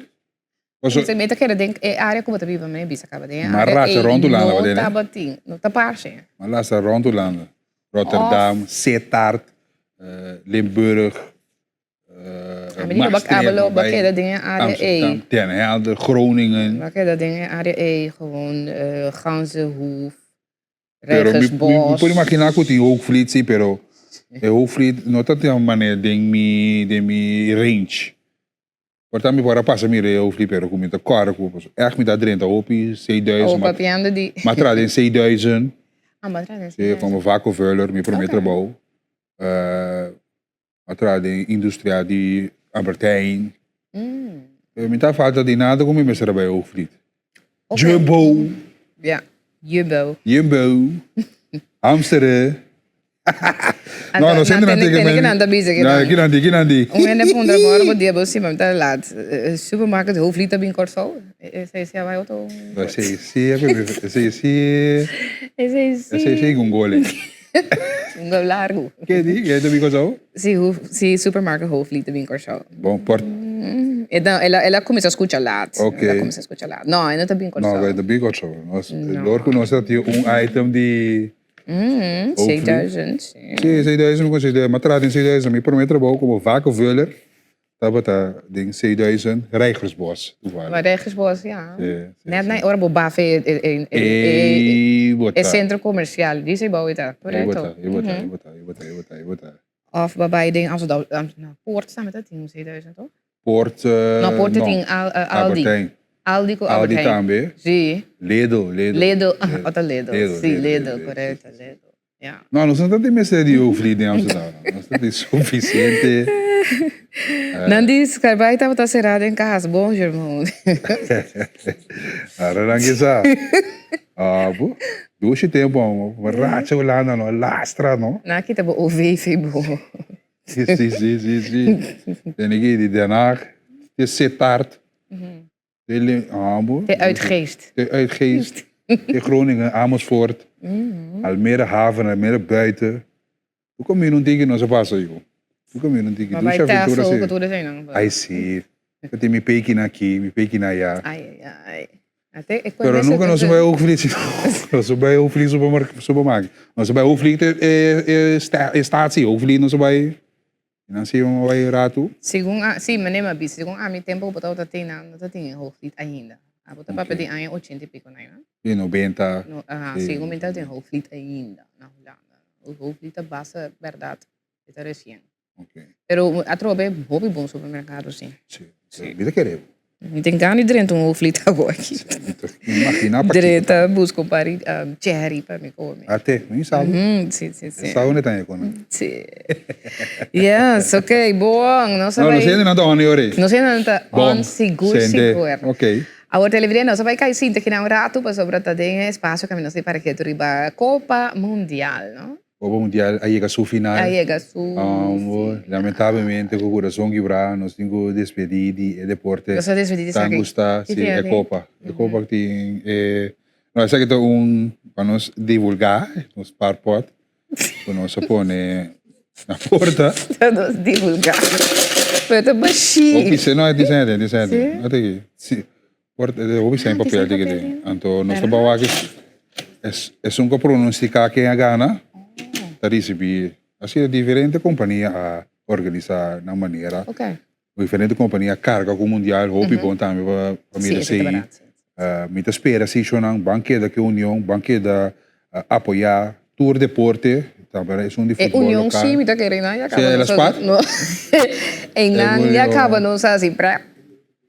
Paso. Entonces mi ta kere den e area ku bo ta biba mi bisa kaba den e Ma area racha ei rond Hulanda no ba den, eh? tabatin, no ta parse. Ma lasa rond Hulanda. Rotterdam, Sittard, Limburg, A mi di lo ba kaba lo ba keda den e area ei. Amsterdam, Den Helder, Groningen. Ba keda den e area ei gewoon Ganzenhoef, Pero mi, mi, mi Reigersbos. por imaginá ku tin Hoogvliet sí, pero e Hoogvliet no ta tin manera den mi, den mi range. Por ta mi por a pasa mira e Hoogvliet, pero ku mi ta kòrda ku ègt mi ta drenta hopi, 6000, Oh, ma, papiando di. ma traha den 6000. Ah, ma traha den Sí, 6000. komo vakovuller, mi promé Ok. trabou. A traha den industria di Albert Heijn. Pero mi ta falta di nada ku mi mester a bai Hoogvliet. Ok. Jumbo! Ja, Jumbo. Jumbo! Hamsteren! No, no sende nan teken men. Nan ta bisa kinan. No, kinan di, kinan di. Un hende puntra mi ora bo dia bo si mi ta laat. Supermarket Hoogvliet ta bin Kòrsou? Esei si a bai otro. Esei si, esei si. Esei si. Esei si un gole. Un gol largu. Ke di? Ke ta bin Kòrsou? Si, si supermarket Hoogvliet ta bin Kòrsou. Bon, por. E ta, el a, el a kuminsá skucha laat. Ok. El a kuminsá skucha laat. No, e no ta bin Kòrsou. No, e ta bin Kòrsou. Nos, No. lor ku nos ta tin un item di Hoogvliet. 6000, si. Si, 6000 mi konsidera. Mi a traha den 6000. Mi promé trabou komo vakuvuller Tabata den Zeeduizen, Reigersbos toevallig. Maar Reigersbos, ja. Sí, sí, Net sí. na ora bo bafe e, e, e, e, Ey, bota. e centro comercial. Di se bouw ita. Ey, Correcto. bota, ey, bota, ey, bota, ey, bota, ey, bota, ey, bota. Of babay den Amsterdam, Amsterdam, Poort samen dat tin Zeeduizen, toch? Poort, No, Poort no. tin Al, Aldi. Albert Heijn. Aldi cu Albert Aldi Heijn. tambe. Sí. Lidl, Lidl. Lidl, ah, ota Lidl. Lidl, Sí, Lidl, Lidl, Lidl, correcto, sí, sí. Lidl. Ja. No, nos no ta tin mester di hoofdlied den Amsterdam. Nos ta tin suficiente. Nan di Scarbai tabata será den cas. Bon, Jermon. Ahora nan ke sa. Ah, bo. Dushi tempo, amo. Racha Holanda, no. Lastra, no. Nan a kita bo OVV, bo. Si, si, si, si, si. Tene ki di Den Haag. Te Sittard. Te Hamburg. Te Uitgeest. Te Uitgeest. Te Groningen, Amersfoort. Almere haven, Almere buiten. Hoe kom je un tiki no se pasa yo? Hoe kom je un tiki? Maar bij tafel, wat hoe zijn dan? Ai si. Ik tin mi peki na aki, mi peki na ya. Ai, ai, ai. Pero nunca nos bai Hoogvliet, nos bai Hoogvliet supermarkt. Nos bai Hoogvliet e statie, Hoogvliet nos bai. Nan si un bai ratu. Segun a, si, meneer mi a bisa, segun ami tempo ku bo tabata tin nan no ta tin e Hoogvliet ainda. Abo ta papia di aña ochenta i piko nai, no? Si, nobenta. No, aha, segun mi ta tin Hoogvliet ainda na Hulanda. Hoogvliet ta basta bèrdat, e ta resien. Pero atrobe hopi bon supermerkado si. Si, si. Mi ta kere bo. Mi tin gana di drenta un Hoogvliet awo aki. Mi ta imagina pa kiko. Drenta buska un par di cherry pa mi come. Ate, mi sabi. Si, si, si. Sa unda ta e kono. Si. Yes, ok, bon. Nos a No, bai. nos hende nan ta on e ora ei. Nos hende nan ta Bon, on sigur, sende. sigur. Ok. Awor televidente, nos a bai kai sinta aki na un ratu pasobra ta den e espacio kaminda nos ta para ketu riba Copa Mundial, no? Copa Mundial a yega su final. A yega su final. Lamentablemente cu curason kibrá nos tin cu despedí di e deporte Nos a despedí di tan esaki. gustá. Ki Sí, tin e aki? copa. E copa cu tin e, no esaki ta un pa nos divulgá, nos parpot cu nos a pone na porta. Pa nos divulgá. Pero ta bashí. Hopi se, no, e diseño den, diseño den. Sí? No ta aki. Sí. Porta, hopi se en papel di den. Anto nos ta bawa aki es, esun cu a pronostica ken a gana ta ricibi. Asina diferente compania a organisa nan manera. Okay. Diferente compania a carga cu mundial, hopi bon tambe pa pa mira Sí, esei ta esei. berdad, sí. Mi ta spera si shownan ban keda ku e union, ban keda apoyá tur deporte, tambe esun di E futbol union lokal. sí mi ta kere, nan ya Sí, kaba el nos a spat? no einan ya kaba nos a hasi prep.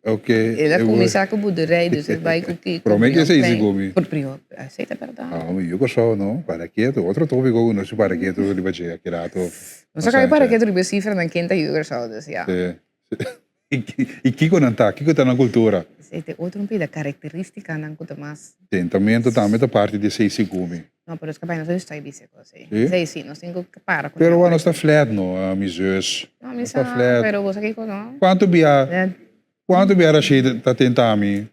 Ok. El a kuminsá ku boerderij, dus el bai ku ki ku Promé ke esei Brion si komi. Por Brion, esei ta bèrdat. Ah, mi yu Kòrsou no, para ketu, otro tópiko ku nos para ketu riba dje aki rato. Nos a kaba para ketu riba e sifranan ken ta yu Kòrsou, dus ya. Sí. I kiko nan ta? Kiko ta nan kultura? Esei ta e otro un pida karakterístikanan ku ta mas. Tentamentu tambe ta parti di esei segun mi. No, pero es ku bai nos ta bisa kos ei. Sí? Esei sí, nos tin ku para ku. Pero nos ta flat no, mi zus. No, mi Nos ta sa, flat. pero bo sa kiko no? Kuantu bia, Ja. kuantu bia Rashid ta tenta mi,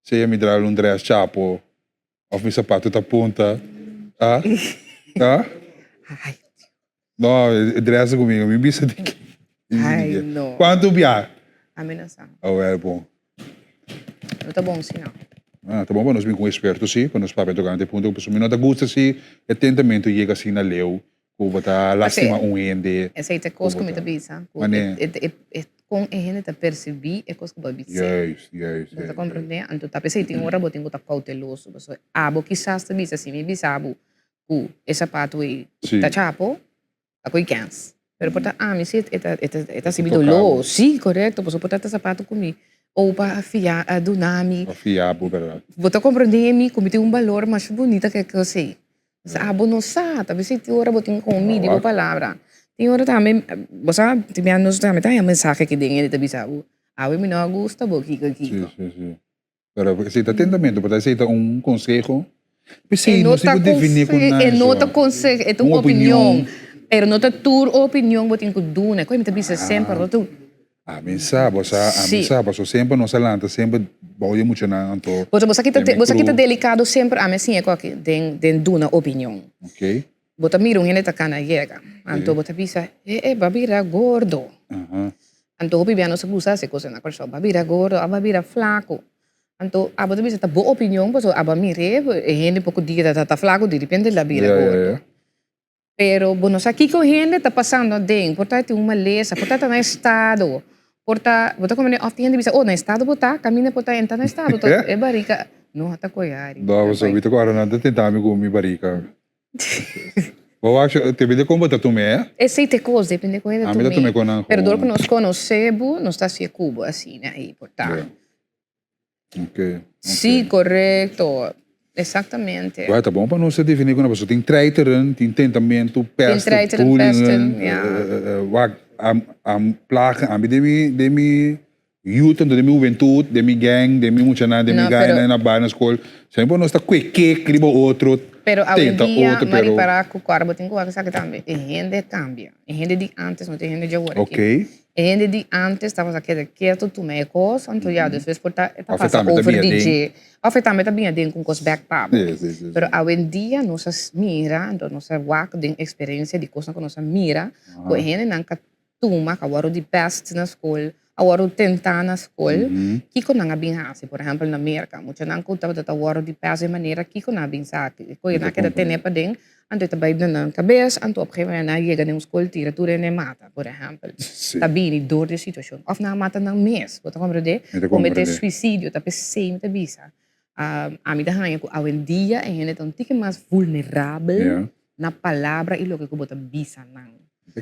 sea mi draai un dress chapo, of mi sapatu ta punta, ah? Ah? Ai, No, e dress kumigo, mi bisa di ki. Ai, no. Kuantu bia? Ami no sa. Oh, wel bon. No ta bon si no. Ah, ta bon pa nos bin ku un eksperto si, pa nos papia tokante e punto, pasobra mi no ta gusta si e tentamentu yega asina leu ku bo ta lastima un hende. Esei ta e kos ku mi ta bisa, ku e kon e hende ta persibí e kos ku bo a bis'é. Juist, juist. Bo ta komprendé? Anto ta p'esei tin ora bo tin ku ta kouteloso, pasobra abo kisas ta bisa, si mi bisa bo ku e sapatu ei ta chapo, Ta koe kens. Pero por ta ami si e ta e ta sibi doló. Si, korekto. Pasobra por ta ta sapato ku mi opa a fia a duna mi. A fia bo, bèrdat. Bo ta komprendé mi ku mi tin un balor masha bunita ke kos ei. Sa abo no sa. Ta bisa tin ora bo tin ku midi bo palabra. Tin ora tambe bo sa tin bia nos tambe ta haña mensahe aki den hende ta bisa bo, awe mi no a gusta bo kiko kiko. Si, si, si. Pero esei ta tentamentu, por ta esei ta un conseho. P'esei nos tin ku definí ku nan. E no ta conseho, e ta un opinion. Pero no ta tur opinion bo tin ku duna. Koe mi ta bisa semper, no ta. Ami sa, bo sa, ami sa, paso semper nos a lanta semper bou di e muchanan anto. Bo sa ki ta, bo sa ki ta delicado semper ami a siña ku aki den den duna opinion. Ok. Bo ta mira un hende ta kana yega, anto bo ta bisa, e e bo a bira gordo. Anto hopi bia nos a gusta hasi cosnan na Kòrsou, bo a bira gordo of bo a bira flaco. Anto abo ta bisa ta bo opinion pasobra abo a mir'é e hende poko dia ta ta flaco di repente el a bira gordo. Pero bo no sa kiko hende ta pasando aden, por ta tin un malesa, por ta ta na estado, por ta bo ta komprende of tin hende bisa oh na estado bo ta, kaminda por ta e ta na estado e barika no ta koyari. No, pasobra mi ta kòrda nan ta tenta mi ku mi barika. Bo wak sho, depende kon bo ta tum'é, eh? Esei ta e kos, depende kon hende tum'é. Ami ta tum'é kon nan. Pero dor ku nos konosé bo, nos ta hasié ku bo asina ei por ta. Ya. Ok, ok. Sí, korekto. Eksaktamente. Wak, ta bon pa nos ta definí ku nan, pasobra tin treiteren, tin tentamentu, pèsten, bullyingen, wak, am plagen, ami den mi, den mi Youth anto den mi hubentud, den mi gang, den mi muchanan, den mi gainan na bai na skol, semper nos ta kue kek riba otro, Pero tenta awendia otro, m'a pero. ripará ku kòrda bo tin ku wak esaki tambe, e hende kambia. E hende di ántes no ta e hende dje awor aki. Ok. E hende di ántes tabata keda ketu, tuma e kos, anto ya despues por ta e ta Of e pasa tambe ta over bia di den. dje. Of e tambe ta bia den ku un kos bèk pa bo. Sí, sí, sí, Pero sí. awendia nos a mira, anto nos a wak den eksperensia di kosnan ku nos a mira, ku e hendenan ka tuma, ku a wòrdu di pèst na skol, a wòrdu tentá na skol, kiko nan a bin hasi? Por ehèmpel na Merka, muchanan ku tabata ta wòrdu di pèst den manera kiko nan a bin sa? Ku nan a keda tene paden, anto e ta bai na nan kabes, anto op gegeven moment nan a yega den un skol tira tur hende mata, por ehèmpel. Ta bini dor di e situashon. Òf nan a mata nan mes, bo ta komprendé? Kometé suisidio, ta p'esei mi ta bisa. Ami ta haña ku awendia e hende ta un tiki mas vulnerabel na palabra i loke ku bo ta bisa nan.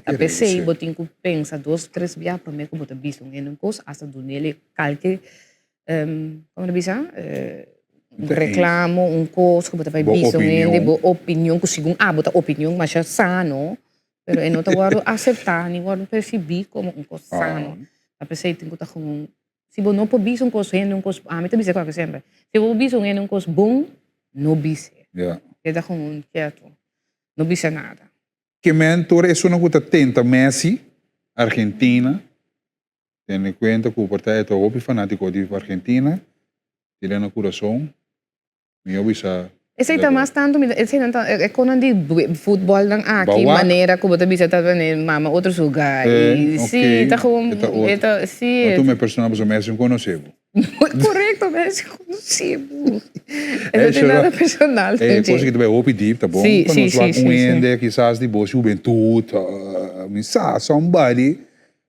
Ta p'esei bo tin ku pensa dos tres bia promé ku bo ta bisa un hende un kos asta dun'el kalke komo ta bisa un reklamo un kos ku bo ta bai bisa un hende bo opinion ku segun abo ta opinion masha sano pero e no ta wòrdu aseptá ni wòrdu persibí komo un kos sano. Ta p'esei tin ku ta gewoon Si bo no por bisa un kos hende un kos, ami ta bisa kwalke semper, si bo por bisa un hende un kos bon, no bis'e. Ja. Keda gewoon ketu. No bisa nada. Ke men tur esunnan ku ta tenta Messi, Argentina, tene kuenta ku por ta e ta hopi fanatiko di Argentina, tira na kurason. Mi a bisa. Esei ta mas tantu mi esei nan ta e konan di futbolnan aki manera ku bo ta bisa ta bini mama otro su gai Eh, si ok. ta gewoon E ta otro. e ta si No tuma e personal pasobra Messi no konosé bo. Korekto Messi konosé bo. E no tin nada personal E kos aki ta bai hopi diep ta bon Si pa si nos wak si un si hende kisas di bo hubentut mi sa somebody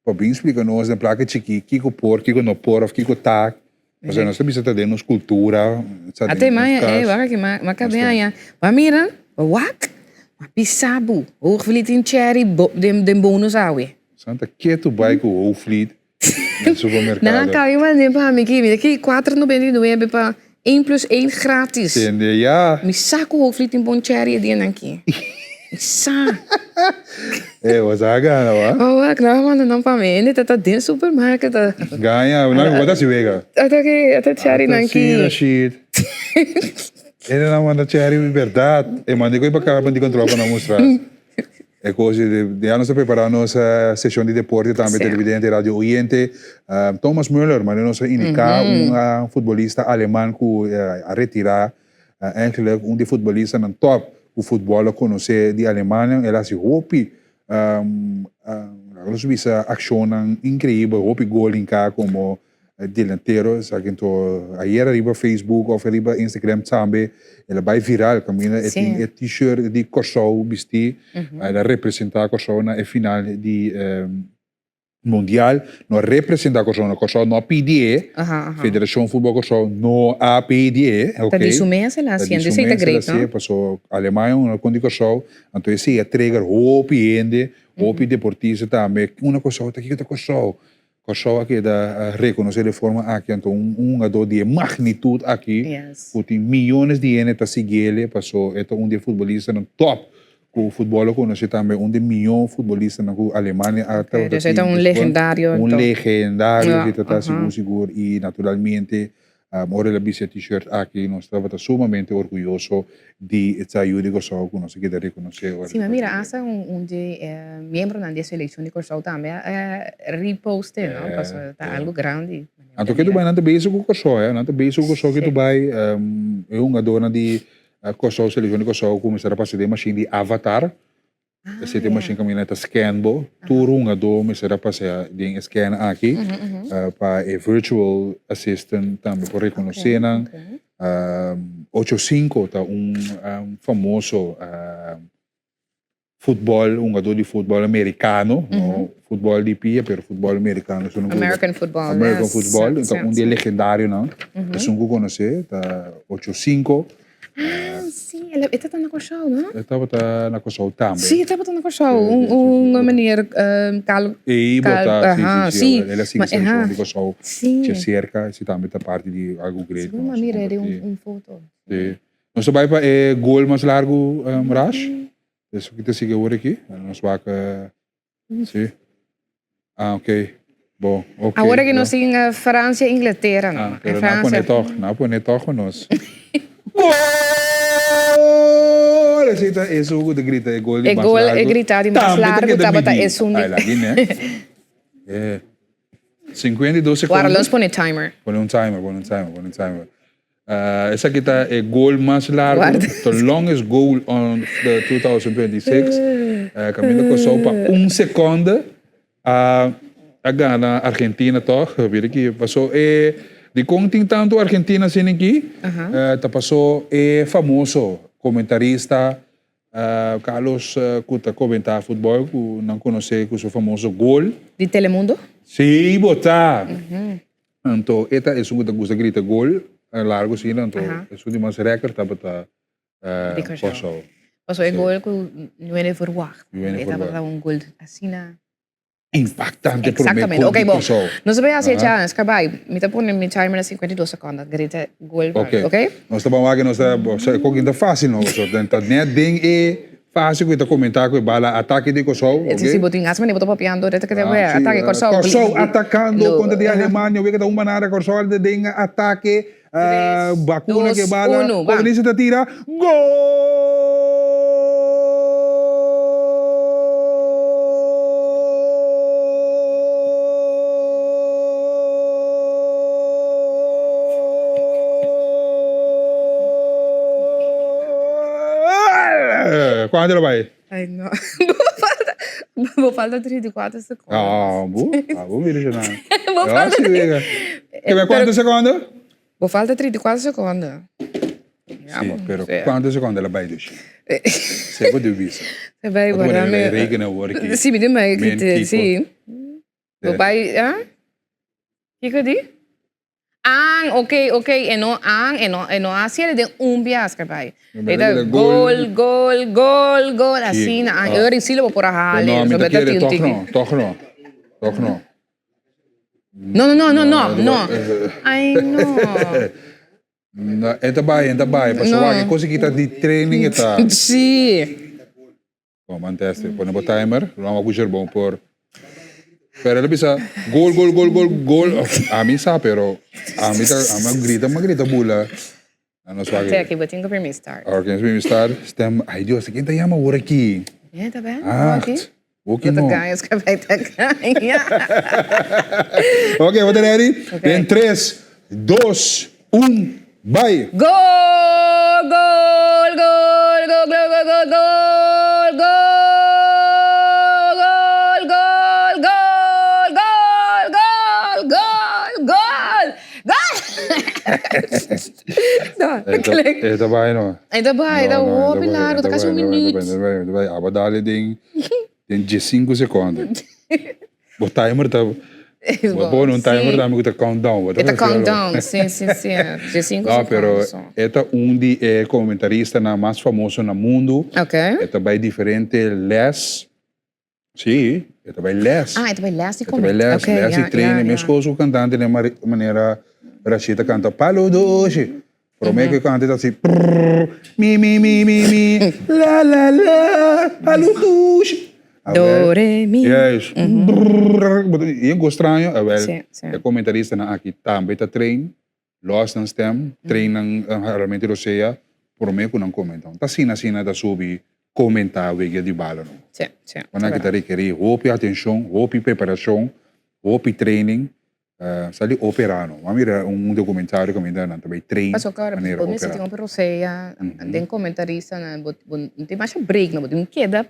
pa bin splika nos den plaka chikí kiko por kiko no por of kiko ta Pasobra nos ta bisa ta den nos kultura, sa den Ate nos maya, kas. eh, wak aki, ma, ma kabe aña. Ma mira, wak, ma bisa bo, Hoogvliet tin cherry bo, den, den bonus awe. Santa ketu bai ku Hoogvliet den supermerkado. Nan a kabe mande pa mi ki, mira ki 4,99 pa één plus één gratis. Tende ya. Mi sa ku Hoogvliet tin bon cherry e dianan ki. Mi sa. Eh, bo sa gana, wa? Oh, wak, nan a manda nan pa mi. Hende ta ta den supermarket ta. Gaña, nan bo ta hasi wega. Ata ki, ata cherry nan ki. Ata si, Rashid. Hende nan manda cherry berdad. E manda koe pa kaba di control pa nan mustra. E kos di, ya nos ta prepara nos seshon di deporte tambe, televidente, radio oyente. Thomas Müller, manera nos a indica, un futbolista aleman ku a retira. Eigenlijk un di futbolistanan top ku futbòl a konosé di Alemania. El a hasi hopi, laga nos bisa akshonnan inkreibel, hopi gol hinká komo. delantero esaki anto ayera riba Facebook of riba Instagram tambe el a bai viral kaminda e tin e t-shirt di Kòrsou bistí el a representá Kòrsou na e final di Mundial no a representá Kòrsou no Kòrsou no a pidi e Federashon Futbòl Kòrsou no a pidi e Ta di su mes el a hasié anto esei ta great no paso Alemania un a kontra Kòrsou anto esei a trigger hopi hende hopi deportista tambe unda Kòrsou ta kiko ta Kòrsou Kòrsou a keda rekonosé di e forma aki, anto un hungadó di e magnitut aki ku tin miyones di hende ta siguiel paso e ta un di e futbolistanan tòp ku futbòl a konosé tambe, un di e mihó futbolistanan ku Alemania a tabata tin. E ta un legendario. Un legendario si ta ta sigur sigur i naturalmente Ora el a bisti e t-shirt aki nos tabata sumamente orguyoso di e yu di Kòrsou ku nos a keda rekonosé ora. Sí, mi a mira asta un di e miembronan di e selekshon di Kòrsou tambe a repost e, no? Pasobra ta algu grandi. Anto ke tu bai nan ta bezig ku Kòrsou, nan ta bezig ku Kòrsou ke tu bai e hungadornan di Kòrsou, selekshon di Kòrsou kuminsá ta pasa den mashin di avatar. Esei ta e mashin kaminda ta scan bo. Tur hungadó mester a pasea den e scan aki pa e virtual assistant tambe por rekonosé nan. Ocho Cinco ta un famoso futbòl, hungadó di futbòl amerikano, no futbòl di pia pero futbòl amerikano. American football. American football. Ta un di e legendarionan. Esun ku konosé ta Ocho Cinco. Ah, sí, el, e tabata na Kòrsou, no? E tabata na Kòrsou tambe. Sí, e tabata na Kòrsou. Un, un meneer um, Kal... Ei bota, sí, sí, sí. El a sigui selekshon di Kòrsou. Sí. Che serka, esi tambe ta parti di algu great. Sigur, m'a mira den un, un foto. Sí. Nos ta bai pa e gol mas largu, um, Raj. Eso ki ta sigui awor aki. Nos wak, sí. Ah, ok. Bon, ok. Awor aki nos tin Francia, Inglaterra, no? Ah, pero na pone toch, na pone toch cu nos. Gol! Esey ta esun cu ta grita e gol di E mas gol largo. e grita di mas Tambe ta largo keda tabata midi. esun di Ay, lagi ne. Eh. 52 Wara, seconde. los pone timer. Pone un timer, pone un timer, pone un timer. Esaki ta e gol mas largo, Guarda. the longest goal on the 2026. Kaminda Kòrsou pa un sekonde a a gana Argentina tòg. Mira aki, paso e dikon tin tantu Argentina asina aki? Ta paso e famoso komentarista Carlos ku ta komentá futbòl ku nan konosé ku su famoso gol. Di Telemundo? Sí, bo ta! Anto e ta esun ku ta gusta grita gol largu asina, anto esun di mas rèkòrt tabata Di Kòrsou. Pasobra e gol ku no hende verwagt. E tabata un gol asina. Impactante promé gol di Kòrsou. Exactamente. Nos ta bai hasi e challenge, Kabay. Mi ta pone mi timer na 52 sekonda. Grita gol pa mi, ok? Nos ta ban wak, nos ta, e koki ta fásil no, pasobra ta nèt den e fase ku e ta komentá ku e bala atake di Kòrsou, ok? Si, si, bo tin hasi manera bo ta papiando reta ke ta wea, atake Kòrsou. Kòrsou atakando kontra di Alemania, wega ta un manera Kòrsou den atake. Tres, Bakuna dos, ke bala, uno, ban. Komunista ta tira, gol! Kuantu lo bai? Ay no. Bo falta, bo falta 34 secondo. Ah, bo, ah, bo mira yo na. Bo falta. Sí, venga. Que me cuánto secondo? Bo falta 34 secondo. Ja, sí, pero cuánto secondo la bai dus? Se bo dubisa. Se bai guarda me. Rekenen hoor ik. Sí, mi de sí. Bo bai, ah? Kiko di? An, ok, ok, e no an, e no, e no a hasiel den un biaska bai. E ta gol, gol, gol, gol, asina, an, e ora i si lo bo por a hali. No, mi ta kere toch no, toch no, toch no. No, no, no, no, no, no. Ai, no. No, e ta bai, e ta bai, pasobra wak e kos aki ta di training e ta. Si. Bon, man teste. Pone bo timer. Lo amo ku Jerbon por. Pero el a bisa gol, gol, gol, gol, gol. Ami sa, pero ami ta, ami a grita, mi a grita bula. A nos wak. Te aki, bo tin ku primi start. Ok, nos primi start. Stem, ay Dios, ken ta yama awor aki? Yeah, ta ben. Acht. Oki no. Bo ta gaña, es ka bai ta gaña. Ok, bo ta ready? Den tres, dos, un, bai! Gol, gol, gol, gol, gol, gol, gol, gol, gol, gol, gol, gol, gol, gol, gol, gol, gol. No, klik. E ta bai no. E ta bai, e ta hopi largo, ta kasi un minuut. E ta bai, aba dale den den diesinku sekonde. Bo timer ta, bo pone un timer tambe ku ta countdown. E ta countdown, si, si, si. Diesinku sekonde. No, pero e ta un di e komentaristanan mas famoso na mundu. Ok. E ta bai diferente les. Sí, e ta bai les. Ah, e ta bai les di E ta bai les, okay, les ja, di training. Ja, ja. Meskos ku kantante den manera Rashid ta kanta Palo Doshi. Prome ku e kanta e ta hasi prrrr, mi mi mi mi mi, la la la, Palo Doshi. Do, re, mi. Juist. Brrrr, i e kos straño, awel, Sí, sí. e komentaristanan aki tambe ta train. Los nan stem, train nan heramente rosea prome ku nan komenta. Ta asina asina ta subi komenta wege di bala no. Sí, sí. Ku nan ta rekeri hopi atenshon, hopi preparashon, hopi training. Sa di opera no. Bo a mira un dokumentario kaminda nan ta bai train Pasobra klaro, manera bo mester opera. tin hopi rosea, den komentaristanan bo no tin masha break no, bo tin keda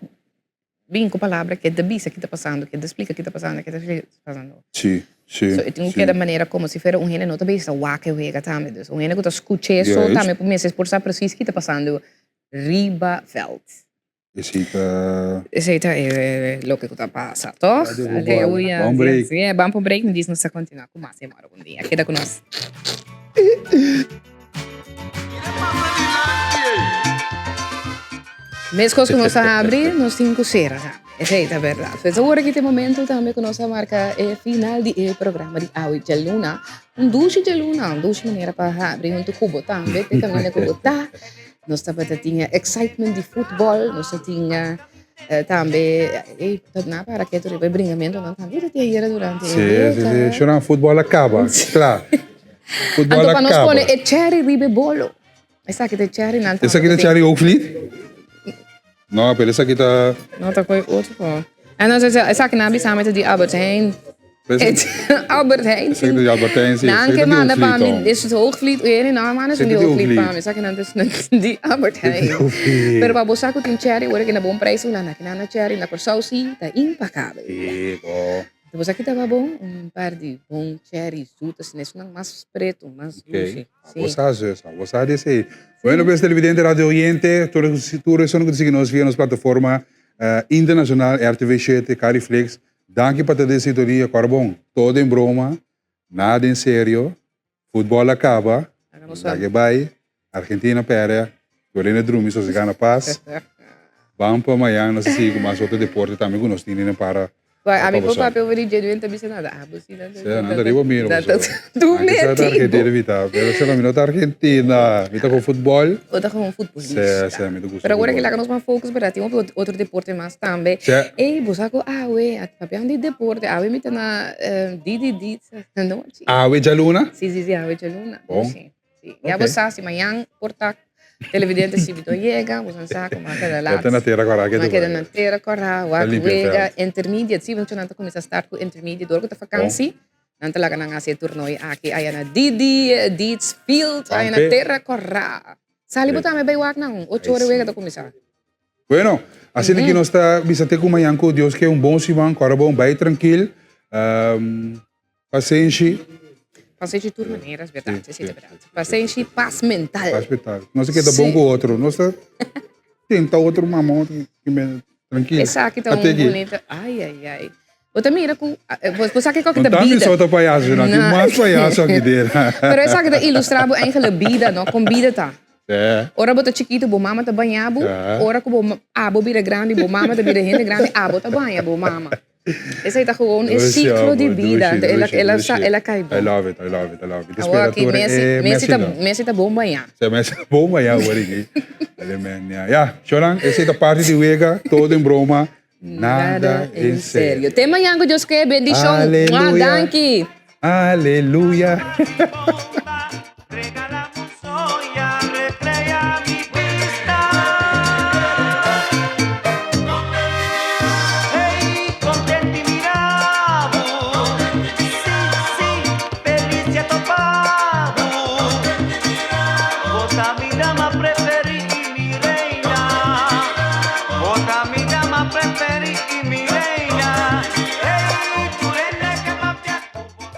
Bin ku palabra ke ta bisa ki ta pasando, ke ta splika ki ta pasando, ke ta splika ki ta pasando. Sí, sí. So e tin ku keda manera komo si fuera un hende no ta bisa wak e wega tambe. Dus un hende ku ta skuch'é so tambe por mester por sa presis ki ta pasando riba vèlt. Esei ta. Esei ta e loke ku ta pasa, tòg? Ban break. Sí, ban pa un break, nos ta kontinuá ku mas e mòrgo un dia. Keda ku nos. Meskos ku nos a habri, nos tin ku sera tambe. Esei ta bèrdat. Pues awor aki ta e momento tambe ku nos a marka e final di e programa di awe djaluna. Un dushi djaluna, un dushi manera pa habri huntu ku bo tambe, te kaminda ku bo ta. Nos tabata tin e excitement di futbòl, nos ta tin tambe e na para ketu riba e bringamentunan tambe ta tin ayera durante e Sí, sí, sí. wega. Shornan, futbòl a kaba, kla. Futbòl Anto a pa nos kaba. pone e cherry riba e bolo. Esaki ta e cherry nan Esaki ta cherry Hoogvliet? No, pero esaki ta. No, ta koe otro po. Ah, no, esaki nan a bisa mi ta di Albert Heijn. Albert Heijn. Esaki ta di Albert Heijn, si. Nan ke manda pa mi, is het Hoogvliet? Oye, no, man is di Hoogvliet pa mi. Esaki nan ta di Albert Heijn. Pero pa bo sa ku tin cherry, ora ki na bon prijs, nan a na cherry na Kòrsou si ta impakabel. Si, bo. Bo sa ki taba bon? Un par di bon cherry zoet, asina, esunnan mas pretu, mas dushi. Ok, bo sa zus, bo sa di esei. Bueno pues televidente, radio oyente, tur tur esun ku ta sigui nos via nos plataforma internacional RTV shete, Cariflix, danki pa ta den sintonia, kòrda bon, todo en broma, nada en serio, futbòl a kaba, lag'e bai, Argentina pèrdè, Lorena drumi sosegá na pas. Ban pa mañan nos ta sigui ku mas otro deporte tambe ku nos tin den para. Wai, ami por papia over di dje, ta bisa nada. Abo si nan. Sí, nan ta riba mi. Nan ta tu metido. Nan ta Argentina mi ta, pero sera mi no ta Argentina. Mi ta con futbol. Bo ta con futbolista. Sí, sí, mi ta gusta. Pero awor ke laga nos mas focus, verdad? Tin otro deporte mas tambe. Sí. Ey, bo sa ku awe, papiando di deporte, awe mi ta na DDD anochi. Awe djaluna? Sí, sí, sí, awe djaluna. Bon. Sí. Sí. Ya bo sa si mañan por ta televidente si bito yega, bo sa como a keda laat. Ya ta na tera kora ke Ma keda na tera kora, wak wega, intermediate. Si, mucho nan ta kuminsa start ku intermediate. Dor ku ta vakansi, nan ta laga nan hasi e toernooi aki aya na Didi Dietz Field, aya na tera kora. Sali bo tambe bai wak nan, ocho ora wega ta kuminsa. Bueno, asina ki nos ta bisa te ku mañan ku Dios ke un bon siman, kora bon, bai trankil. Pasenshi. Pasenshi tur manera, es berdad, sí, sí, es berdad. Pasenshi, pas mental. Pas mental. No se keda bon ku otro, no se tenta otro mama otro, tranquilo. Esaki ta un bonita, ai, ai, ai. Bo ta mira ku, bo sa kiko ta bida. No ta mi payaso, no, tin mas payaso aki den. Pero esaki ta ilustra bo eigenlijk bida, no, kon bida ta. Ora bo ta chikitu, bo mama ta baña bo, ora ku bo abo bira grandi, bo mama ta bira hende grandi, abo ta baña bo mama. Esei ta gewoon e ciclo di bida. Anto el a, el a sa, el a cai bon. I love it, I love it, I love it. Awor aki Messi, Messi ta, Messi ta bon bañá. Sí, Messi ta bon bañá awor aki. Alemania. Ya, Shonan, esei ta parti di wega, todo en broma, nada en serio. Te mañan ku Dios ke, bendishon. Aleluya. Danki. Aleluya.